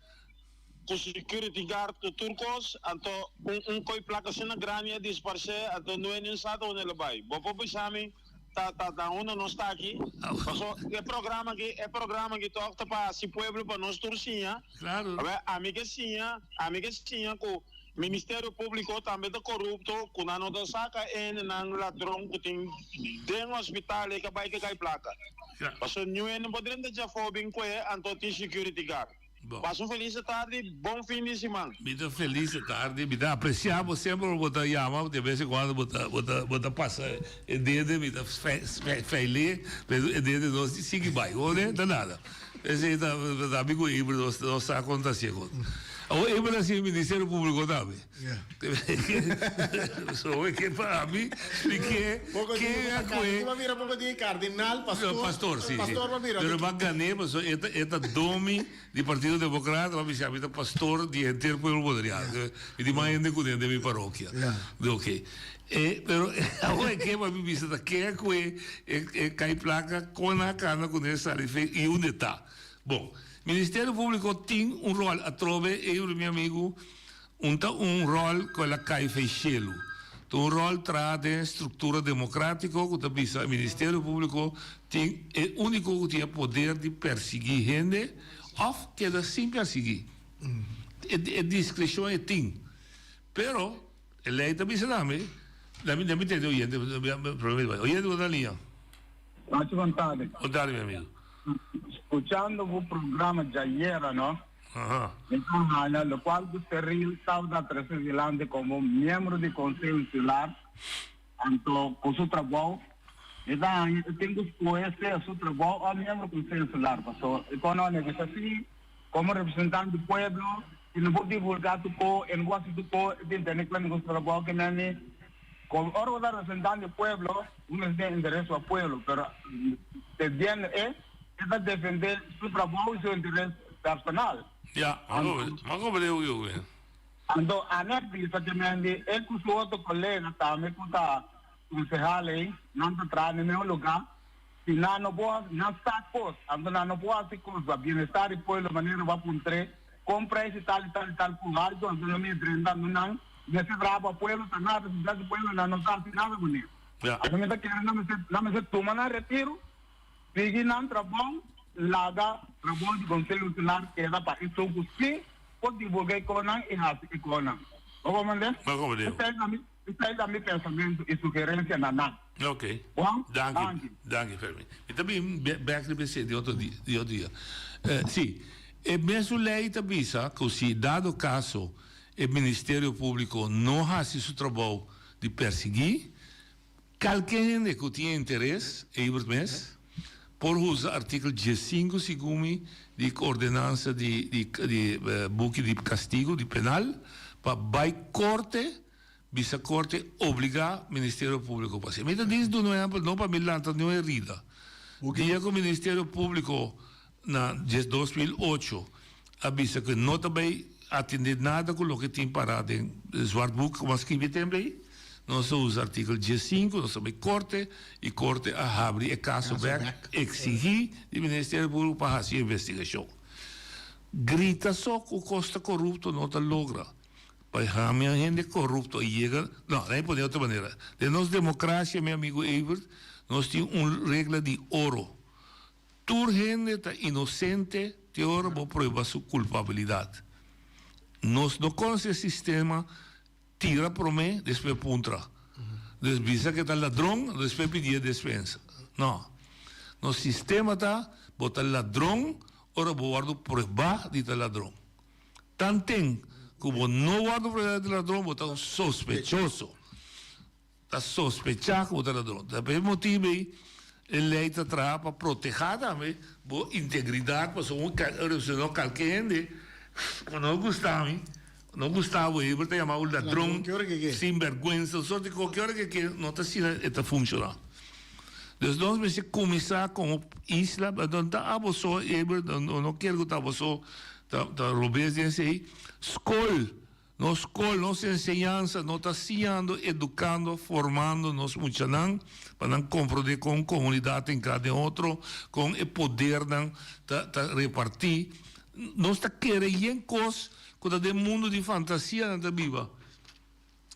ku security guard ku tur kos anto un un koi plaka asina grandi a disparsé anto no e nin sa ta unda el a bai. Bo por bisa mi ta ta ta unda nos ta aki? Paso e programa aki e programa aki tòg ta pa hasi pueblo pa nos tur siña. Claro. Awor ami ke siña, ami ke siña ku Ministerio Públiko tambe ta korupto, ku nan no ta saka e hendenan ladron ku tin den hospital e ka bai ke kai plaka. Paso niun hende no por drenta djafó bin kue anto tin security guard. Pasa un felis tardi, bon fin di siman. Mi ta felis tardi, mi ta aprecia bo semper ora bo ta yama, de bes en cuando bo ta bo ta bo ta pasa e dede, mi ta feile, pero e dede no sigui bai, ho ne? Ta nada. Esey ta ta mi cu Eber nos nos sa con ta hacié cos. Awor Eber a haci Ministerio Publico tambe. So ke pa ami spliké Poco ke dia a cu koe. Bo mira poco dia cardinal, pastor. Pastor, si, si. Pastor bo mira. Pero bo a gané pasobra e ta e ta domi di Partido Democrata, bo a bisa ami ta pastor di henter pueblo boneriano. Mi tin mas hende ku den den mi parokia. Oke. E pero awor e ke pa mi bisa ta ke a koe e e kai plaka kon a kana kuné sali fe i unda e ta. Bon, Ministerio Publico tin un ròl atrobe, Eury mi amigu. Un ta un ròl ku el a kai fei shelu. Ta un ròl traha den e struktura demokratiko ku ta bisa e Ministerio Públiko tin e úniko ku tin e poder di persiguí hende òf keda sin persiguí. E diskreshon e tin. Pero e lei ta bisa tambe, lami lami tende oyente, oyente ku ta na liña. Pachi bon tardi. Bon tardi mi amigo. Scuchando bo programa djayera no. Mi ta haña locual cu Cyril tabata trece dilanti como miembro di Conseho Insular, anto cu su trabou, mi ta haña e tin cu scohe sea su trabou of miembro Conseho Insular, paso e cono a negocia si como representante di pueblo e no por divulga su co, e no por haci su co, e tin tene claro cu su trabou ke mende como ora bo ta representante di pueblo, bo mester tin interes pa pueblo, pero te biendo e. E ta defendé su trabou i su interes personal. Ya, ma como leu yo wen. Anto Anet bisa ke men di e ku su otro kolega tambe ku ta konsehal ei, nan ta traha na e mesmo lugá, si nan no por hasi, nan sa kos, anto nan no por hasi kos pa bienestar di pueblo manera bo a puntr'é kon preis di tal i tal i tal ku haltu, anto nan mester drenta, anto nan mester traha pa pueblo, ta nada, si ta di pueblo nan no sa hasi nada kuné. Anto mi ta kere nan mester, nan mester tuma nan retiro. Sigui nan trabou, laga trabou di Konseho Insular keda pa esun ku sí por divulga e konan i hasi e konan. Bo komprendé? Bo komprendé. Esei ta mi, esei ta mi pensamentu i sugerensia na nan. Ok. Bon? Danki. Danki. Danki, Fermin. Mi ta bin bek riba esei di otro di, di otro dia. Sí, e mesun lei ta bisa ku si dado kaso e Ministerio Públiko no hasi su trabou di persiguí, Kalke hende ku tin interes, Ebert mes, por usa artíkulo diesinku segun mi di ordenansa di di di buki di kastigu di penal pa bai korte bisa korte obligá Ministerio Públiko pa hasi. Mi ta dis duna un ehèmpel no pa mi lanta niun herida. Dia ku Ministerio Públiko na 2008 a bisa ku e no ta bai atendé nada ku loke tin pará den zwart boek ku a skibi e tempu ei. Nos a usa artíkulo diesinku, nos a bai korte i korte a habri e kaso bèk, eksigí di Ministerio Públiko pa hasi investigashon. Grita so ku kos ta korupto no ta logra. Pa hamia hende korupto a yega, no, laat mi pone otro manera. Den nos demokrasia, mi amigu Evert, nos tin un regla di oro. Tur hende ta inosente te ora bo prueba su kulpabilidat. Nos no konose e sistema tira promé despues puntra. Dus bisa ke ta ladron despues pidi e despensa. No. Nos sistema ta bo ta ladron ora bo wòrdu prueba di ta ladron. Tanten ku bo no wòrdu prueba di ta ladron bo ta un sospechoso. Ta sospechá ku bo ta ladron. Ta pa e motibu ei e lei ta traha pa protehá tambe bo integridat pasobra un si no kalke hende ku no gusta mi, no gusta bo ei, bo ta yama bo ladron, sinbèrgwensa, un sort di kos. Ki ora ke ke no ta asina e ta funshoná. Dus nos mester kuminsá komo isla, no ta abo so, no kier ku ta abo so ta robes den esei, skol. Nos skol, nos enseñansa no ta siñando, edukando, formando nos muchanan pa nan komprondé kon komunidat ta entra den otro, kon e podernan ta ta repartí. Nos ta kere yen kos ku ta den mundu di fantasia nan ta biba.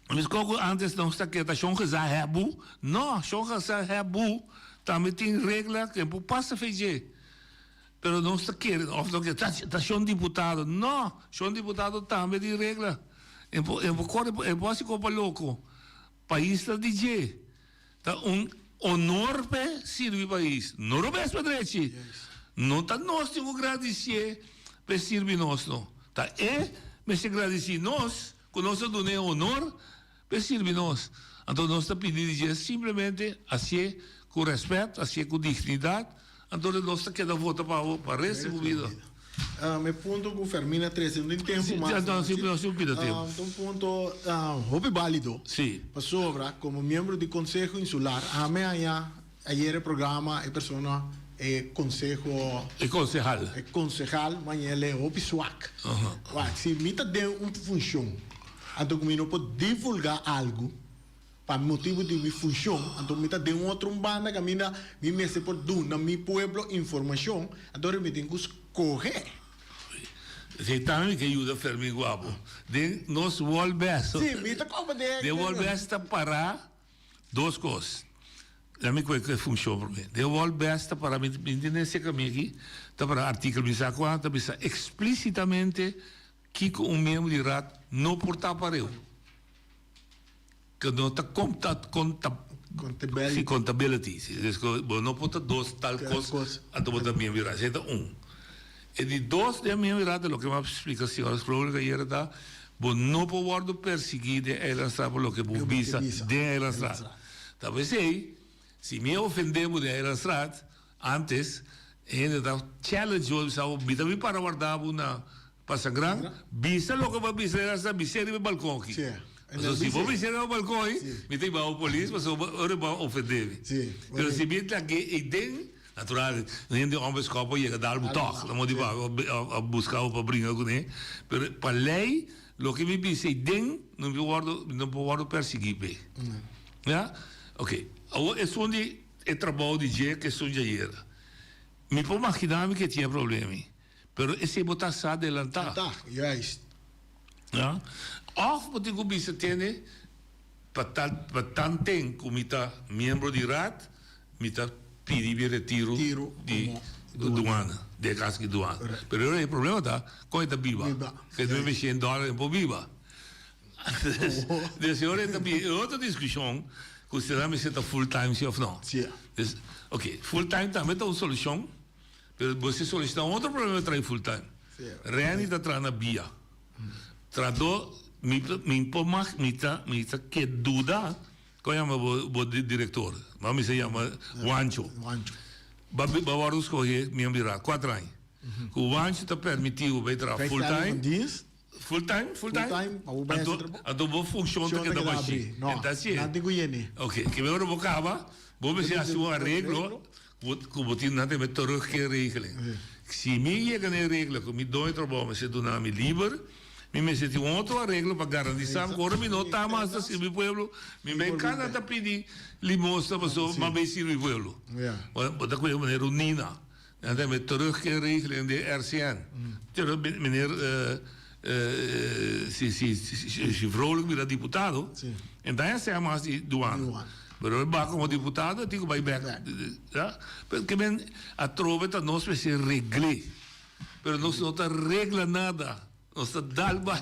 Meskos ku ántes nos ta kere ta shon gezaghebbu, no, shon gezaghebbu tambe tin regla ku e por pasa fe dje. Pero nos ta kere of no kere ta shon diputado. No! Shon diputado tambe tin regla. E por e por kore e por hasi kopa loko. Pais ta di dje. Ta un. honor p'e sirbi pais, no robes pa drechi. No ta nos tin ku gradisié p'e sirbi nos no, ta e mester gradisí nos ku nos a dun'é honor p'e sirbi nos. Anto nos ta pidi di dje simplemente hasié ku rèspèt, hasié ku dignidat, anto nos ta keda vota pa bo pa resto di bo bida. E punto ku Fermin a trese no tin tempu mas. No, si no tin pida tempu. Ta un punto hopi bálido. Si. Pasobra komo miembro di Konseho Insular ami haña ayer e programa e persona e konseho. E konsehal. E konsehal mañele hopi swak. Wak si mi ta den un funshon anto ku mi no por divulgá algu. Pa motibu di mi funshon, anto mi ta den un otro un banda kaminda mi mester por duna mi pueblo informashon, anto mi tin ku skohe. Esei tambe mi ke yuda Fermin Guapo. Den nos Wolbes. Sí, mi ta koba den. Den Wolbes ta pará dos kos. Laat mi koe ku e funshon promé. Den Wolbes ta pará, mi tin den seka mi aki, ta pará artíkulo mi sa kua, ta bisa eksplísitamente kiko un miembro di raad no por ta pareu. Ku no ta konta konta Contability. Si contability si dus ku bo no por ta dos tal kos anto bo ta miembro di raad esei ta un. E di dos den miembro di raad loke mi a splika señor Vrolijk ayera ta bo no por wordo persiguí den Eilandstraat pa loke bo bisa den Eilandstraat. Ta p'esei si mi a ofende bo den Eilandstraat antes hende ta challenge bo bisa bo mi ta bin para warda bo na Pasagran, bisa loke bo a bisa era sa bis'é riba e balkon aki. Pasobra si bo bis'é riba e balkon ei, mi ta hiba bo polis pasobra bo ora bo a ofendé mi. Pero si mi ta lag'é ei den, natural, un hende homber skòp a yega dal bo tòg, lo modo di papia, a buska bo pa bringa kuné. Pero pa lei, loke mi bisa ei den, no por wòrdu, no por wòrdu persiguí p'e. Ya? Oke. Awor esun di e trabou di dje ku esun djayera. Mi por maginá mi ke tin e problema ei. Pero esei bo ta sa delantá. Ta, juist. Ja. Of bo tin ku bisa tene pa tal pa tanten ku mi ta miembro di raad, mi ta pidi mi retiro di duana, di e kas di duana. Pero e problema ta kon e ta biba. Ke nuebe shen dòler e por biba. Dus e ora e ta bin e otro diskushon ku sera mester ta full time si of no. Dus oke, full time tambe ta un solushon. Pero bo si solicita un otro problema trae full time. Renny ta traha na bia. Trahador mi mi por mag mi ta mi ta ke duda kon yama bo bo director. Ma mi sa yama Wancho. Ba ba wordo scoge miembro di raad cuatro aña. Cu Wancho ta permiti bo bay traha full time. Full time, full time. Anto anto bo funcion ta keda bashi. No, nan tin cu yene. Ok, ke ora bo caba bo mester haci un areglo. Ku bo tin nan ta e terugkeerregeling. Si mi yega na e regla ku mi doño trabou mester duna mi liber, mi mester tin un otro areglo pa garantisa ku ora mi no ta mas ta sirbi pueblo, mi bai kada ta pidi limosna pasobra mi a bai sirbi pueblo. Bo ta kohe manera un Nina. Nan ta e terugkeerregeling di RCN. Pero meneer si si si Vrolijk bira diputado, enton e sea mas di duana. Pero e ba komo diputado e tin ku bai bek. Ya. Pero ke men atrobe ta nos mester regl'é. Pero nos no ta regla nada. Nos ta dal bai.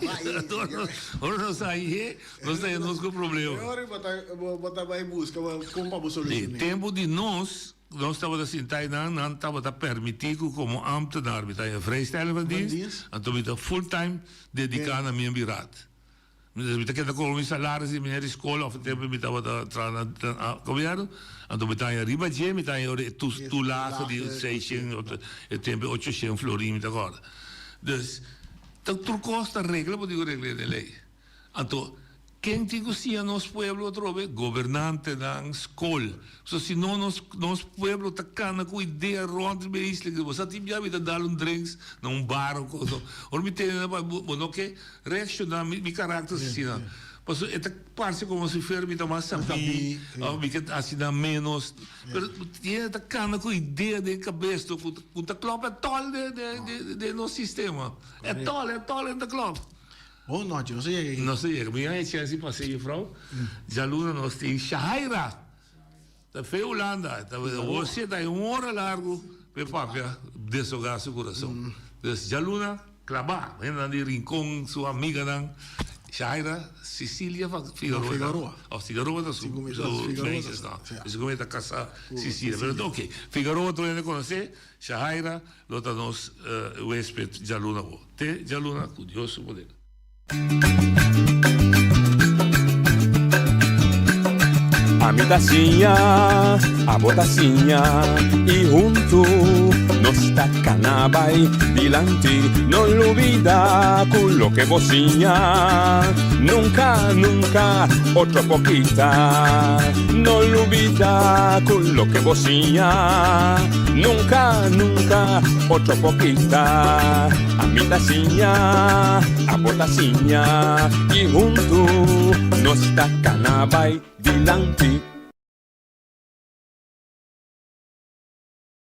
Ora nos a hañ'é, nos ta haña nos ku problema. E ora bo ta bo ta bai buska kon pa bo solushon'é. Tempu di nos, nos tabata sinta einan, nan tabata permití ku komo ámtenar mi ta haña vrijstelling van dienst, anto mi ta full time dediká na mi raad. Mi ta keda kobra mi salaris di meneer di skol of e tempu mi tabata traha na gobierno, anto mi ta haña riba dje mi ta haña ora e toelage di seishen e tempu ochoshen florin mi ta kòrda. Dus ta tur kos ta regla bo tin ku regla den lei. Anto ken tin ku siña nos pueblo atrobe? Gobernantenan, skol. So si no nos nos pueblo ta kana ku idea rònt riba e isla aki. Bo sa tin bia mi ta dal un drinks na un bar o kos. Ora mi tene nan bo no ke reakshoná mi mi karakter asina. Pasobra e ta parse komo si fuera mi ta mas sabí òf mi ke hasi nan ménos. Pero hende ta kana ku idea den kabes ku ku ta klòp ètòl den den den nos sistema. Ètòl ètòl e ta klòp. Bon nochi, nos a yega aki. Nos a yega. Mi a haña chèns di pasa juffrouw. Djaluna nos tin Shahaira. Ta fe Hulanda. Ta wosé ta un ora largu p'e papia deshogá su kurason. Dus djaluna klabá. Hendenan di Rincon, su amiganan. Shaira Cecilia van Figueroa. Figueroa. Of Figueroa ta su su meisjes no. Segun mi ta casa Cecilia. Pero ok. Figueroa tur hende conoce. Shaira lo ta nos huesped djaluna awo. Te djaluna cu Dios su poder. Ami ta siña, abo ta siña y hunto nos ta cana bay dilanti. No lubida cu loke bo siña nunca, nunca otro por kita. No lubida cu loke bo siña nunca, nunca otro por kita. Ami ta siña, abo ta siña y hunto nos ta cana bay dilanti.